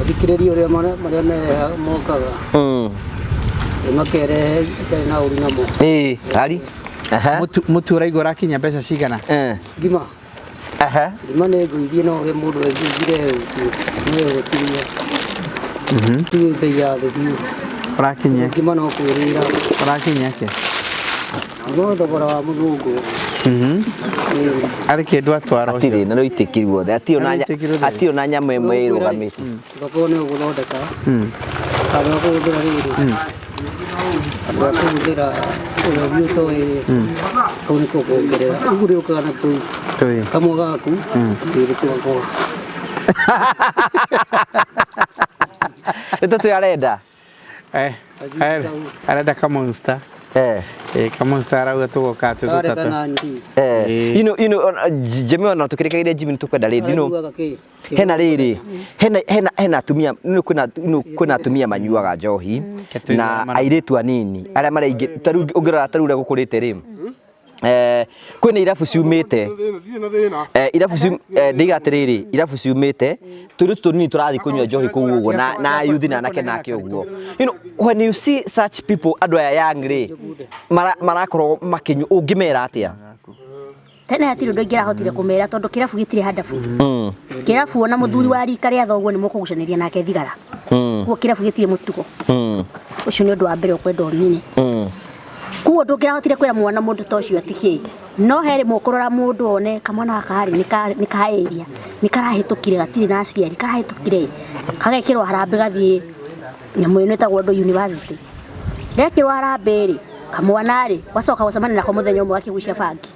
thikĩrĩria ũrĩa marĩa mereha mokaga makerehe itarĩ na ũru namo. Ĩĩ, ari. Mũtu ũraigua ũrakinya mbeca cigana? Ngima. Ngima nĩ ngũithie no ũrĩa mũndũ aigire ehũtirie. Ti bei ya thĩ biũ. Ũrakinyia? Ngima no kwĩrĩra. Ũrakinyia kĩ? Ngima thogora wa mũthũngũ. Arĩ kĩndũ atwara ũcio. Hatirĩ na rũitĩkiri guothe. Hatirĩ ona nyama ĩmwe ĩrũgamĩte. Thoko nĩ ũgũthondeka. Handũ ha kũhũthĩra rĩrĩ. Handũ ha kũhũthĩra ũrĩa ũngĩ ũtoĩ rĩ. Kau nĩko kuongerera. Ũguo rĩũkaga na tũi. Tũi. Kamwe gaku. Twĩrĩ twakwa. Nĩ tũtũ arenda. Arenda kamonster. Kamonster arauga tũgoka twĩ tũtatũ. You know, Jimmy ona tũkĩrĩkagĩria Jimmy nĩtũkwenda rĩngĩ, you know, hena rĩrĩ hena atumia kwĩna atumia manyuaga njohi na airĩtu anini arĩa maraingĩ ta rĩu ũngĩrora ta rĩu ũrĩa gũkũrĩte rĩ kwĩna irabu ciumĩte irabu ndiga atĩrĩrĩ irabu ciumĩte tũirĩtu tũnini tũrathiĩ kũnyua njohi kũu ũguo na yuthi na anake nake ũguo. You know, when you see such people andũ aya young rĩ marakorwo makĩnyua ũngĩmera atĩa? Tene hatirĩ ũndũ ingĩrahotire kũmera tondũ kĩrabu gĩtirĩ handabu. Kĩrabu ona mũthuri wa rika rĩa thoguo nĩ mũkũgucanĩria nake thigara. Koguo kĩrabu gĩtirĩ mũtugo. Ũcio nĩ ũndũ wa mbere ũkwenda ũmine. Koguo ndũngĩrahotire kwĩra mwana mũndũ ta ũcio atĩ kĩ. No he rĩmwe ũkũrora mũndũ one kamwana gaka rĩ nĩ ka area nĩ karahĩtũkire gatirĩ na aciari karahĩtũkire gagekĩrwo harambĩ gathiĩ nyamũ ĩno ĩtagwo andũ university. Gekĩrwo harambĩ rĩ kamwana rĩ wacoka gũcemania nako mũthenya ũmwe gakĩgucia bangi.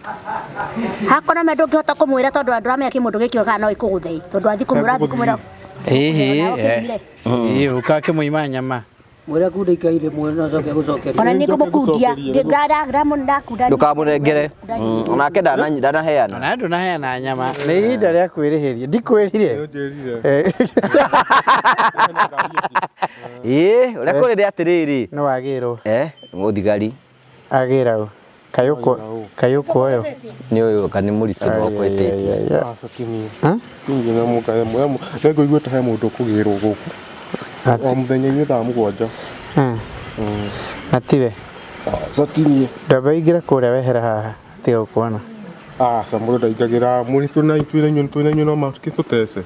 Hakona me ndũngĩhota kũmwĩra tondũ andũ aramenya kĩmũndũ gĩkĩ kana no ĩkũgũthe tondũ athiĩ kũmwĩra athiĩ kũmwĩra. Ĩhĩ. Ĩĩ ũka akĩmũima nyama. Mwĩra kunda ikaire mwena acoke gũcokeria. Ona nĩ ngũmũkundia ndakunda. Ndũkamũnengere. Onake ndanaheana. Ona ndũnaheana nyama. Nĩ ihinda rĩa kwĩrĩhĩria. Ndikwĩrire. Ĩĩ, ũrĩa kũrĩ nĩ atĩrĩrĩ. Nĩ wagĩrwo. Mũthigari. Agĩra ũ? Kayũkũ kayũkũ ũyũ. Nĩ ũyũ kana nĩ mũritũ no kwĩtĩtie. Nĩngũiguĩte he mũndũ ũkũgĩrwo gũkũ. O mũthenya inyuĩ thaa 7. Na tiwe. Catinie. Ndamba ingĩra kũrĩa wehera haha tiga gũkuona. Aca mũndũ ndaingagĩra mũritũ na twĩna inyuĩ twĩna inyuĩ no makĩtũtece.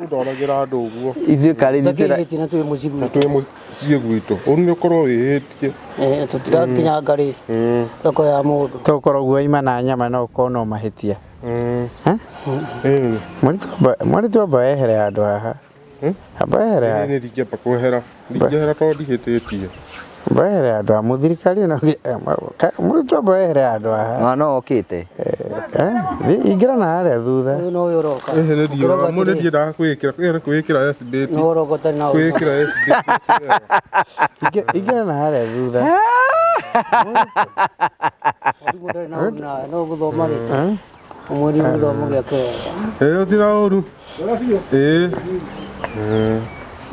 Ndoragĩra andũ ũguo. Ithuĩ karĩ ithuĩ na twĩ mũcigu. Na twĩ mũcigu. Mũciĩ gwitũ ũru nĩ ũkorwo wĩhĩtie. Tũtirakinyanga rĩ thoko ya mũndũ. Tokorwo guo ima na nyama no ũkorwo no mahĩtia. Ĩni. Mwaritu amba wehere handũ haha. Amba wehere haha. Nĩ ndingĩamba kwehera. Ndingĩehera tondũ ndihĩtĩtie. Amba wehere handũ haha. Mũthirikari ĩno mũritũ amba wehere handũ haha. Mwana okĩte. Ingĩra na harĩa thutha. Ũyũ no ũyũ ũroka. Ĩhĩ nĩ ndiũraga mũndũ ndiendaga kwĩĩkĩra kwĩra kwĩĩkĩra SBT. No ũroka ũtarĩ na ũru. Kwĩĩkĩra SBT. Ingĩra na harĩa thutha. Mwarimũ ndarĩ na ũru nawe no gũthoma rĩ. Ũmwĩrire gĩthomo gĩake wega. Ĩĩ ũtira ũru. Ĩĩ.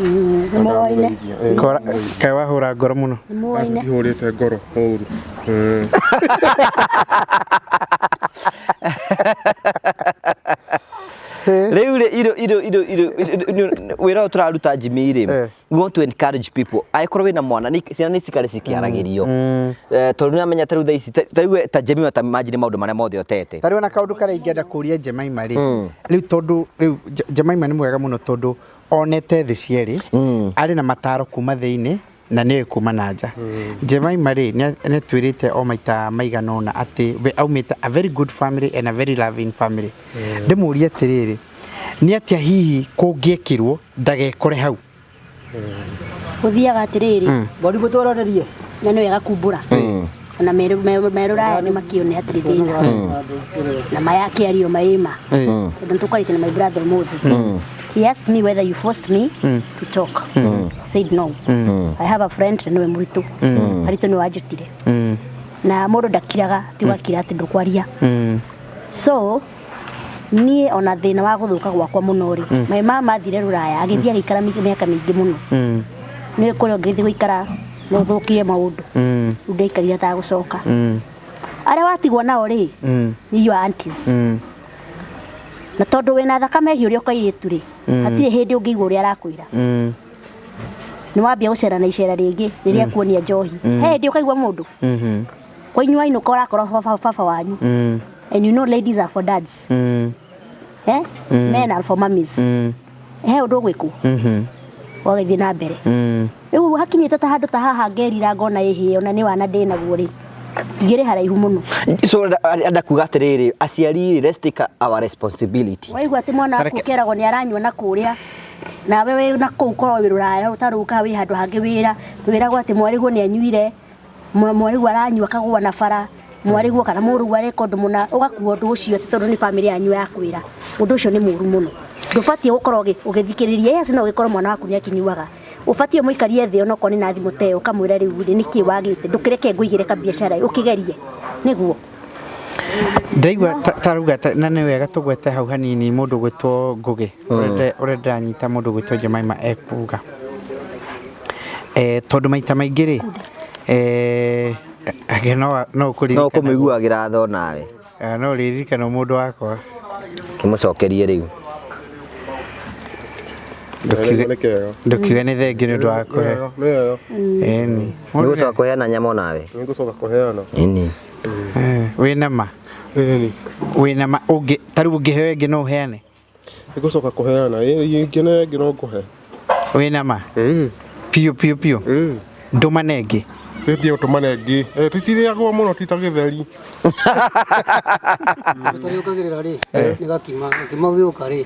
Nĩ moaine. Kaĩ wahũra ngoro mũno. Nĩ moaine. Ndihũrĩte ngoro ũru. Rĩu rĩ irio irio irio irio wĩra ũyũ tũraruta Jimmy rĩ, we want to encourage people angĩkorwo wĩna mwana ciana nĩ cikare cikĩaragĩrio. Tondũ nĩũramenya ta rĩu thaa ici ta rĩu ta Jemima ta imagine maũndũ marĩa mothe ũtete. Ta rĩu ona kaũndũ karĩa ingĩenda kũria Jemima rĩ, rĩu tondũ rĩu Jemima nĩ mwega mũno tondũ onete thĩ cierĩ, arĩ na mataro kuma thĩinĩ na nĩoĩ kuma na nja. Jemima rĩ nĩ atwĩrĩte o maita maigana ũna atĩ we aumĩte a very good family and a very loving family. Ndĩmũrie atĩrĩrĩ, nĩ atĩa hihi kũngĩekirwo ndagekore hau? Gũthiaga atĩrĩrĩ. Mwarimũ twaranĩrie. Na nĩ wega kumbũra. Ona merũraya nĩ makĩone hatirĩ thĩna. Na maya akĩario maĩma. Tondũ nĩ tũkwarĩtie na my brother ũmũthĩ. He asked me whether you forced me to talk. I said no. I have a friend na nĩwe mũritũ. Karitũ nĩwe wanjĩtire. Na mũndũ ndakiraga, ti wakira atĩ ndũkwaria. So niĩ ona thĩna wa gũthũka gwakwa mũno rĩ, my mama athire rũraya agĩthiĩ agĩikara mĩaka mĩingĩ mũno. Nĩũĩ kũrĩa ũngĩthiĩ gũikara no ũthũkie maũndũ. Rĩu ndaikarire atagũcoka. Arĩa watigwo nao rĩ, nĩ your aunties. Na tondũ wĩna thakame hiũ ũrĩa ũkairĩtu rĩ, hatirĩ hĩndĩ ũngĩigua ũrĩa arakwĩra. Nĩ wambia gũcera na icera rĩngĩ rĩrĩa kuonia njohi. He hĩndĩ ũkaigua mũndũ. Kwa inyuĩ wainũka ũrakora baba wanyu. And you know ladies are for dads. Men are for mummies. He ũndũ ũgwĩkwo. Wagĩthiĩ na mbere. Rĩu hakinyĩte ta handũ ta haha ngerira ngona ĩhĩ ona nĩ wana ndĩ naguo rĩ. Ngĩrĩ haraihu mũno. So anda kuga atĩrĩrĩ, aciari rĩ, let's take our responsibility. Waigua atĩ mwana waku ũkeragwo nĩ aranyua na kũrĩa, nawe wĩ na kũu korwo wĩ rũraya ũtarũka wĩ handũ hangĩ wĩra, twĩragwo atĩ mwarĩguo nĩ anyuire, mwarĩguo aranyua akagũa na bara, mwarĩguo kana mũrũguo areka ũndũ mũna, ũgakua ũndũ ũcio atĩ tondũ nĩ bamĩrĩ yanyu yakwĩra. Ũndũ ũcio nĩ mũru mũno. Ndũbatiĩ gũkorwo ũgĩthikĩrĩria, yes no ũgĩkorwo mwana waku nĩ akĩnyuaga. Ũbatiĩ mũikarie thĩ onokorwo nĩ na thimũ ta ĩyo ũkamwĩra rĩu rĩ nĩkĩ wagĩte, ndũkĩreke ngũigĩre kabiacara ũkĩgerie nĩguo. Ndaigua tarauga na nĩ wega tũgwete hau hanini mũndũ gwĩtwo Ngũgĩ ũrĩa ndĩranyita mũndũ gwĩtwo Jemima ekuga. Tondũ maita maingĩ rĩ, no ũkũririkana. No ũkũmũiguagĩra tha onawe. No ũririkana mũndũ wakwa. Kĩmũcokerie rĩu. Ndũkiuge nĩ thengiũ nĩ ũndũ wa kũhe. Ĩni. Nĩgũcoka kũheana nyama onawe? Nĩngũcoka kũheana. Ĩni. Wĩna ma? Ĩni. Wĩna ma ũngĩ ta rĩu ũngĩheo ĩngĩ no ũheane? Nĩngũcoka kũheana. Ĩngĩ na ĩngĩ no ngũhe. Wĩna ma? Piũ piũ piũ. Ndũmane ĩngĩ. Tũthiĩ ũtũmane ĩngĩ. Tũtirĩagwo mũno ti ta gĩtheri. Tũrĩũkagĩrĩra rĩ, nĩ gakima, gakima gĩũka rĩ,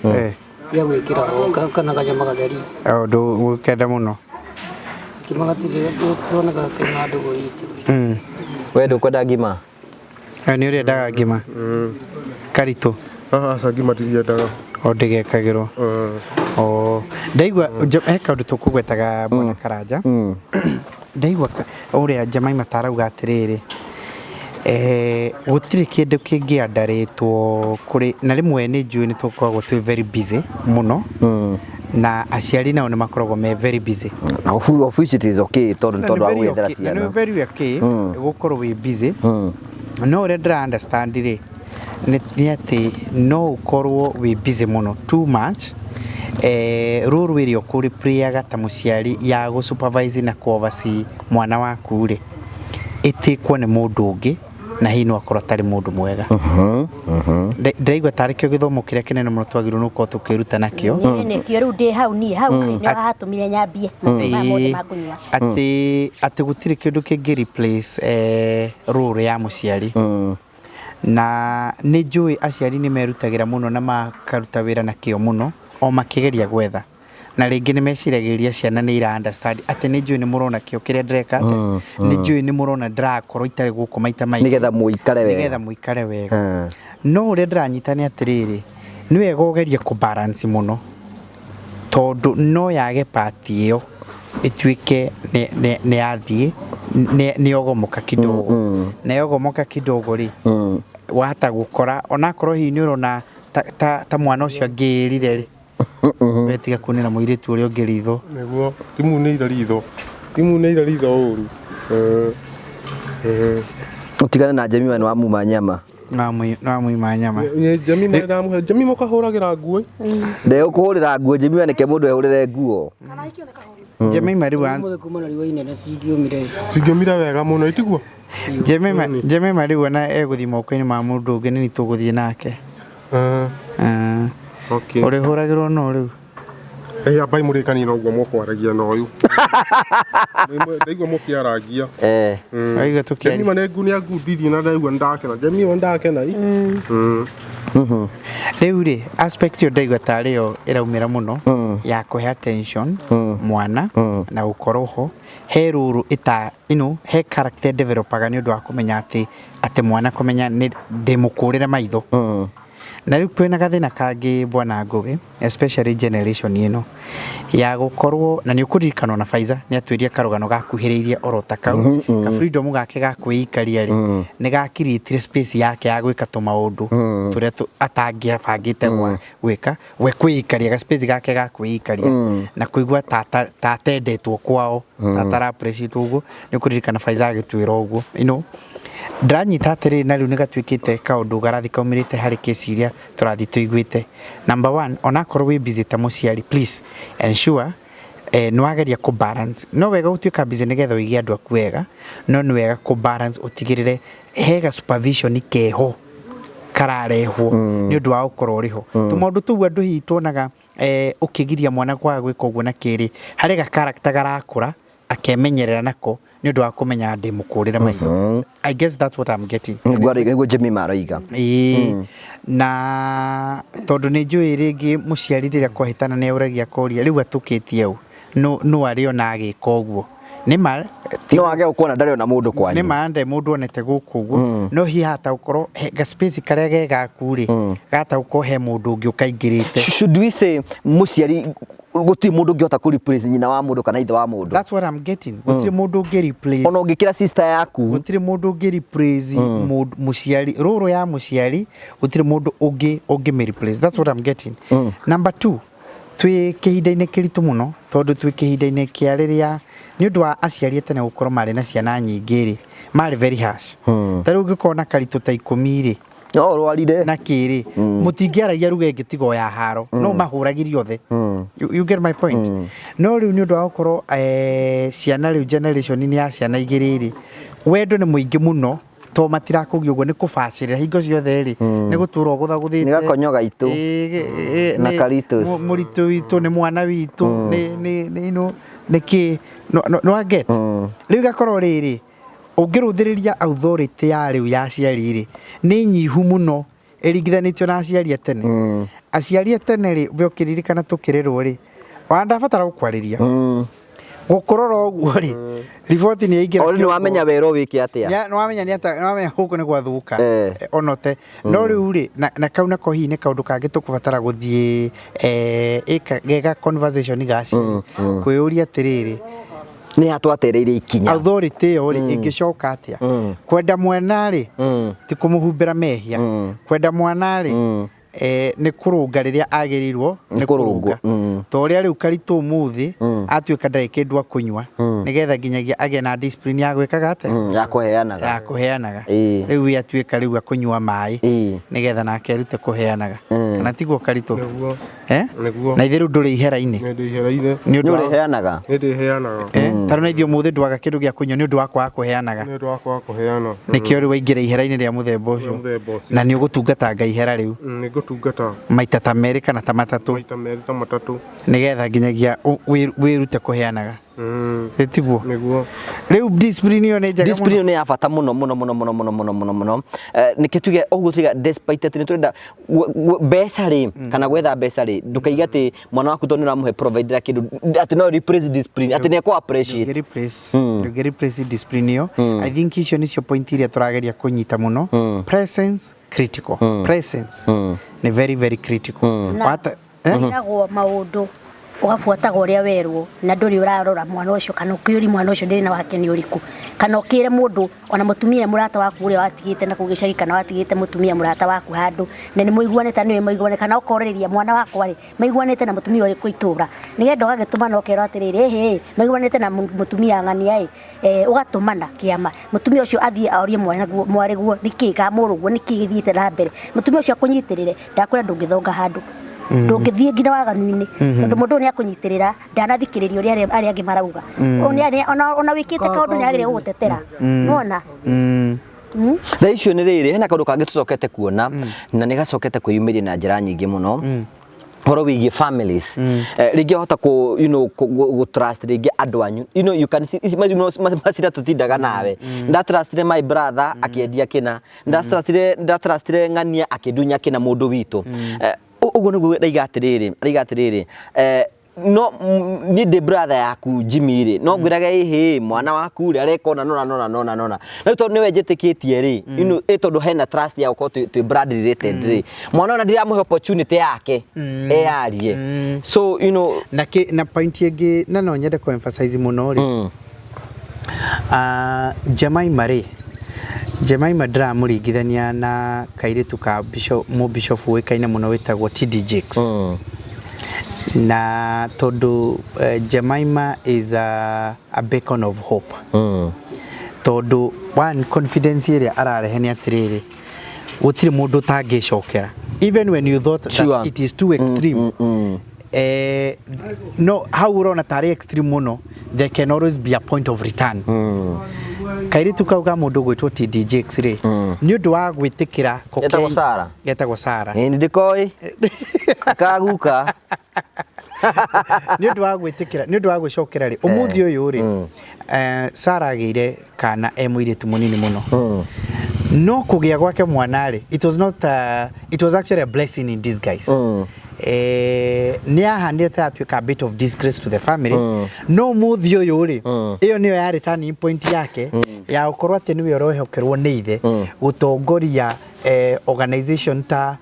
gĩa gwĩkĩra kana kanyama gatheri. Ndũgũkenda mũno. Gakima gatirĩ tũroneka kena ndũgũ itũ. We ndũkwenda ngima? Nĩ ũrĩendaga ngima? Karitũ? Aca ngima ndiriendaga. O ndĩgekagĩrwo. Ndaigua he kaũndũ tũkũgwetaga bwana Karanja. Ndaigua ũrĩa Jemima tarauga atĩrĩrĩ, gũtirĩ kĩndũ kĩngĩandarĩtwo kũrĩ na rĩmwe nĩ njũĩ nĩ tũkoragwo twĩ very busy mũno. Na aciari nao nĩ makoragwo me very busy. Na of which it is okay tondũ tondũ wa gwethera ciana. Na nĩ very okay gũkorwo wĩ busy. No ũrĩa ndĩra understand rĩ, nĩ atĩ no ũkorwo wĩ busy mũno too much. Role ĩrĩa ũkũrĩ-playaga ta mũciari ya gũ supervise na kũ oversee mwana waku rĩ, ĩtĩkwo nĩ mũndũ ũngĩ Na hihi no akorwo atarĩ mũndũ mwega. Ndĩraigua tarĩ kĩo gĩthomo kĩrĩa kĩnene mũno twagĩrĩirwo nĩ gũkorwo tũkĩruta nakĩo. Niĩ nĩkĩo rĩu ndĩ hau, niĩ hau nĩ haratũmire nyambie maũndũ maya mothe ma kũnyua. Atĩ gũtirĩ kĩndũ kĩngĩ replace role ya mũciari. Na nĩ njũĩ aciari nĩ merutagĩra mũno na makaruta wĩra na kĩo mũno o makĩgeria gwetha, na rĩngĩ nĩ meciragĩria ciana nĩ ira understand atĩ nĩ njũĩ nĩ mũrona kĩo kĩrĩa ndĩreka atĩa, nĩ njũĩ nĩ mũrona ndĩrakorwo itarĩ gũkũ maita maingĩ Nĩgetha mũikare wega. Nĩgetha mũikare wega. No ũrĩa ndĩranyita nĩ atĩrĩrĩ, nĩ wega ũgerie kũbalance mũno, tondũ no yage part ĩyo ĩtuĩke nĩ yathiĩ nĩ yogomoka kidogo, na yogomoka kidogo rĩ, wahota gũkora onakorwo hihi nĩ ũrona ta mwana ũcio angĩĩrire rĩ, we tiga kunĩra mũirĩtu ũrĩa ũngĩ ritho. Nĩguo timunĩire ritho, timunĩire ritho ũru. Ũtigane na Jemima nĩ wamuma nyama. Nwamwima nyama. Jemima ndamũhe, Jemima ũkahũragĩra nguo. Ndegũkũhũrĩra nguo Jemima, nĩke mũndũ ehũrĩre nguo. Jemima rĩu Ũmũthĩ kuma na riũa inene cingĩũmire. Cingĩũmire wega mũno, itiguo? Jemima rĩu ona egũthiĩ moko-inĩ ma mũndũ ũngĩ, nĩ tũgũthiĩ nake. Ũrĩhũragĩrwo no rĩu. Ambai mũrĩkanie na ũguo mũkwaragia na ũyũ. Ndaigua mũkĩarangia. Waigua tũkĩaria. Jemima nĩ nĩangundirie na ndaigua nĩndakena. Jemima nĩndakena. Rĩu rĩ, aspect ĩyo ndaigua tarĩ yo ĩraumĩra mũno ya kũhe attention mwana na gũkorwo ho, he rũrũ ĩta he character developaga nĩ ũndũ wa kũmenya atĩ mwana kũmenya nĩ ndĩmũkũrĩre maitho. Na rĩu kwĩna gathĩna kangĩ bwana Ngũgĩ, especially generation ĩno ya gũkorwo na nĩ ũkũririkanwo na Faiza nĩ atwĩrie karũgano gakuhĩrĩirie oro ta kau ka freedom gake ga kwĩikaria rĩ, nĩ gakiriĩtire space yake ya gwĩka tũmaũndũ tũrĩa atangĩabangĩte gwĩka, we kwĩikaria ga space gake ga kwĩikaria na kũigua ta atendetwo kwao, ta atara appreciate ũguo. Nĩ ũkũririkana Faiza agĩtwĩra ũguo. Ndĩranyita atĩrĩrĩ, na rĩu nĩ gatuĩkĩte kaũndũ garathi kaumĩrĩte harĩ kesi iria tũrathiĩ tũiguĩte. Number one, onakorwo wĩ busy ta mũciari, please ensure nĩ wageria kũ balance. No wega gũtuĩka busy nĩgetha ũige andũ aku wega, no nĩ wega kũ balance ũtigĩrĩre hega supervision keho kararehwo nĩ ũndũ wa gũkorwo ũrĩ ho. Tũmaũndũ tũu andũ hihi tuonaga ũkĩgiria mwana kwaga gwĩka ũguo na kĩrĩ, harĩ ga character garakũra akemenyerera nako nĩ ũndũ wa kũmenya ndĩ mũkũrĩre maitho. I guess that's what I'm getting. Nĩguo Jemima aroiga. Ĩĩ, na tondũ nĩ njũĩ rĩngĩ mũciari rĩrĩa kwahĩtana nĩ aũragia akoria rĩu atũkĩtie ũ, no arĩ ona agĩka ũguo. Nĩ ma no age gũkuona ndarĩ ona mũndũ kwanyu. Nĩ ma ndarĩ mũndũ onete gũkũ ũguo, no hihi hata gũkorwo ga space karĩa ge gaku rĩ, gahota gũkorwo he mũndũ ũngĩ ũkaingĩrĩte. Should we say mũciari gũtirĩ mũndũ ũngĩhota kũ replace nyina wa mũndũ kana ithe wa mũndũ? That's what I'm getting. Gũtirĩ mũndũ ũngĩ replace. Ona ũngĩkĩra sister yaku. Gũtirĩ mũndũ ũngĩ replace mũciari, rũrũ ya mũciari, gũtirĩ mũndũ ũngĩ ũngĩmĩ replace. That's what I'm getting. Number two, twĩ kĩhinda-inĩ kĩritũ mũno, tondũ twĩ kĩhinda-inĩ kĩa rĩrĩa nĩ ũndũ wa aciari a tene gũkorwo marĩ na ciana nyingĩ rĩ, marĩ very harsh. Ta rĩu ũngĩkorwo na karitũ ta 10 rĩ, no ũrwarire na kĩrĩ, mũtingĩaragia ruga ĩngĩ tiga o ya haro, no mahũragĩrie othe. You get my point? No rĩu nĩ ũndũ wa gũkorwo ciana rĩu generation nĩ ya ciana igĩrĩ rĩ, wendo nĩ mũingĩ mũno, to matirakũgia ũguo nĩ kũbacĩrĩra hingo ciothe rĩ, nĩ gũtũra ũgũthagũthĩte. Nĩ gakonyo gaitũ. Na karitus. Mũritũ witũ, nĩ mwana witũ, nĩ kĩ, no wa get. Rĩu gakorwo rĩrĩ, ũngĩrũthĩrĩria authority ya rĩu ya aciari rĩ, nĩ nyihu mũno ĩringithanĩtio na aciari a tene. Aciari a tene rĩ, we ũkĩririkana tũkĩrerwo rĩ, ona ndabatara gũkwarĩria. Gũkũrora ũguo rĩ, riboti nĩ yaingĩra Orĩ nĩ kĩongo. wamenya werũ wĩke atĩa? Nĩ wamenya nĩ atĩa, nĩ wamenya gũkũ nĩ gwathũka. Ona ũte. No rĩu rĩ, na kau nako hihi nĩ kaũndũ kangĩ tũkũbatara gũthiĩ, gega conversation ga aciari. Kwĩyũria atĩrĩrĩ, Nĩ ha twatereire ikinya? Authority ĩyo rĩ, ĩngĩcoka atĩa? Kwenda mwana rĩ, ti kũmũhumbĩra mehia. Kwenda mwana rĩ, nĩ kũrũnga rĩrĩa agĩrĩirwo nĩ kũrũngwo. kũrũnga. Ta ũrĩa rĩu Karitũ ũmũthĩ atuĩka ndarĩ kĩndũ akũnyua, nĩgetha nginyagia agĩe na discipline ya gwĩkaga atĩa? Ya kũheanaga. Ya kũheanaga. Rĩu we atuĩka rĩu akũnyua maĩ, nĩgetha nake arute kũheanaga. Kana tiguo Karitũ? Eh? Nĩguo. Na ithe rĩu ndũrĩ ihera-inĩ. Nĩ ndĩ ihera-inĩ. Nĩ ũndũ wa Nĩũrĩheanaga? Nĩ ndĩheanaga. Eh, ta rĩu na ithuĩ ũmũthĩ ndwaga kĩndũ gĩa kũnyua nĩ ũndũ wa kwaga kũheanaga. Nĩ ũndũ wa kwaga kũheana. Nĩkĩo rĩu waingĩra ihera-inĩ rĩa mũthemba ũcio. Mũthemba ũcio. Na nĩ ũgũtungata Ngai ihera rĩu. Nĩ ngũtungata. Maita ta merĩ kana ta matatũ. Maita merĩ ta matatũ. Nĩgetha nginyagia wĩrute kũheanaga. Ĩ tiguo? Nĩguo. Rĩu discipline ĩyo nĩ njega Discipline nĩ ya bata mũno mũno mũno mũno mũno mũno mũno mũno. Nĩkĩo tuge ũguo tuge despite atĩ nĩ tũrenda mbeca rĩ kana gwetha mbeca rĩ ndũkaige atĩ mwana waku tondũ nĩ ũramũhe providera kĩndũ atĩ no replace discipline atĩ nĩ ekũ appreciate. Ndũngĩ replace discipline ĩyo. I think icio nĩcio point iria tũrageria kũnyita mũno. Presence critical. Presence nĩ very very critical. Na Wata- eh? wĩragwo maũndũ ũgabuataga ũrĩa werwo na ndũrĩ ũrarora mwana ũcio kana ũkĩũri mwana ũcio thĩna wake nĩ ũrĩkũ kana ũkĩre mũndũ ona mũtumia mũrata waku ũrĩa watigĩte na kũu gĩcagi kana watigĩte mũtumia mũrata waku handũ na nĩ mũiguanĩte nĩwe mũiguanĩte kana ũkorĩrĩria mwana wakwa rĩ maiguanĩte na mũtumia ũrĩkũ itũra nĩgetha ũgagĩtũmana ũkerwo atĩrĩrĩ ĩhĩ maiguanĩte na mũtumia ng'ania ĩ ũgatũmana kĩama mũtumia ũcio athiĩ orie mwarĩguo nĩkĩ ka mũrũguo nĩkĩ gĩthiĩte na mbere mũtumia ũcio akũnyitĩrĩre ndakwĩra ndũngĩthonga handũ ndũngĩthiĩ nginya waganu-inĩ tondũ mũndũ ũyũ nĩ akũnyitĩrĩra ndanathikĩrĩria ũrĩa arĩa angĩ marauga ona wĩkĩte kaũndũ nĩ agĩrĩire gũgũtetera nĩwona? Thaa icio nĩ rĩrĩ hena kaũndũ kangĩ tũcokete kuona na nĩ gacokete kwĩyumĩria na njĩra nyingĩ mũno ũhoro wĩgiĩ families rĩngĩ wahota kũ you know kũ trust rĩngĩ andũ anyu you know you can see ici macira tũtindaga nawe ndatrustire my brother akĩendia kĩna ndatrustire ng'ania akĩndunya kĩna mũndũ witũ ũguo nĩguo ndaiga atĩrĩrĩ ndaiga atĩrĩrĩ no niĩ ndĩ brother yaku Jimmy rĩ no ngwĩrage ĩhĩ mwana waku rĩ areka ũna nona nona nona nona na rĩu tondũ nĩwe njĩtĩkĩtie rĩ you know ĩ tondũ hena trust ya gũkorwo twĩ blood related rĩ mwana ũyũ ndiramũhe opportunity yake eyarie so you know na na point ĩngĩ na no nyende kũ emphasize mũno rĩ Jemima rĩ Jemima ndĩramũringithania na kairĩtu ka mũbishop ũĩkaine mũno wĩtagwo TD Jakes na tondũ Jemima is a beacon of hope tondũ one confidence ĩrĩa ararehe nĩ atĩrĩrĩ gũtirĩ mũndũ ũtangĩcokera even when you thought that it is too extreme no hau ũrona tarĩ extreme mũno there can always be a point of return kairĩtu kau ka mũndũ gwĩtwo TD Jakes rĩ nĩ ũndũ wa gwĩtĩkĩra Getagwo Sarah. Getagwo Sarah. Ĩ ndĩkoĩ kaguka nĩ ũndũ wa gwĩtĩkĩra nĩ ũndũ wa gwĩcokera rĩ ũmũthĩ ũyũ rĩ Sarah agĩire kana e mũirĩtu mũnini mũno no kũgĩa gwake mwana rĩ it was not it was actually a blessing in disguise nĩ ahanire ta atuĩka a bit of disgrace to the family no mũthĩ ũyũ rĩ ĩyo nĩyo yarĩ turning point yake ya gũkorwo atĩ nĩwe ũrehokerwo nĩ ithe gũtongoria organization ta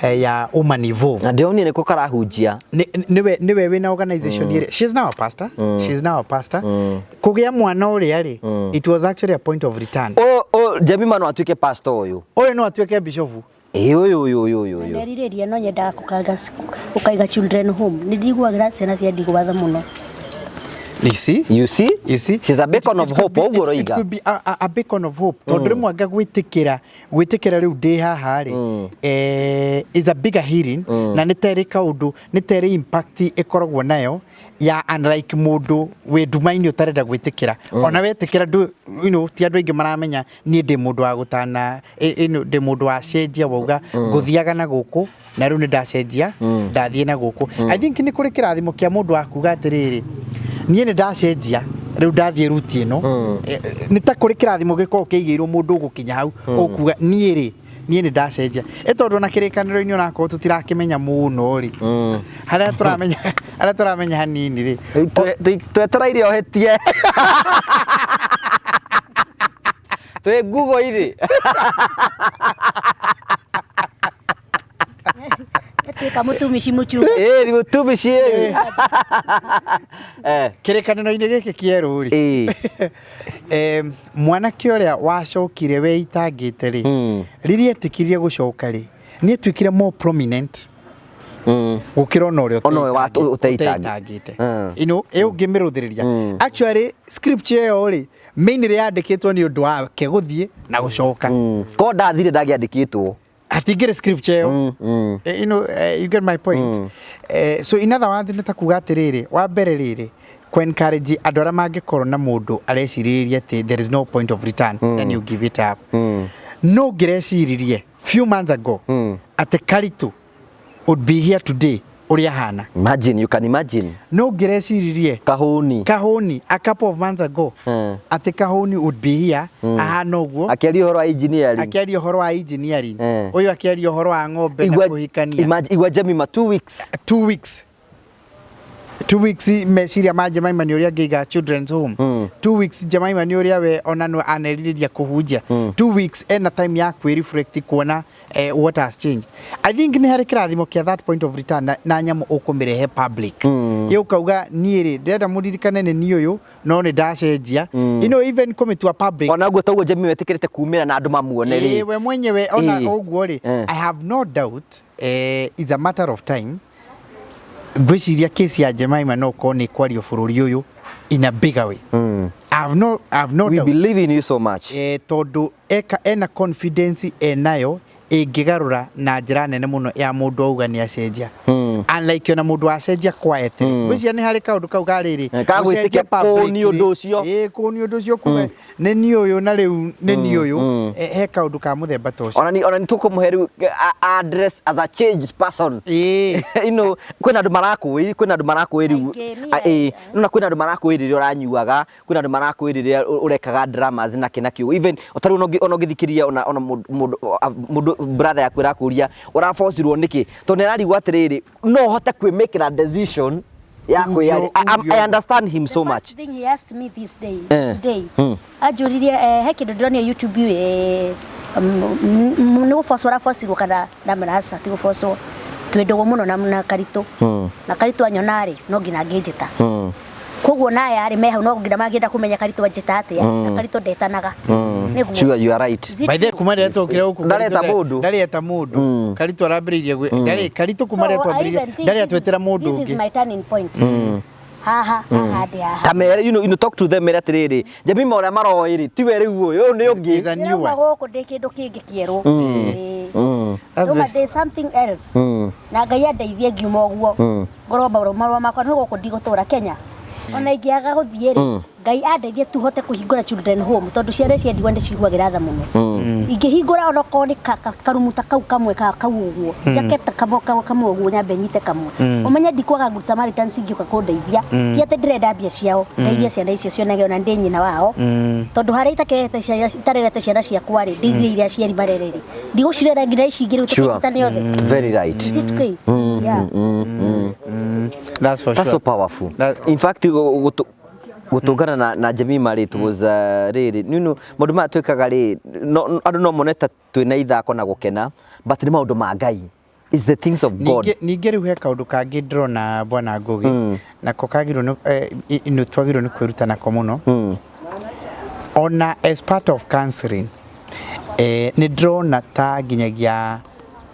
ya Woman Evolve na ndĩronire nĩko karahunjia nĩwe nĩwe wĩna organization ĩrĩa she is now a pastor she is now a pastor kũgĩa mwana ũrĩa rĩ it was actually a point of return ũyũ Jemima no atuĩke pastor ũyũ ũyũ no atuĩke bishop ĩĩ ũyũ ũyũ ũyũ ũyũ ũyũ Nderirĩria no nyendaga gũkaiga children home nĩ ndiguagĩra ciana cia ndigwa tha mũno You see? You see? You see? She's a beacon of hope, ũguo It ũroiga. could be a beacon of hope. Tondũ rĩmwe anga gwĩtĩkĩra gwĩtĩkĩra rĩu ndĩ haha rĩ is a bigger healing na nĩ terĩ kaũndũ nĩ terĩ impact ĩkoragwo nayo ya unlike mũndũ wĩ nduma-inĩ ũtarenda gwĩtĩkĩra ona wetĩkĩra ndũ you know ti andũ aingĩ maramenya niĩ ndĩ mũndũ wa gũtana ndĩ mũndũ wa cenjia wauga ngũthiaga na gũkũ na rĩu nĩ ndacenjia ndathiĩ na gũkũ I think nĩ kũrĩ kĩrathimo kĩa mũndũ wa kuga atĩrĩrĩ niĩ nĩ ndacenjia rĩu ndathiĩ ruti ĩno nĩ ta kũrĩ kĩrathimo gĩkoragwo kĩigĩirwo mũndũ ũgũkinya hau ũkuga niĩ rĩ niĩ nĩ ndacenjia ĩ tondũ ona kĩrĩkanĩro-inĩ onakorwo tũtirakĩmenya mũno rĩ harĩa tũramenya harĩa tũramenya hanini rĩ Twetereire ũhĩtie twĩ Google-inĩ Atuĩka mũtumici mũchungu ĩĩ ni mũtumici ĩĩ kĩrĩkanĩro-inĩ gĩkĩ kĩerũ rĩ mwanake ũrĩa wacokire weitangĩte rĩ rĩrĩa etĩkirie gũcoka rĩ nĩ atuĩkire more prominent gũkĩra ona ũrĩa Ona ũrĩa ũteitangĩte. ũteitangĩte you know ĩ ũngĩmĩrũthĩrĩria actually scripture ĩyo rĩ mainly yandĩkĩtwo nĩ ũndũ wake gũthiĩ na gũcoka ko ndathire ndangĩandĩkĩtwo Hatingĩrĩ scripture ĩyo. You know, you get my point. So in other words nĩ ta kuga atĩrĩrĩ, wa mbere rĩrĩ, kũ encourage andũ arĩa mangĩkorwo na mũndũ arecirĩrĩria atĩ there is no point of return, then you give it up. No ngĩreciririe few months ago atĩ Karitu would be here today ũrĩa ahana. Imagine, you can imagine. No ngĩreciririe Kahũni. Kahũni a couple of months ago atĩ Kahũni would be here ahana ũguo. Akĩaria ũhoro wa engineering. Akĩaria ũhoro wa engineering. Ũyũ akĩaria ũhoro wa ng'ombe na kũhikania. Imagine, igua Jemima 2 weeks. 2 weeks. 2 weeks meciria ma Jemima nĩ ũrĩa angĩiga children's home. 2 weeks Jemima nĩ ũrĩa we ona no anerirĩria kũhunjia. 2 weeks ena time ya kwĩ-reflect kuona what has changed. I think nĩ harĩ kĩrathimo kĩa that point of return na nyamũ ũkũmĩrehe public. Ĩ ũkauga niĩ rĩ ndĩrenda mũririkane nĩ niĩ ũyũ no nĩ ndacenjia. You know, even kũmĩtua public. Ona ũguo toguo Jemima etĩkĩrĩte kumĩra na andũ mamuone rĩ. Ĩ, we mwenyewe ona ũguo rĩ, I have no doubt it's a matter of time. Ngwĩciria case ya Jemima no ũkorwo nĩ kwario bũrũri ũyũ in a bigger way. I have no We doubt. Believe in you so much. Tondũ ena confidence enayo ĩngĩgarũra na njĩra nene mũno ya mũndũ auga nĩ acenjia. Unlike ona mũndũ acenjia quietly. Ngwĩciria nĩ harĩ kaũndũ kau ka rĩrĩ. Ka gwĩtĩkia Gũcenjia publicly. kũũni ũndũ ũcio. Ĩĩ, kũũni ũndũ ũcio kuga nĩ niĩ ũyũ na rĩu nĩ niĩ ũyũ. He kaũndũ ka mũthemba ta ũcio. Ona ni tũkũmũhe rĩu address as a changed person. You know, kwĩna andũ marakũĩ, kwĩna andũ marakũĩ rĩu. Aingĩ, Ĩĩ, nona kwĩna andũ marakũĩ rĩrĩa ũranyuaga, kwĩna andũ marakũĩ rĩrĩa ũrekaga dramas na kĩ na kĩ. Even o ta rĩu ona ũngĩthikĩrĩria ona mũndũ brother yaku ĩrakũria ũrabocirwo nĩkĩ? Tondũ nĩ ararigwo atĩrĩrĩ, no ũhote kwĩmĩkĩra decision ya kwĩyaria. I understand him so The much. first thing he asked me this day, today, anjũririe he kĩndũ ndĩronire YouTube nĩ gũbocwo arabocirwo kana ndamwĩra aca ti gũbocwo, twĩ ndũgũ mũno na Karitũ. Na Karitũ anyona rĩ no nginya angĩnjĩta. Koguo na aya rĩ me hau no nginya mangĩenda kũmenya Karitũ anjĩta atĩa, na Karitũ ndetanaga. Nĩguo. Sure, you are right. Is it By the way, true? kuma rĩrĩa twokire gũkũ, Ndareta Karitũ mũndũ. ndareta mũndũ. Karitũ arambĩrĩirie ndarĩ Karitũ kuma rĩrĩa So, I twambĩrĩirie, even think ndarĩ atwĩtĩra mũndũ this is ũngĩ. my turning point. Haha, haha ndĩ haha. Kamere, you know, talk to them mere atĩrĩrĩ, Jemima ũrĩa maroĩ rĩ, tiwe rĩu ũyũ, ũyũ nĩ ũngĩ. Is a new Ndĩrauma one. gũkũ ndĩ kĩndũ kĩngĩ kĩerũ. Ĩĩ. That's Ndĩrauma very ndĩ something else. Na Ngai andeithie ngiuma ũguo. Ngorwo marũa makwa nĩ gũkũ ndigũtũra Kenya. Ona ingĩaga gũthiĩ rĩ, Ngai andeithie tu hote kũhingũra children home, tondũ ciana ici ndigwa nĩ ciguagĩra tha mũno. Ingĩhingũra ona okorwo nĩ karumu ta kau kamwe ka kau ũguo, njake ta kamwe ũguo nyambe nyite kamwe. Ũmenye ndikwaga Good Samaritans ingĩũka kũndeithia. Ti atĩ ndĩrenda mbia ciao, ndeithie ciana icio cionage ona ndĩ nyina wao. Tondũ harĩa itarerete ciana ciakwa rĩ, ndeithie iria aciari marere rĩ. Ndigũcirera nginya ici ingĩ rĩu tũkĩnyitane othe. Very right. Is it okay? Yeah. That's for That's so sure. powerful. In fact, gũtũngana na Jemima rĩ, it was rĩrĩ, you know, maũndũ maya twĩkaga rĩ, andũ no mone ta twĩna ithako na gũkena, but nĩ maũndũ ma Ngai. It's the things of God. Ningĩ rĩu he kaũndũ kangĩ ndĩrona Bwana Ngugi, nako kagĩrĩirwo nĩ twagĩrĩirwo nĩ kwĩruta nako mũno. Ona as part of counseling, nĩ ndĩrona ta nginyagia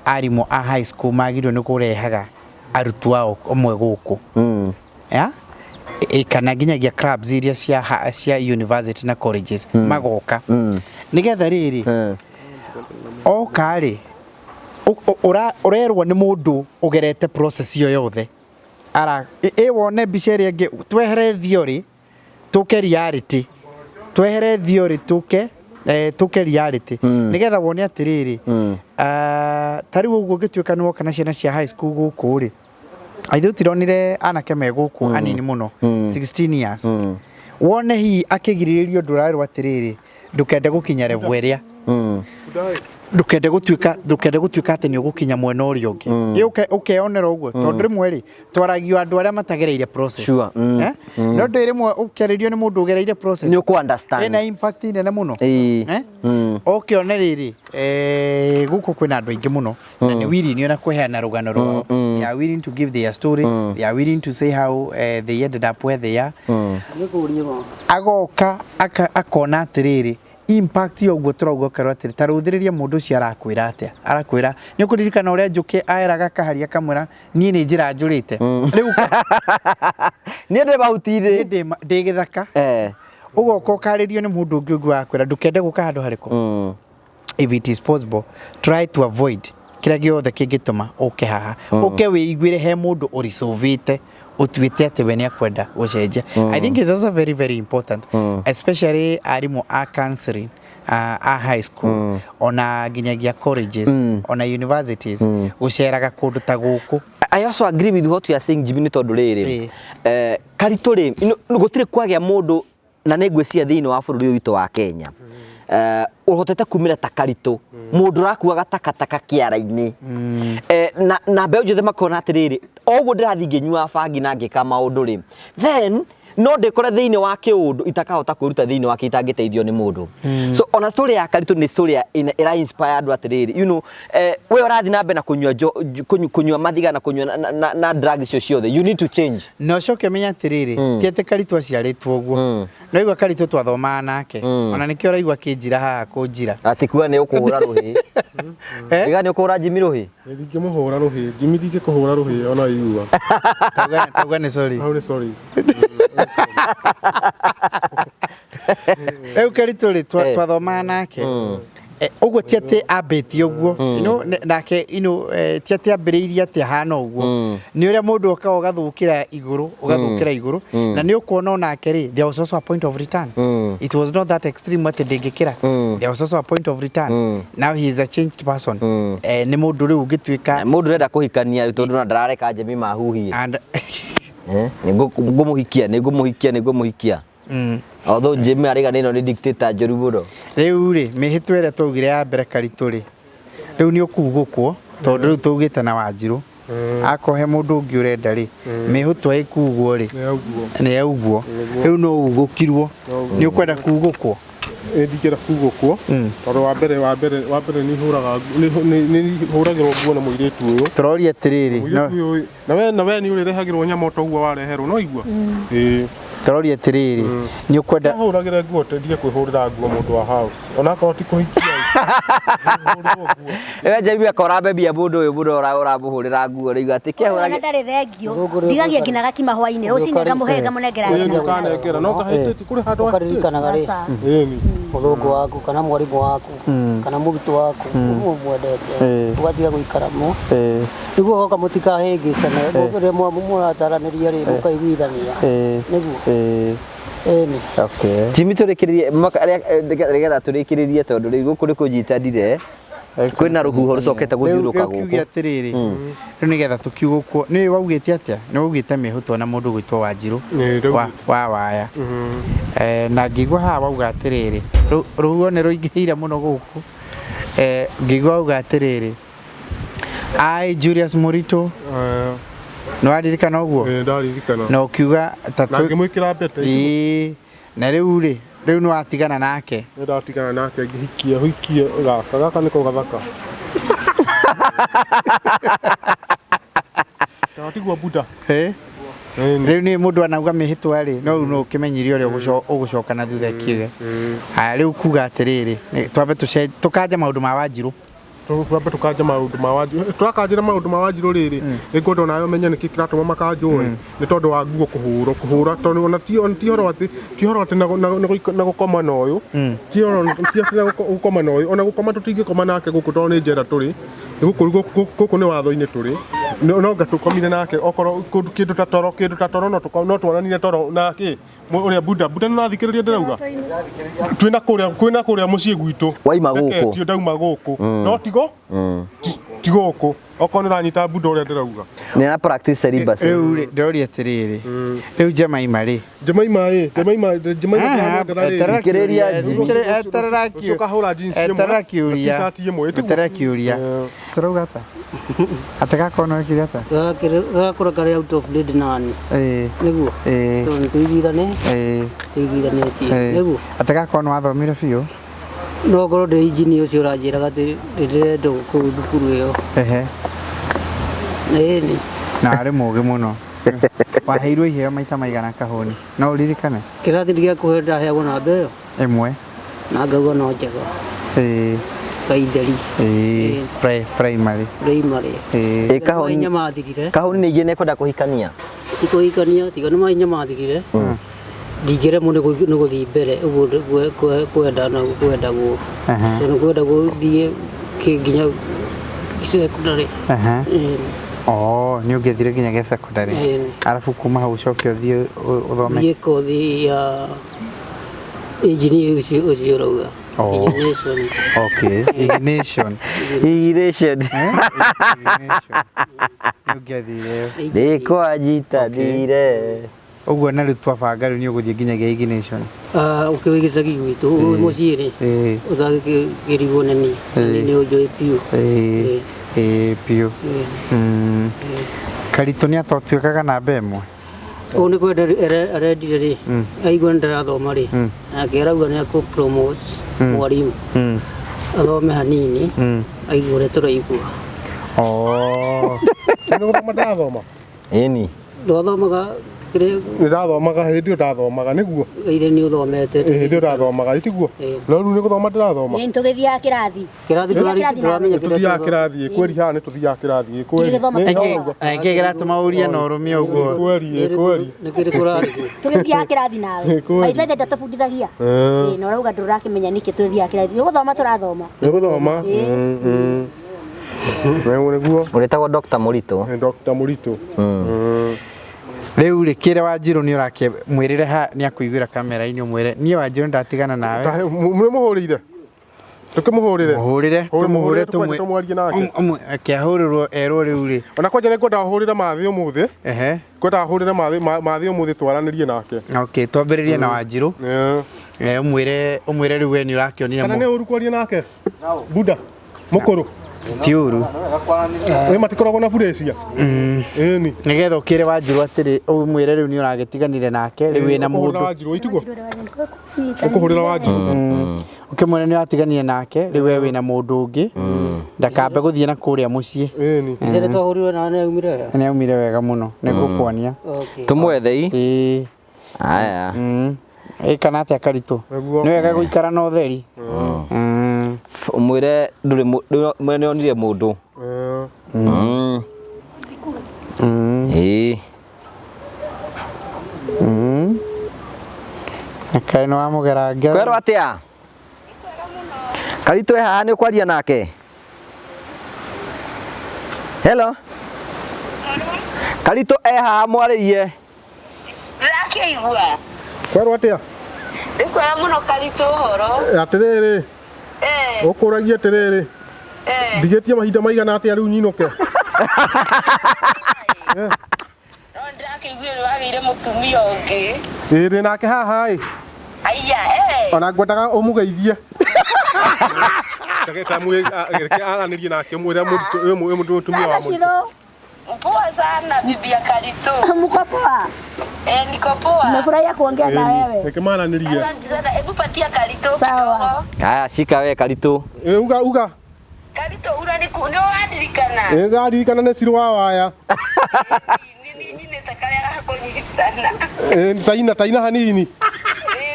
arimũ a high school magĩrĩirwo nĩ kũrehaga arutwo ao amwe gũkũ. Ya? Kana nginyagia clubs iria cia university na colleges magoka. Nĩgetha rĩrĩ, oka rĩ, ũrerwo nĩ mũndũ ũgerete process ĩyo yothe. Ara, ĩ wone mbica ĩrĩa ĩngĩ, twehere theory, tũke reality. Twehere theory, tũke reality. Nĩgetha wone atĩrĩrĩ, ta rĩu ũguo ũngĩtuĩka nĩ woka na ciana cia high school gũkũ rĩ, ithuĩ tũtironire anake me gũkũ anini mũno, 16 years. Wone hihi akĩgirĩrĩrio ũndũ ũrerwo atĩrĩrĩ, ndũkende gũkinya level ĩrĩa. Ndũkende gũtuĩka, ndũkende gũtuĩka atĩ nĩ ũgũkinya mwena ũrĩa ũngĩ. Ĩ ũkeyonera ũguo, tondũ rĩmwe rĩ, twaragio andũ arĩa matagereire process. Sure. No ndĩ rĩmwe ũkĩarĩrio nĩ mũndũ ũgereire process. Nĩ ũkũ understand. Ĩna impact nene mũno. Ũkĩone rĩrĩ, gũkũ kwĩna andũ aingĩ mũno, na nĩ willing ona kũheana rũgano rwao. They are willing to give their story. They are willing to say how they ended up where they are. Agoka akona atĩrĩrĩ, impact ya ũguo tũrauga ũkerwo atĩrĩ, ta rũthĩrĩria mũndũ ũcio arakwĩra atĩa? Arakwĩra, nĩ ũkũririkana ũrĩa Njũkĩ aeraga Kaharia akamwĩra, niĩ nĩ njĩra njũrĩte. Rĩu Niĩ ndĩ mahuti-inĩ. Niĩ ndĩ gĩthaka. Ũgoka ũkarĩrio nĩ mũndũ ũngĩ ũngĩ wakwĩra ndũkende gũka handũ harĩkũ. If it is possible, try to avoid kĩrĩa gĩothe kĩngĩtũma ũke haha, ũke wĩiguĩre he mũndũ ũricũvĩte ũtuĩte atĩ we nĩ akwenda gũcenjia. I think it's also very very important, especially arimũ a counseling a high school, ona nginyagia colleges, ona universities, gũceraga kũndũ ta gũkũ. I also agree with what you are saying, Jimmy, nĩ tondũ rĩrĩ, Karitũ rĩ, gũtirĩ kwagĩa mũndũ na nĩ ngwĩciria thĩinĩ wa bũrũri ũyũ witũ wa Kenya ũhotete kumĩra ta Karitũ, mũndũ ũrakuaga takataka kĩara-inĩ, na mbeũ njĩthĩ makona atĩrĩrĩ, o ũguo ndĩrathiĩ ngĩnyuaga bangi na ngĩka maũndũ rĩ, then no ndĩkore thĩinĩ wa kĩũndũ itakahota kwĩruta thĩinĩ wake itangĩteithio nĩ mũndũ. So ona story ya Karitũ nĩ story ya ĩra inspire andũ atĩrĩrĩ, we ũrathiĩ na mbere na kũnyua kũnyua mathiga na kũnyua na drugs icio ciothe, you need to change. Na ũcoke ũmenye atĩrĩrĩ, ti atĩ Karitũ aciarĩtwo ũguo. No igua Karitũ twathomaga nake, ona nĩkĩo ũraigua akĩnjira haha kũnjira. Atĩ kuga nĩ ũkũhũra rũhĩ. Eh? Iga nĩ ũkũhũra Jimmy rũhĩ. Ndingĩmũhũra rũhĩ, Jimmy, ndingĩkũhũra rũhĩ ona igua. Tauga nĩ sorry. Hau nĩ sorry. Rĩu Karitũ rĩ, twathomaga nake. Ũguo ti atĩ ambĩtie ũguo, nake ti atĩ ambĩrĩirie atĩ ahana ũguo, nĩ ũrĩa mũndũ okaga ũgathũkĩra igũrũ, ũgathũkĩra igũrũ, na nĩ ũkuona onake rĩ, there was also a point of return. It was not that extreme atĩ ndĩngĩkĩra. There was also a point of return. Now he is a changed person. Nĩ mũndũ rĩu ũngĩtuĩka Mũndũ ũrenda kũhikania tondũ na ndarareka Jimmy mahuhie. And Nĩ ngũmũhikia, nĩ ngũmũhikia, nĩ ngũmũhikia. Although Jimmy arĩga nĩ ĩno nĩ dictator njũru mũno. Rĩu rĩ, mĩhĩtwa ĩrĩa twaugire ya mbere, Karitũ rĩ, rĩu nĩ ũkugũkwo tondũ rĩu tũugĩte na Wanjirũ, akorwo he mũndũ ũngĩ ũrenda rĩ, mĩhĩtwa ĩkugwo rĩ, Nĩ ũguo. Nĩ yaugwo rĩu no ugũkirwo, nĩ ũkwenda kugũkwo? Ndingĩenda kugũkwo, tondũ wa mbere nĩ hũraga nĩ hũragĩrwo nguo na mũirĩtu ũyũ. Tũroria atĩrĩrĩ, no Mũirĩtu ũyũ na we nĩ ũrĩrehagĩrwo nyama o ta ũguo wareherwo, no igua ĩĩ. Tũroria atĩrĩrĩ, nĩ ũkwenda Hũragĩre nguo, ndige kwĩhũrĩra nguo mũndũ wa house onakorwo ti kũhikia hũrĩrwo nguo. Ĩwe Jimmy akora mbebia mũndũ ũyũ mũno ũramũhũrĩra nguo rĩu atĩ Ona kĩahũrage. ndarĩ thengio, ndigagia nginya gakima hwainĩ, rũcinĩ ngamũhe, ngamũnengera. Ĩĩ, nĩ ũkanengera no kahĩtĩtie kũrĩ handũ hahĩtĩtie. Ũkaririkanaga rĩ Aca. Ĩni. Mũthũngũ waku kana mwarimũ waku kana mũrutwo waku ũmwe mwendete, ũgatiga gũikara mo nĩguo hoka mũtikahĩngĩcane rĩrĩa mũrataranĩria rĩ, mũkaiguithania nĩguo ĩni. Okay. Jimmy, tũrĩkĩrĩrie nĩgetha tũrĩkĩrĩrie tondũ rĩu gũkũ nĩ kũnyitanire, kwĩna rũhuho rũcokete gũthiũrũrũka Rĩu kiuge gũkũ. Atĩrĩrĩ, rĩu nĩgetha tũkiugũkwo, nĩ waugĩte atĩa? Nĩ waugĩte mĩhĩtwa na mũndũ gwĩtwo Wanjirũ Ĩĩ, rĩu- wa waya. Na ngĩigua haha wauga atĩrĩrĩ, rũhuho nĩ rũingĩhĩire mũno gũkũ. Ngĩigua wauga atĩrĩrĩ, I Julius Mũritũ, nĩ waririkana ũguo? Ĩĩ, ndaririkana. Na ũkiuga ta Na ngĩmwĩkĩra mbete. Ĩĩ, na rĩu rĩ, rĩu nĩ watigana nake? Nĩ ndatigana nake ngĩhikia hikie gaka, gaka nĩko gathaka. Tiguo buda. Eh? Ĩni. Rĩu nĩ mũndũ anauga mĩhĩtwa rĩ, no rĩu no ũkĩmenyire ũrĩa ũgũcoka na thutha kiuge haya. Rĩu kuga atĩrĩrĩ, twambe tũkanja maũndũ ma Wanjirũ. Twambe tũkanja maũndũ ma Wanjirũ, tũrakanjĩra maũndũ ma Wanjirũ rĩrĩ, nĩ ngwenda onawe ũmenye nĩkĩ kĩratũma makanjwo ĩ, nĩ tondũ wa nguo kũhũrwo kũhũra, tondũ ona ti ũhoro atĩ na gũkoma na ũyũ, ti ũhoro ti atĩ na gũkoma na ũyũ, ona gũkoma tũtingĩkoma nake gũkũ tondũ nĩ njera tũrĩ gũkũ, gũkũ nĩ watho-inĩ tũrĩ. No nga tũkomire nake okorwo kĩndũ ta toro no tuonanire toro nake ũrĩa buda buda, nĩ ũrathikĩrĩria ndĩrauga twĩna kũrĩa, kwĩna kũrĩa mũciĩ gwitũ. Waima gũkũ. Ndeketio ndauma gũkũ no tigo ti gũkũ okorwo nĩ ũranyita buda ũrĩa ndĩrauga. Nĩ ara practice celibacy. Rĩu rĩ, ndĩroria atĩrĩrĩ, rĩu Jemaima rĩ, Jemaima ĩ, Jemaima, Jemaima ndĩramwendera rĩrĩ. Eterera Thikĩrĩria, kĩũria, Ũcio eterera ũkahũra jeans ĩmwe, eterera na kĩũria, t-shirt ĩmwe, ĩtiguo? Eterera kĩũria. Tũrauga atĩa atĩ gakorwo no wĩkire atĩa? Gagakorwo karĩ out of date nani nĩguo tondũ nĩ tũiguithane tũiguithanĩtie nĩguo. Atĩ gakorwo nĩ wathomire biũ? No ngorwo ndĩ injinia ũcio ũranjĩraga atĩ ndĩrendwo kũu thukuru ĩyo. Ĩni. Na warĩ mũgĩ mũno, waheirwo iheo maita maigana kahũni, no ũririkane? Kĩrathi gĩa kũhe ndaheagwo namba ĩyo Ĩmwe. Na ngauga no njega gaitheri. Primary. Primary. Ĩ, Tiga nĩ mahinya mathirire. Kahũni ningĩ nĩ kwenda kũhikania. Ti kũhikania, tiga nĩ mahinya mathirire. Ndingĩremwo nĩ gũthiĩ mbere ũguo kwenda na kwendagwo. Aha. So nĩ kwendagwo thiĩ nginya secondary. Aha. Oh, nĩ ũngĩathire nginya gĩa secondary. Ĩĩ. Arabu kuma hau ũcoke ũthiĩ ũthome. Thiĩ kothi ya engineer ũcio ũcio ũrauga. Oh. Ignition. Okay, ignition. Ignition. Eh? Ignition. Nĩ ũngĩathire. Ndĩkwanyitanire. Ũguo na rĩu twabanga rĩu nĩ ũgũthiĩ nginya gĩa ignition. Ah, ũkĩũĩ gĩcagi gwitũ Ĩĩ. mũciĩ rĩ Ĩĩ. ũtangĩkĩrigwo nĩ niĩ. Ĩĩ. Nĩ ũnjũĩ biũ. Ĩĩ. Ĩĩ biũ. Mm. Karitũ nĩ atwatuĩkaga namba ĩmwe. Ũũ nĩ kwenda arendire rĩ Mm. aigua nĩ ndĩrathoma rĩ Mm. nake arauga nĩ akũ promote Mm. mwarimũ Mm. athome hanini Mm. aigue ũrĩa tũraigua. Oh. Nĩ gũthoma ndĩrathoma. Ĩni. Ndwathomaga kĩrĩa Nĩ ndathomaga hĩndĩ ĩyo ndathomaga nĩguo. Ithe nĩ ũthomete. Hĩndĩ ĩyo ndathomaga itiguo. No rĩu nĩ gũthoma ndĩrathoma. Nĩ tũgĩthiaga kĩrathi. Kĩrathi Tũgĩthiaga kĩrathi nawe. Nĩ tũthiaga kĩrathi kweri haha nĩ tũthiaga kĩrathi kweri. Tũgĩthoma Nĩkĩ kĩratũma ũrie na ũrũme ũguo? Kweri kweri. Nĩkĩrĩ kũrarĩhwo? Tũgĩthiaga kĩrathi nawe. Ĩ, kweli. Maica ithe ndatũbundithagia. Ĩ. Ĩ, na ũrauga ndũrakĩmenya nĩkĩ tũthiaga kĩrathi. Nĩ gũthoma tũrathoma. Nĩ gũthoma. Nĩguo nĩguo. Ũrĩtagwo Dr. Mũritũ. Dr. Mũritũ. Rĩu rĩ kĩre Wanjirũ nĩ ũrake mwĩrĩre ha nĩ akũiguĩra kamera-inĩ ũmwĩre niĩ Wanjirũ ndatigana nawe. Nĩ mũhũrĩire. Tũkĩmũhũrĩre. Mũhũrĩre tũmũhũre tũmwe. Tũmwarie nake. Akĩahũrĩrwo erwo rĩu rĩ. Ona kwanja nĩ ngwenda hũrĩre mathĩ ũmũthĩ. Ehe. Ngwenda hũrĩre mathĩ mathĩ ũmũthĩ twaranĩrie nake. Okay, twambĩrĩrie na Wanjirũ. Eh, ũmwĩre ũmwĩre rĩu we nĩ ũrakĩonire Kana nĩ ũru kwaria nake? Buda. Mũkũrũ. Ti ũru. Ĩ matikoragwo na burecia. Ĩni. Nĩgetha ũkĩre Wanjirũ atĩrĩ ũmwĩre rĩu nĩ ũragĩtiganire nake rĩu wĩna Ũkũhũrĩra mũndũ. Wanjirũ itiguo. Ũkũhũrĩra Wanjirũ. Ũkĩmwĩra nĩ ũratiganire nake rĩu we wĩna mũndũ ũngĩ ndakambe gũthiĩ na kũrĩa mũciĩ. Ĩni. Ithe twahũrirwo na nĩ aumire wega. Nĩ aumire wega mũno nĩ ngũkuonia. Okay. Tũmwethei. Ĩĩ. Aya. Ĩ kana atĩa Karitũ? Nĩ wega gũikara na ũtheri. Ũmwĩre ndũrĩ mwĩre nĩ onire mũndũ. Ĩĩ. Kaĩ nĩ wamũgera ngero. Kwerwo atĩa? Karitũ e haha nĩ ũkwaria nake? Hello. Karitũ e haha mwarĩrie. Ndĩrakĩigua. Kwerwo atĩa? Nĩ kwega mũno Karitũ ũhoro. Atĩrĩrĩ. Ũkũragia atĩrĩrĩ. Ndigĩtie mahinda maigana atĩa rĩu nyinũke? No ndĩrakĩiguire nĩ wagĩire mũtumia ũngĩ. Ĩ ndĩ nake haha ĩ. Aya, eh. Ona ngwendaga ũmũgeithie. Reke aranĩrie nake mwĩre mũritũ ũyũ mũtumia wa mũritũ. Shiro. Poa sana bibi ya Karitũ. Mko poa? Eh, niko poa. Nimefurahia kuongea na wewe. Reke maranĩrie. Asante sana. Hebu patia Karitũ Sawa. kidogo. Aya, shika we Karitũ. Ĩ uga uga. Karitũ ura nĩ ũrandirikana? Ĩ ngaririkana nĩ Cirũ wa waya. Nyinĩte karĩa gakũnyitana. Ĩ taina taina hanini. Ĩ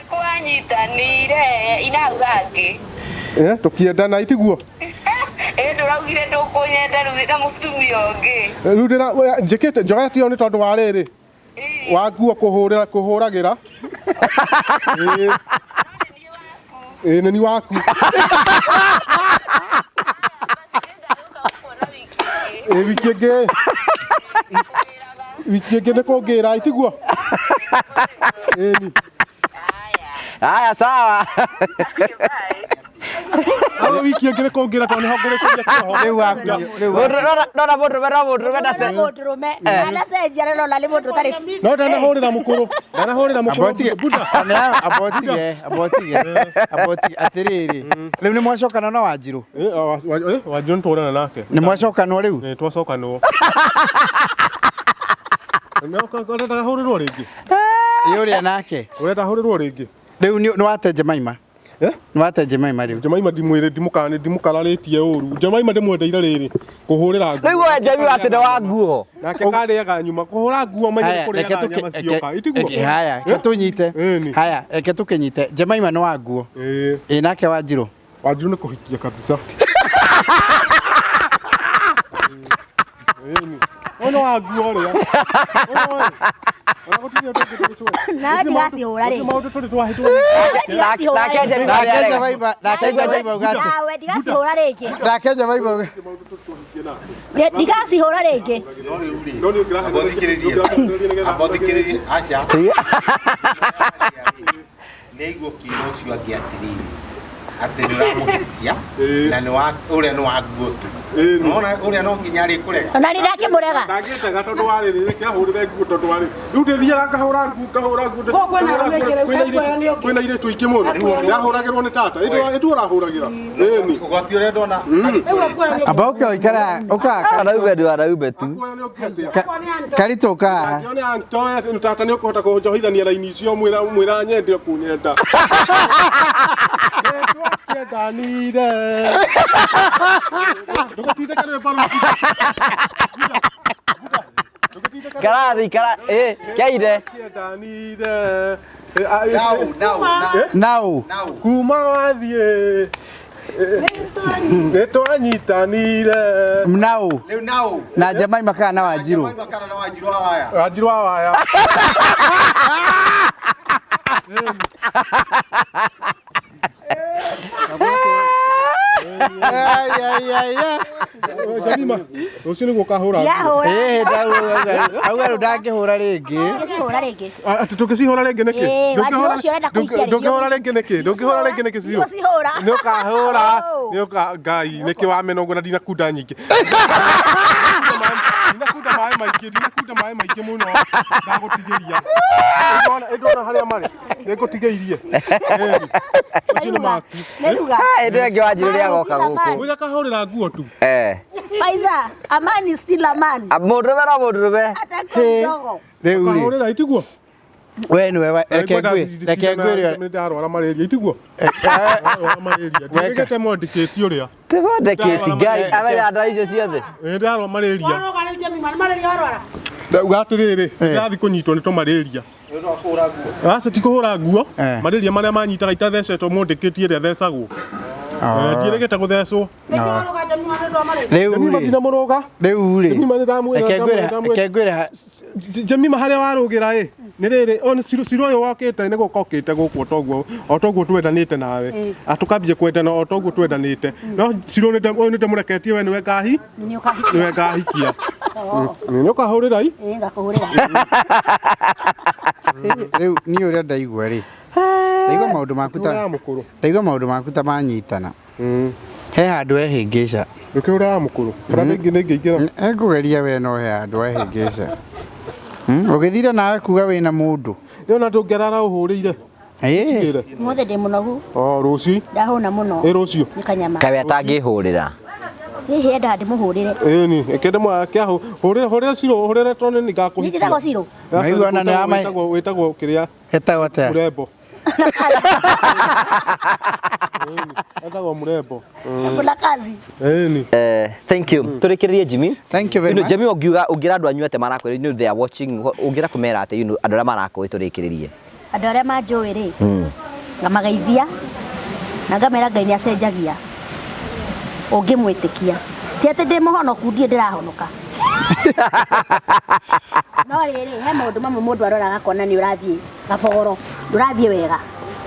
kwanyitanire ina hau hangĩ. Eh tũkĩendana itiguo. Ĩ ndũraugire ndũkũnyenda rĩu wĩna mũtumia ũngĩ. Rĩu ndĩra njĩkĩte njogete ĩyo nĩ tondũ wa rĩrĩ. Wa nguo kũhũrĩra kũhũragĩra. Ĩ. Ĩ nĩ ni waku. Ĩ wiki ĩngĩ. Wiki ĩngĩ nĩ kũngĩra itiguo. Ĩni. Aya, sawa. Aro wiki ĩngĩ nĩ kũngĩra tondũ nĩho ngũrĩkĩria kĩoho. Rĩu waku rĩu Ndona mũndũrũme no mũndũrũme ndace. Mũndũrũme. Anacenjia rĩrona nĩ mũndũ ũtarĩ. No ndanahũrĩra mũkũrũ. Ndanahũrĩra mũkũrũ. Abotige abotige abotige abotige atĩrĩrĩ rĩu nĩ mwacokana na Wanjirũ? Wanjirũ nĩ tũhũrana nake. Nĩ mwacokanwo rĩu? Nĩ twacokanwo. Ũrenda hũrĩrwo rĩngĩ? Ĩ ũrĩa nake? Ũrenda hũrĩrwo rĩngĩ? Rĩu nĩ wate Jemaima? Nĩ wate Jemaima rĩu? Jemaima ndimwĩrĩ ndimũkane ndimũkararĩtie ũru. Jemaima ndĩmwendeire rĩrĩ kũhũrĩra nguo. Rĩu we Jemima atĩ nĩ wa nguo. Nake karĩaga nyuma kũhũra nguo menye Haya, kũrĩaga reke tũkĩ- nyama cioka. Itiguo? Haya, reke tũnyite. Haya, reke tũkĩnyite. Jemaima nĩ wa nguo. Ĩ nake Wanjirũ? Wanjirũ nĩ kũhikia kabisa. Ĩni. Ũyũ nĩ wa nguo ũrĩa. Ũyũ. Nawe ndigacihũra rĩngĩ. Maũndũ tũrĩ twahĩtwo. Ndigacihũra Nake rĩngĩ. Jemima Nake nĩarega. Jemima, nake Jemima uga atĩ. Nawe ndigacihũra rĩngĩ. Nake Jemima uga. Ndigacihũra rĩngĩ. No nĩ ũngĩrahe. Amba ũthikĩrĩrie aca nĩ aigua ũkiuga ũcio angĩ atĩrĩrĩ atĩ nĩ ũramũhikia na nĩ wa ũrĩa nĩ wa nguo tu nona ũrĩa no nginya arĩkũrega Ona nĩ ndakĩmũrega. Ndangĩtega tondũ wa rĩrĩ reke ahũrĩre nguo tondũ wa rĩrĩ. Rĩu ndĩthiaga ngahũra nguo ngahũra nguo. Kũu kwĩna arũme aingĩ rĩu, ekuoya nĩ ũngĩ. Kwĩna airĩtu aingĩ mũno. Ndahũragĩrwo nĩ tata. Ĩtu ũrahũragĩra. Ĩni. Ũgwati ũrĩa ndona Rĩu ekuoya nĩ ũngĩ. Amba ũke ũikara ũka Arauga nĩ waraume tu. Karitũ ũka haha. Angĩone antoe tata nĩ ũkũhota kũnjohithania raini icio mwĩra mwĩra nyende ũkũnyenda. Nĩtwakĩendanire. Ndũgatindĩke rwĩmbo rũu. Karathi kara eh kĩaire. Tũtiendanire. Nau, nau, nau. Kuma wathiĩ nĩtwanyitanire. Nau. Rĩu nau. Na Jemima kana na Wanjiru. Jemima kana na Wanjiru wa waya. Wanjiru wa waya. Ai ai ai ai. Jemima, rũciũ nĩguo ũkahũra. Ndahũra. Ĩĩ auga rĩu ndangĩhũra rĩngĩ. Ndingĩcihũra rĩngĩ. Atĩ tũngĩcihũra rĩngĩ nĩkĩ? Ĩĩ, Wanjiru ũcio ũrenda kũhikia rĩngĩ. Ndũngĩhũra rĩngĩ nĩkĩ? Ndũngĩhũra rĩngĩ nĩkĩ Ciro? Ndigũcihũra. Nĩ ũkahũra. Nĩ ũka Ngai nĩkĩ wamena ũguo na ndinakunda nyingĩ. Ndinakunda maĩ maingĩ, ndinakunda maĩ maingĩ mũno. Ndagũtigĩria. Ĩndona harĩa marĩ. Nĩngũtigĩirie. Ĩni. Macio nĩ maku. Nĩruga. Ĩndĩ ĩngĩ Wanjiru nĩagoka gũkũ. Mwĩre akahũrĩra nguo tu. Eh. Faiza, a man is still a man. Mũndũrũme no mũndũrũme. Hata kidogo. Rĩu rĩ. Akahũrĩra itiguo. We nĩwe reke ngwĩ reke ngwĩre. Nĩ ndarwara malaria itiguo. Ndarwara malaria. Ndĩgĩte mwandĩkĩti ũrĩa. Tĩbondekĩti Ngai amenya ndawa icio ciothe. Ĩ ndarwara malaria. Warũga rĩu Jemima, nĩ malaria warwara? Ndauga atĩrĩrĩ, ndĩrathiĩ kũnyitwo nĩ tũmalaria. Aca ti kũhũra nguo, malaria marĩa manyitaga itathecetwo mwandĩkĩti ĩrĩa thecagwo. Ndiĩrĩgĩte gũthecwo. Nĩkĩo warũga Jemima nĩ ũndũ wa malaria? Rĩu Jemima rĩ. ndinamũrũga. Rĩu rĩ. Jemima nĩndamwĩra. Reke ngwĩre reke ngwĩre Jemima harĩa warũgĩra ĩ nĩ rĩrĩ o nĩ Ciro Ciro ũyũ wokĩte nĩ gũka okĩte gũkũ o toguo o toguo twendanĩte nawe atũkambia kwendana o toguo twendanĩte no Ciro ũyũ nĩ ndĩmũreketie we nĩwe ngahi Nĩ ũkahikia. nĩwe ngahikia nĩ ũkahũrĩra i Ĩĩ ngakũhũrĩra. Rĩu niĩ ũrĩa ndaigua rĩ. Ndaigua maũndũ maku ta ndaigua maũndũ maku ta manyitana. He handũ ehĩngĩca. Ndũkĩhũra ya mũkũrũ kana nĩngĩ nĩngĩingĩra. Ngũgeria we no he handũ ehĩngĩca. Ũgĩthire nawe kuga wĩna mũndũ. Yona ndũngĩarara ũhũrĩire. Ĩĩ. Ũmũthĩ ndĩ mũnogu. O rũciũ. Ndahũna mũno. Ĩ rũciũ. Nĩ kanyama. Kawe atangĩhũrĩra. Hihi endaga ndĩmũhũrĩre. Ĩni, ĩkende mwake hũrĩra hũrĩra Ciro hũrĩra tondũ nĩ ngakũhikia. Niĩ njĩtagwo Ciro. Naigua ona nĩ wa Wĩtagwo wĩtagwo kĩrĩa? Etagwo atĩa? Mũrembo. Etagwo mũrembo. Kuna kazi. Ĩni. Thank you. Tũrĩkĩrĩrie Jimmy. Thank you very much. Jimmy ũngiuga ũngĩra andũ anyu atĩa marakwĩra you know they are watching ũngĩra kũmera atĩa you know andũ arĩa marakũĩ tũrĩkĩrĩrie. Andũ arĩa manjũĩ rĩ ngamageithia na ngamera Ngai nĩ acenjagia ũngĩmwĩtĩkia ti atĩ ndĩ mũhonoku ndirĩ ndĩrahonoka no rĩrĩ he maũndũ mamwe mũndũ aroraga akona nĩ ũrathiĩ gabogoro ndũrathiĩ wega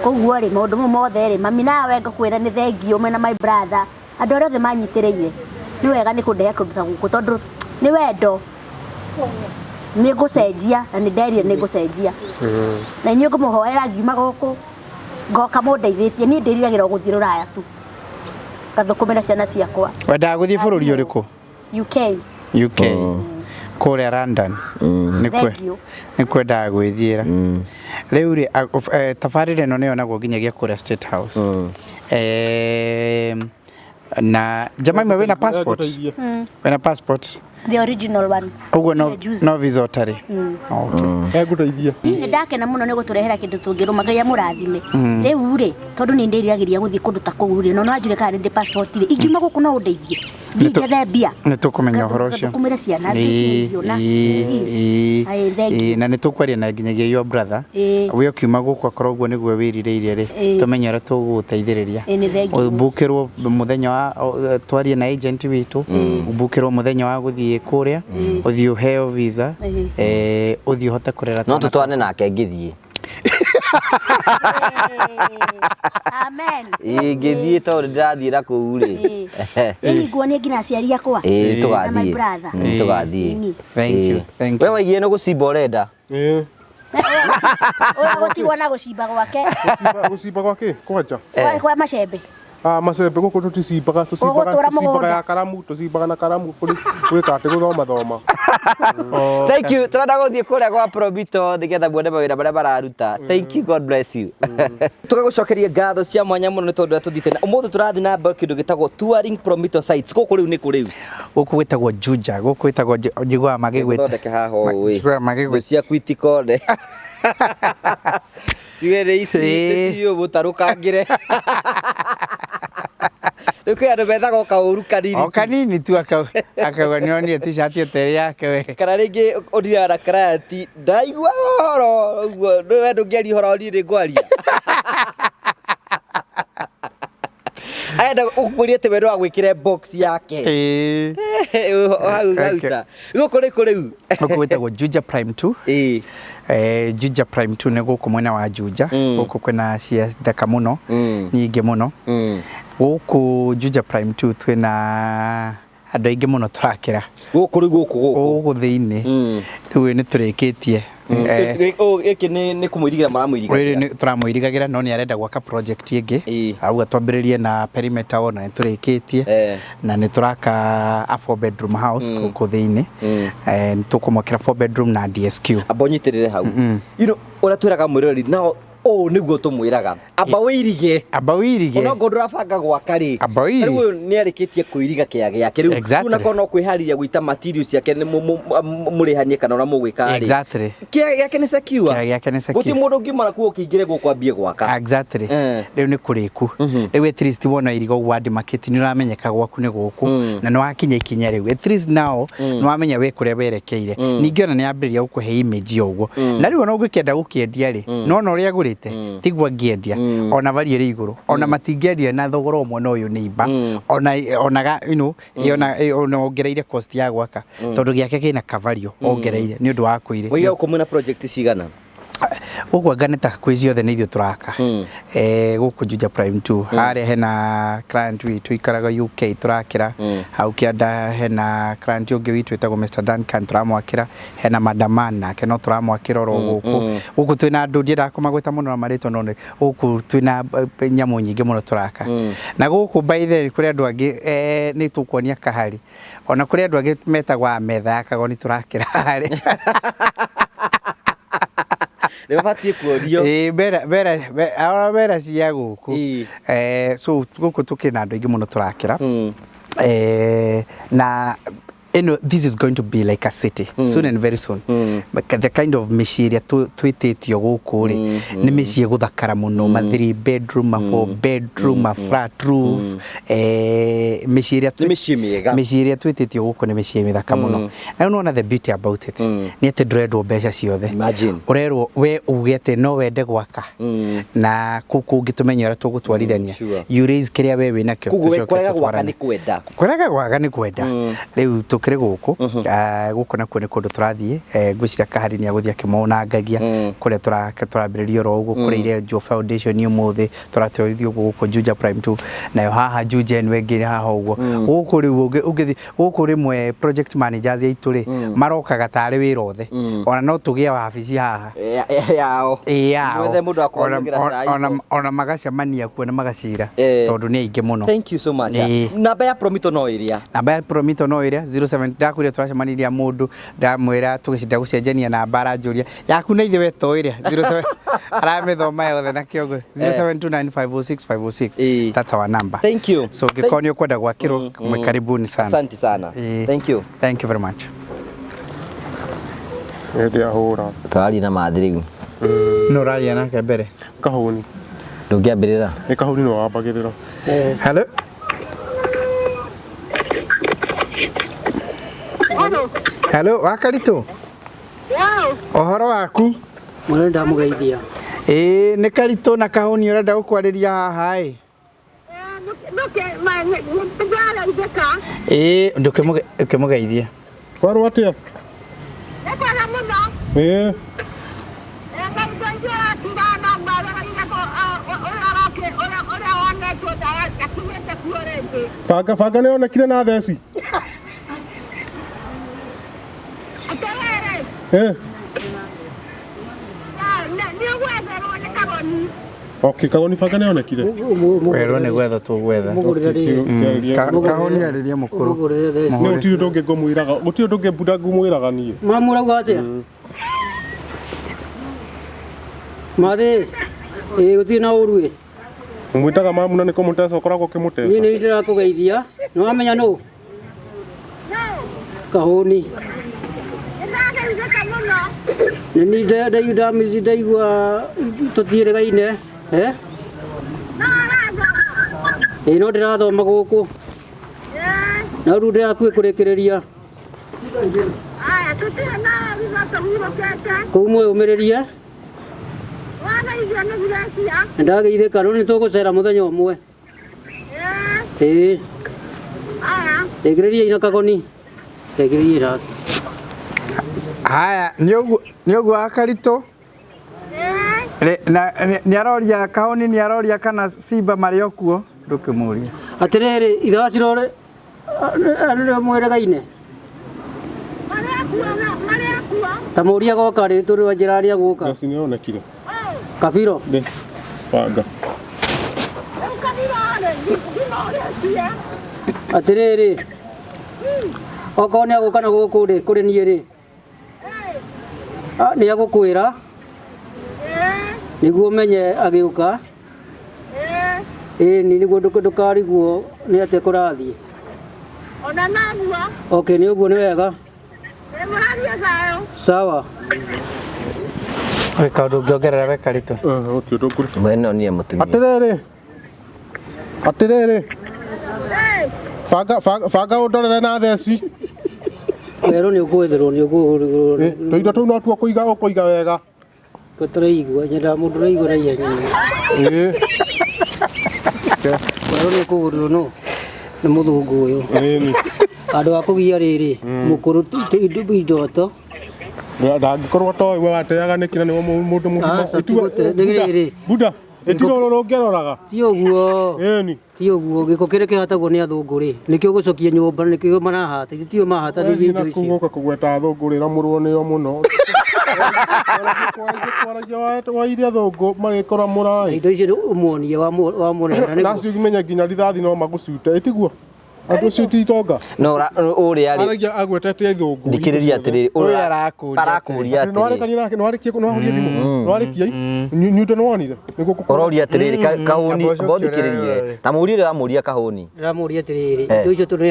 koguo rĩ maũndũ mau mothe rĩ mami nawe ngũkwĩra nĩ thengiũ mena my brother andũ arĩa othe manyitĩrĩire nĩ wega nĩ kũndehe kũndũ ta gũkũ tondũ nĩ wendo nĩ ngũcenjia na nĩ nderire nĩ ngũcenjia na inyuĩ ngũmũhoera ngiuma gũkũ ngoka mũndeithĩtie niĩ ndĩriragĩra o gũthiĩ rũraya tu ngathũkũmĩra ciana ciakwa Wendaga gũthiĩ bũrũri ũrĩkũ? UK UK. Kũrĩa London. Thank you. Nĩ kwendaga gwĩthiĩra. Rĩu rĩ tabarĩra ĩno nĩ yonagwo nginyagia kũrĩa State House. Na Jemima wĩna passport? Wĩna passport? The original one. Ũguo no no visa ũtarĩ. Okay. Egũteithia. Nĩ ndakena mũno nĩ gũtũrehera kĩndũ tũngĩrũma Ngai amũrathime. Rĩu rĩ tondũ nĩ ndĩriragĩria gũthiĩ kũndũ ta kũu rĩ no no anjũrie kana nĩ ndĩ passport rĩ ingiuma gũkũ no ũndeithie thiĩ njethe mbia Nĩ tũkũmenya ũhoro ũcio. Ngathũkũmĩre ciana thiĩ icio na Aĩ, thank you. Na nĩ tũkwaria na nginyagia your brother. Ĩĩ. We ũkiuma gũkũ akorwo ũguo nĩguo wĩrirĩirie rĩ Ĩĩ. tũmenye ũrĩa tũgũgũteithĩrĩria. Ĩĩ, nĩ thank you. Ũmbũkĩrwo mũthenya wa twarie na agent witũ ũmbũkĩrwo mũthenya wa gũthiĩ Ũthiĩ kũrĩa, ũthiĩ ũheo visa, ũthiĩ ũhote kũrera No twana. tũtwane nake ngĩthiĩ. Amen. Ingĩthiĩ tondũ ndĩrathiĩ na kũu rĩ. Ĩni nguonie nginya aciari akwa. Ĩĩ Na my tũgathiĩ. brother. Tũgathiĩ. Ĩni. Thank you, Ĩĩ. thank We you. waigire nĩ gũcimba ũrenda. Ĩĩ. Ũyũ gũtigwo na gũcimba gwake. Gũcimba gwa kĩ? Kwanja? Kwa macembe. Ah, macembe gũkũ tũticimbaga, tũcimbaga Ũgũtũra tũcimbaga mũgũnda. ya karamu, tũcimbaga na karamu kũrĩ gwĩka atĩ gũthoma thoma. Thank you. Tũrenda gũthiĩ kũrĩa gwa Promito nĩgetha muone mawĩra marĩa mararuta. Thank you. God bless you. Tũgagũcokeria ngatho cia mwanya mũno nĩ tondũ ũrĩa tũthiĩte na ũmũthĩ tũrathiĩ na mbere kĩndũ gĩtagwo touring Promito sites. Gũkũ rĩu nĩ kũ rĩu? Gũkũ gwĩtagwo Juja, gũkũ gwĩtagwo njiguaga magĩgwĩta. Thondeke haha ũũ ĩ. Njiguaga magĩgwĩta. Thũ ciaku itikone. Ciwe nĩ ici Ĩĩ. nĩciũ mũtarũkangĩre. Rĩu kwĩ andũ methaga o kaũru kanini. O kanini tu akauga nĩonire t-shirt ĩyo ta ĩrĩ yake we. Kana rĩngĩ ũndiraga na client ndaigua ũhoro ũguo we ndũngĩaria ũhoro niĩ nĩ ngwaria. Arenda gũkũria atĩ we no agwĩkĩre box yake. Ĩĩ. Hau hau Okay. ca. Gũkũ nĩ kũ rĩu? Gũkũ gwĩtagwo Juja Prime 2. Ĩĩ. Juja Prime 2 nĩ gũkũ mwena wa Juja. Gũkũ kwĩna cia thaka mũno, nyingĩ mũno. Gũkũ Juja Prime 2 twĩna andũ aingĩ mũno tũrakĩra. Gũkũ rĩu gũkũ gũkũ. Gũkũ thĩinĩ. Rĩu nĩ tũrĩkĩtie. Gĩkĩ nĩ kũmũirigĩra maramũirigagĩra. Rĩrĩ nĩ tũramũirigagĩra no nĩ arenda gwaka project ĩngĩ. Arauga twambĩrĩrie na perimeter wall na nĩ tũrĩkĩtie. Na nĩ tũraka a 4 bedroom house gũkũ thĩinĩ. Nĩ tũkũmwakĩra 4 bedroom na DSQ. Amba ũnyitĩrĩre hau. You know, ũrĩa twĩraga mwĩroreri nao ũũ nĩguo tũmwĩraga amba wĩirige. Amba wĩirige. Ona okorwo ndũrabanga gwaka rĩ. Amba wĩirige. Rĩu ũyũ nĩ arĩkĩtie kũiriga kĩea gĩake rĩu. Exactly. Rĩu nakorwo no kwĩharĩria gũita materials ciake nĩ mũrĩhanie kana ũrĩa mũgwĩka rĩ. Exactly. Kĩea gĩake nĩ secure. Kĩea gĩake nĩ secure. Gũtirĩ mũndũ ũngiuma na kuo ũkĩingĩre gũkũ ambie gwaka. Exactly. Rĩu nĩ kũrĩku. Rĩu at least wona iriga ũguo wandĩmakĩti nĩ ũramenyeka gwaku nĩ gũkũ na nĩ wakinya ikinya rĩu. At least now nĩ wamenya we kũrĩa werekeire. Ningĩ ona nĩ yambĩrĩria gũkũhe image ya ũguo. Na rĩu ona ũngĩkĩenda gũkĩendia rĩ, nĩ wona ũrĩa agũrĩte tiguo angĩendia ona value ĩrĩ igũrũ ona matingĩendia na thogora ũmwe na ũyũ neighbor ona you know ona ongereire cost ya gwaka tondũ gĩake kĩna kavalue ongereire nĩ ũndũ wa kũire. Waiga gũkũ mwĩna project cigana? Gũkũ anga nĩ ta kwĩ ciothe nĩ ithuĩ tũraka. Gũkũ Juja Prime 2 harĩa hena client witũ ikaraga UK tũrakĩra hau kĩanda, hena client ũngĩ witũ wĩtagwo Mr Duncan tũramwakĩra, hena Madaman nake no tũramwakĩra oro gũkũ. Gũkũ twĩna andũ ndiendaga kũmagweta mũno na marĩtwa no nĩ gũkũ twĩna nyamũ nyingĩ mũno tũraka. Na gũkũ by the way kũrĩ andũ angĩ nĩ tũkuonia kahari ona kũrĩ andũ angĩ metagwo a metha ya kagoni tũrakĩra harĩa. Nĩ mabatiĩ kuonio. Ĩĩ mera mera cia gũkũ. So gũkũ tũkĩrĩ na andũ aingĩ mũno tũrakĩra. Na ĩno this is going to be like a city soon and very soon. Like the kind of mĩciĩ ĩrĩa twĩtĩtio gũkũ rĩ nĩ mĩciĩ gũthakara mũno, ma 3 bedroom, ma 4 bedroom, ma flat roof, mĩciĩ ĩrĩa Nĩ mĩciĩ mĩega. Mĩciĩ ĩrĩa twĩtĩtio gũkũ nĩ mĩciĩ mĩthaka mũno. Na rĩu nĩwona the beauty about it nĩ atĩ ndũrendwo mbeca ciothe. Imagine. Ũrerwo we uge atĩ no wende gwaka na kũu kũngĩ tũmenye ũrĩa tũgũtwarithania. You raise kĩrĩa we wĩnakĩo. Koguo we tũcoke kũrega gwaka tũtwarane. nĩ kwenda. Kũrega gwaka nĩ kwenda. Rĩu tũkĩrĩ gũkũ gũkũ nakuo nĩ kũndũ tũrathiĩ, ngwĩciria kahari nĩ agũthiĩ akĩmonangagia kũrĩa tũrambĩrĩria oro ũguo kũrĩa irenjwo foundation ũmũthĩ tũratwarithio ũguo gũkũ Juja Prime 2 nayo haha Juja ĩno ĩngĩ haha ũguo gũkũ rĩu ũngĩthiĩ gũkũ rĩmwe project managers aitũ rĩ marokaga tarĩ wĩra othe ona no tũgĩe wabici haha. Yao. Ĩ yao. Mwethe mũndũ wa kũmanyugĩra cai. Ona magacemania kuo na magacira tondũ nĩ aingĩ mũno. Thank you so much. Ĩĩ. Namba ya Promito no ĩrĩa. Namba ya Promito no ĩrĩa 07 ndakwĩra tũracemanirie mũndũ ndamwĩra tũgĩcinda gũcenjania namba aranjũria yaku na ithe we to ĩrĩa 07 aramĩthoma yothe na kĩongo 0729506506, that's our number. Thank you. So ũngĩkorwo nĩ ũkwenda gwakĩrwo mwĩ karibuni sana. Asante sana. Thank you. Thank you very much. Hĩndĩ ahũra. Tũraria na mathi rĩu. No ũraria nake mbere. Kahũni. Ndũngĩambĩrĩra. Nĩ kahũni nĩwe wambagĩrĩra. Hello. Hello, wakaritũ. Ũhoro waku? Mũno ndamũgeithia. Ĩĩ nĩ karitũ na kahũni ũrenda gũkwarĩria haha ĩ. Ĩĩ ndũkĩmũgeithie. Kwarwo atia? Nĩ kwega mũno. Ĩĩ. Karuto icio ũrakiuga no marĩire ũrĩa ũrĩa wonetwo ndakinyĩte kuo rĩngĩ. Banga banga nĩ onekire na theci. Atĩrĩrĩ, Eh. nĩ ũgwetherwo nĩ kagoni. Okay, kagoni banga nĩ onekire. Werwo nĩ gwetha tũgwetha. Mũgũrĩre rĩrĩ. Kahũni arĩria mũkũrũ. Mũgũrĩre theci. Nĩ gũtirĩ ũndũ ũngĩ ngũmwĩraga, gũtirĩ ũndũ ũngĩ mbunda ngũmwĩraga niĩ. Mamu ũrauga atĩa? Mathĩ, ĩĩ gũtirĩ na ũru ĩ. Mwĩtaga mamu na nĩ kũmũteca ũkoragwo Niĩ ũkĩmũteca. nĩ ndĩrakũgeithia. Nĩ wamenya nũ? Kahũni. Nĩ ndageithĩka mũno. Nĩ niĩ ndamici ndaigua tũtiĩrĩgaine. Eh? No ũrathoma. Ĩĩ no ndĩrathoma gũkũ. Ĩĩ. Na rĩu ndĩrakuĩ kũrĩkĩrĩria. Aya, tũtirĩ na ũru no tũhurũkĩte. Kũu mwĩyũmĩrĩrie. Wona irio nĩ cirecia. Nĩ ndageithĩka rĩu nĩ tũgũcera mũthenya ũmwe. Ĩĩ. Ĩĩ. Aya. Rĩkĩrĩriai na kagoni. Rĩkĩrĩriai nake. Haya, nĩ ũguo nĩ ũguo akaritũ. Ĩĩ. Na nĩ aroria kahũni nĩ aroria kana Simba marĩ o kuo ndũkĩmũria. Atĩrĩrĩ, ithacirore nĩ mwĩrĩgaine. Marĩa kuo marĩa kuo. Ta mũria goka rĩ tũrĩ wa njĩra arĩa gũka. Theci nĩ onekire. Kabiro. Thĩ. Banga. Rĩu kabira rĩ, ndimũrĩtie. Atĩrĩrĩ, okorwo nĩ agũka na gũkũ rĩ kũrĩ niĩ rĩ nĩ agũkwĩra nĩguo ũmenye agĩũka. Ĩĩ nĩ nĩguo ndũkarigwo nĩ atĩa kũrathiĩ. Ona naguo. Okay, nĩ ũguo nĩ wega. Ĩ mũrarie thayũ. Sawa. Wĩ kaũndũ ũngĩongerera we karitũ. Gũtirĩ ũndũ ngũrĩ. Mwene nie mũtumia. Atĩrĩrĩ. Atĩrĩrĩ. Ĩĩ. Banga banga banga ũndorere na theci. Werwo nĩ ũkwetherwo nĩ ũkũgũrĩrwo. Tũindo tũu no tuo kũiga ũkũiga wega. Tũraigua nyendaga mũndũ ũraigua na ihenya. Ĩĩ. Werwo nĩ ũkũgũrĩrwo nũ? Nĩ mũthũngũ ũyũ. Ĩĩ. Handũ ha kũgia rĩrĩ mũkũrũ indoto. Ndangĩkorwo atoĩ we wateaga nĩkĩ na nĩwe mũndũ mũgima. Aca, ti gũte- nĩ rĩrĩ. Buda, ĩtira ũrĩa ũngĩroraga. Ti ũguo. Ĩni. Ti ũguo gĩko kĩrĩa kĩhatagwo nĩ athũngũ rĩ nĩkĩo gũcokia nyũmba nĩkĩo marahata ithuĩ tio mahata nĩ Wathiĩ indo na kũu icio. gũka kũgweta athũngũ rĩra mũrwo nĩo mũno. Kwaragia wa iria athũngũ marĩkora mũraĩ. Indo icio ũmuonie wamũrehera nĩguo. Nacio menye nginya rithathi no magũcute ĩtiguo. Andũ acio ti itonga. No ũrĩa rĩ Aragia agwetete athũngũ. thikĩrĩria atĩrĩrĩ Ũyũ arakũria arakũria Atĩ atĩrĩrĩ nĩwarĩkania nake nĩwarĩkia nĩwahoria thimũ nĩwarĩkia nyundo nĩwonire nĩguo ũroria atĩrĩrĩ kahũni amba ũcoke mbothikĩrĩrie ũrĩa- ta mũũria ũrĩa ũramũria kahũni Ndĩramũria atĩrĩrĩ Eh. indo icio tondũ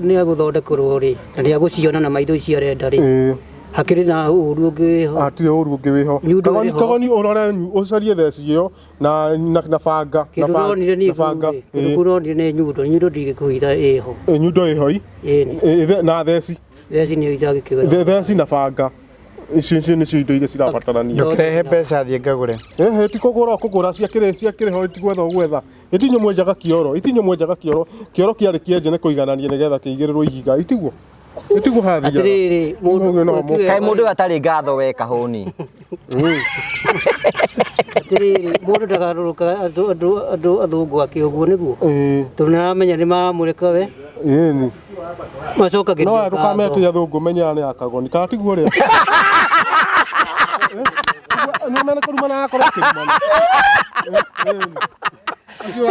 nĩ agũthondekerwo rĩ na nĩ agũciona na maitho icio arenda rĩ Ĩĩ. hakĩrĩ na ũru ũngĩ wĩho. Hatirĩ ũru ũngĩ wĩho. Nyundo Kagoni ĩrĩ ho. kagoni ũrore ũcarie theci ĩyo na na na banga na Kĩndũ banga ũronire niĩ na banga. kũu rĩ, kĩndũ kũu ũronire nĩ nyundo nyundo ndingĩkũhitha ĩho. Ĩĩ, nyundo ĩho i. Ĩni. Ĩĩ, na theci. Theci nĩyo itangĩkĩgũra. Theci na banga. Icio icio nĩcio indo iria cirabatarania. Ndũkĩrehe mbeca thiĩ ngagũre. Ĩhĩ ti kũgũra ũkũgũra ciakĩrĩ ciakĩrĩ ho ti gwetha ũgwetha. Itinyo mwenjaga kĩoro, itinyo mwenjaga kĩoro. Kĩoro kĩarĩ kĩenje nĩ kũiganania nĩgetha kĩigĩrĩrwo ihiga, itiguo? Itiguo hathiaga. Atĩrĩrĩ mũndũ No, no, Kaĩ mũndũ ũyũ atarĩ ngatho we kahũni. Atĩrĩrĩ mũndũ ndagarũrũkaga andũ andũ andũ athũngũ ake ũguo nĩguo. Tondũ nĩaramenya nĩ maramũreka we. Ĩni. Macokagĩria No ngatho. ndũkamete athũngũ menya nĩ akagoni kana tiguo ũrĩa. Nĩ mena kũrumana agakorwo akĩrumana. Acio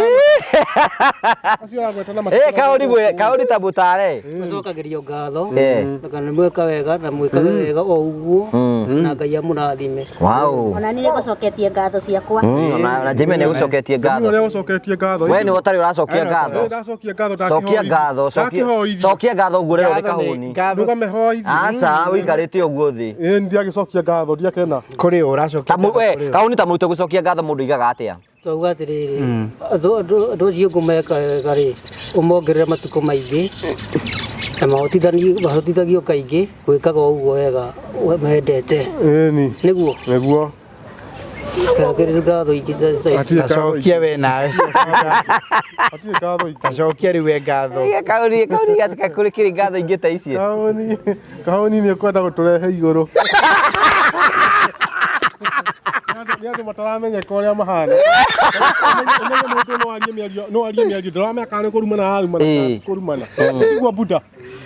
ũragweta na Eh kahũni gwe kahũni ta mũtare. Macokagĩrio ngatho. Eh. Na kana mweka wega na mwĩkage wega o ũguo na Ngai amũrathime. Wow. Ona niĩ nĩngũcoketie ngatho ciakwa. Ona Jimmy nĩ gũcoketie ngatho. Ũrĩa ũcoketie ngatho. We nĩ ũtarĩ ũracokia ngatho. Ndacokia ngatho Cokia ngatho, cokia cokia ngatho ũguo ũrerwo nĩ kahũni. Ndũkamehoithie. Aca ũikarĩte ũguo thĩ. Ĩĩ ndiagĩcokia ngatho ndiakena. Kũrĩ ũ ũracokia Ta we kahũni ta mũrutwo gũcokia ngatho mũndũ aigaga atĩa? Twauga atĩrĩrĩ andũ andũ andũ acio ngũmeka wega rĩ ũmongerere matukũ maingĩ na mahotithagio kaingĩ gwĩkaga o ũguo wega mendete. Ĩni. Nĩguo. Nĩguo. Kakĩrĩ ngatho ingĩ Hatirĩ ngatho Tacokia we nawe. Hatirĩ ngatho ingĩ. Tacokia rĩu we ngatho. Kaũni kaũni gatika kũrĩ kĩrĩ ngatho ingĩ ta ici. Kaũni kaũni nĩ kwenda gũtũrehe igũrũ. Nĩ andũ mataramenyeka ũrĩa mahana. Ũmenye mũndũ no arie mĩario no arie mĩario ndũramenya kana nĩ kũrumana ararumana kana ti kũrumana. Tiguo Buda.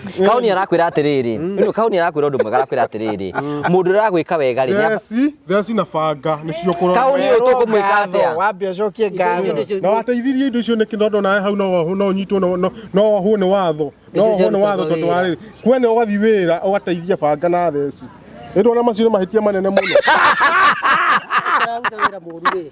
Kaũni arakwĩra atĩrĩrĩ, rĩu kaũni arakwĩra ũndũ mwega arakwĩra atĩrĩrĩ, mũndũ ũrĩa ũragwĩka wega rĩ, nĩ Theci na banga nĩcio kũrora. Kaũni ũyũ tũkũmwĩka atĩa? Wambe ũcokie ngatho. Na wateithirie indo icio nĩkĩ tondũ nawe hau no wohwo no ũnyitwo no wohwo nĩ watho. No wohwo nĩ watho tondũ wa rĩrĩ. Kwene ũgathiĩ wĩra ũgateithia banga na theci. Nĩ ndona macio nĩ mahĩtia manene mũno. Iraruta wĩra mũru rĩ,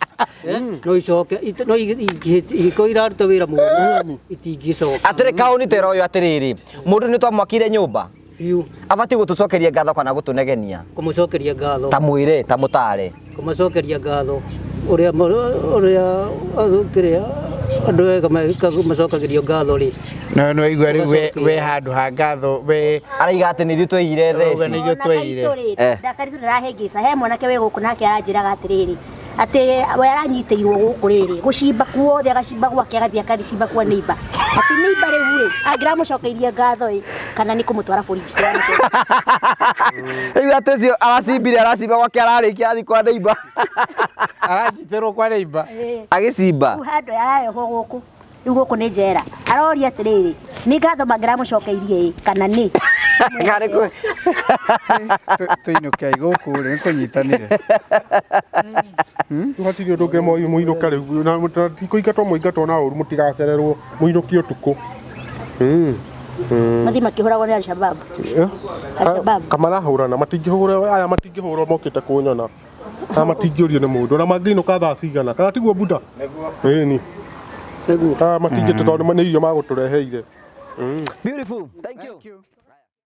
no icoke no ingĩkorwo iraruta wĩra mũru itingĩcoka. Atĩrĩ kaũni tera ũyũ atĩrĩrĩ, mũndũ nĩ twamwakire nyũmba biũ, abatiĩ gũtũcokeria ngatho kana gũtũnegenia? Kũmũcokeria ngatho. Ta mwĩre, ta mũtare. Kũmacokeria ngatho ũrĩa ũrĩa kĩrĩa andũ ega macokagĩrio ngatho rĩ. No no igua rĩu we handũ ha ngatho we araiga atĩ nĩ ithuĩ tweire theci. Nĩ ithuĩ tweire. Ndakaritũ ndĩrahĩngĩca he mwanake wĩ gũkũ nake aranjĩraga atĩrĩrĩ atĩ we aranyitĩirwo gũkũ rĩrĩ gũcimba kuothe agacimba gwake agathiĩ akacimba kwa neighbor atĩ neighbor rĩu rĩ angĩramũcokeirie ngatho ĩ kana nĩ kũmũtwara borithi. Rĩu atĩ ũcio aracimbire aracimba gwake ararĩkia athiĩ kwa neighbor. Aranyitĩrwo kwa neighbor. Agĩcimba. Rĩu handũ ararehwo gũkũ rĩu gũkũ nĩ njera aroria atĩrĩrĩ nĩ ngatho mangĩramũcokeirie ĩ kana nĩ Tũinũkei gũkũ rĩ nĩ kũnyitanire. Rĩu hatirĩ ũndũ ũngĩ mũinũka rĩu na ti kũingatwo mũingatwo na ũru mũtigacererwo mũinũkie ũtukũ. Mathiĩ makĩhũragwo nĩ Alshabab. Alshabab. Kamarahũrana matingĩhũra aya matingĩhũrwo mokĩte kũnyona. Aya matingĩũrio nĩ mũndũ ona mangĩinũka thaa cigana kana tiguo Buda? Ĩni. Aya matingĩte tondũ nĩ irio magũtũreheire. Beautiful. Thank you.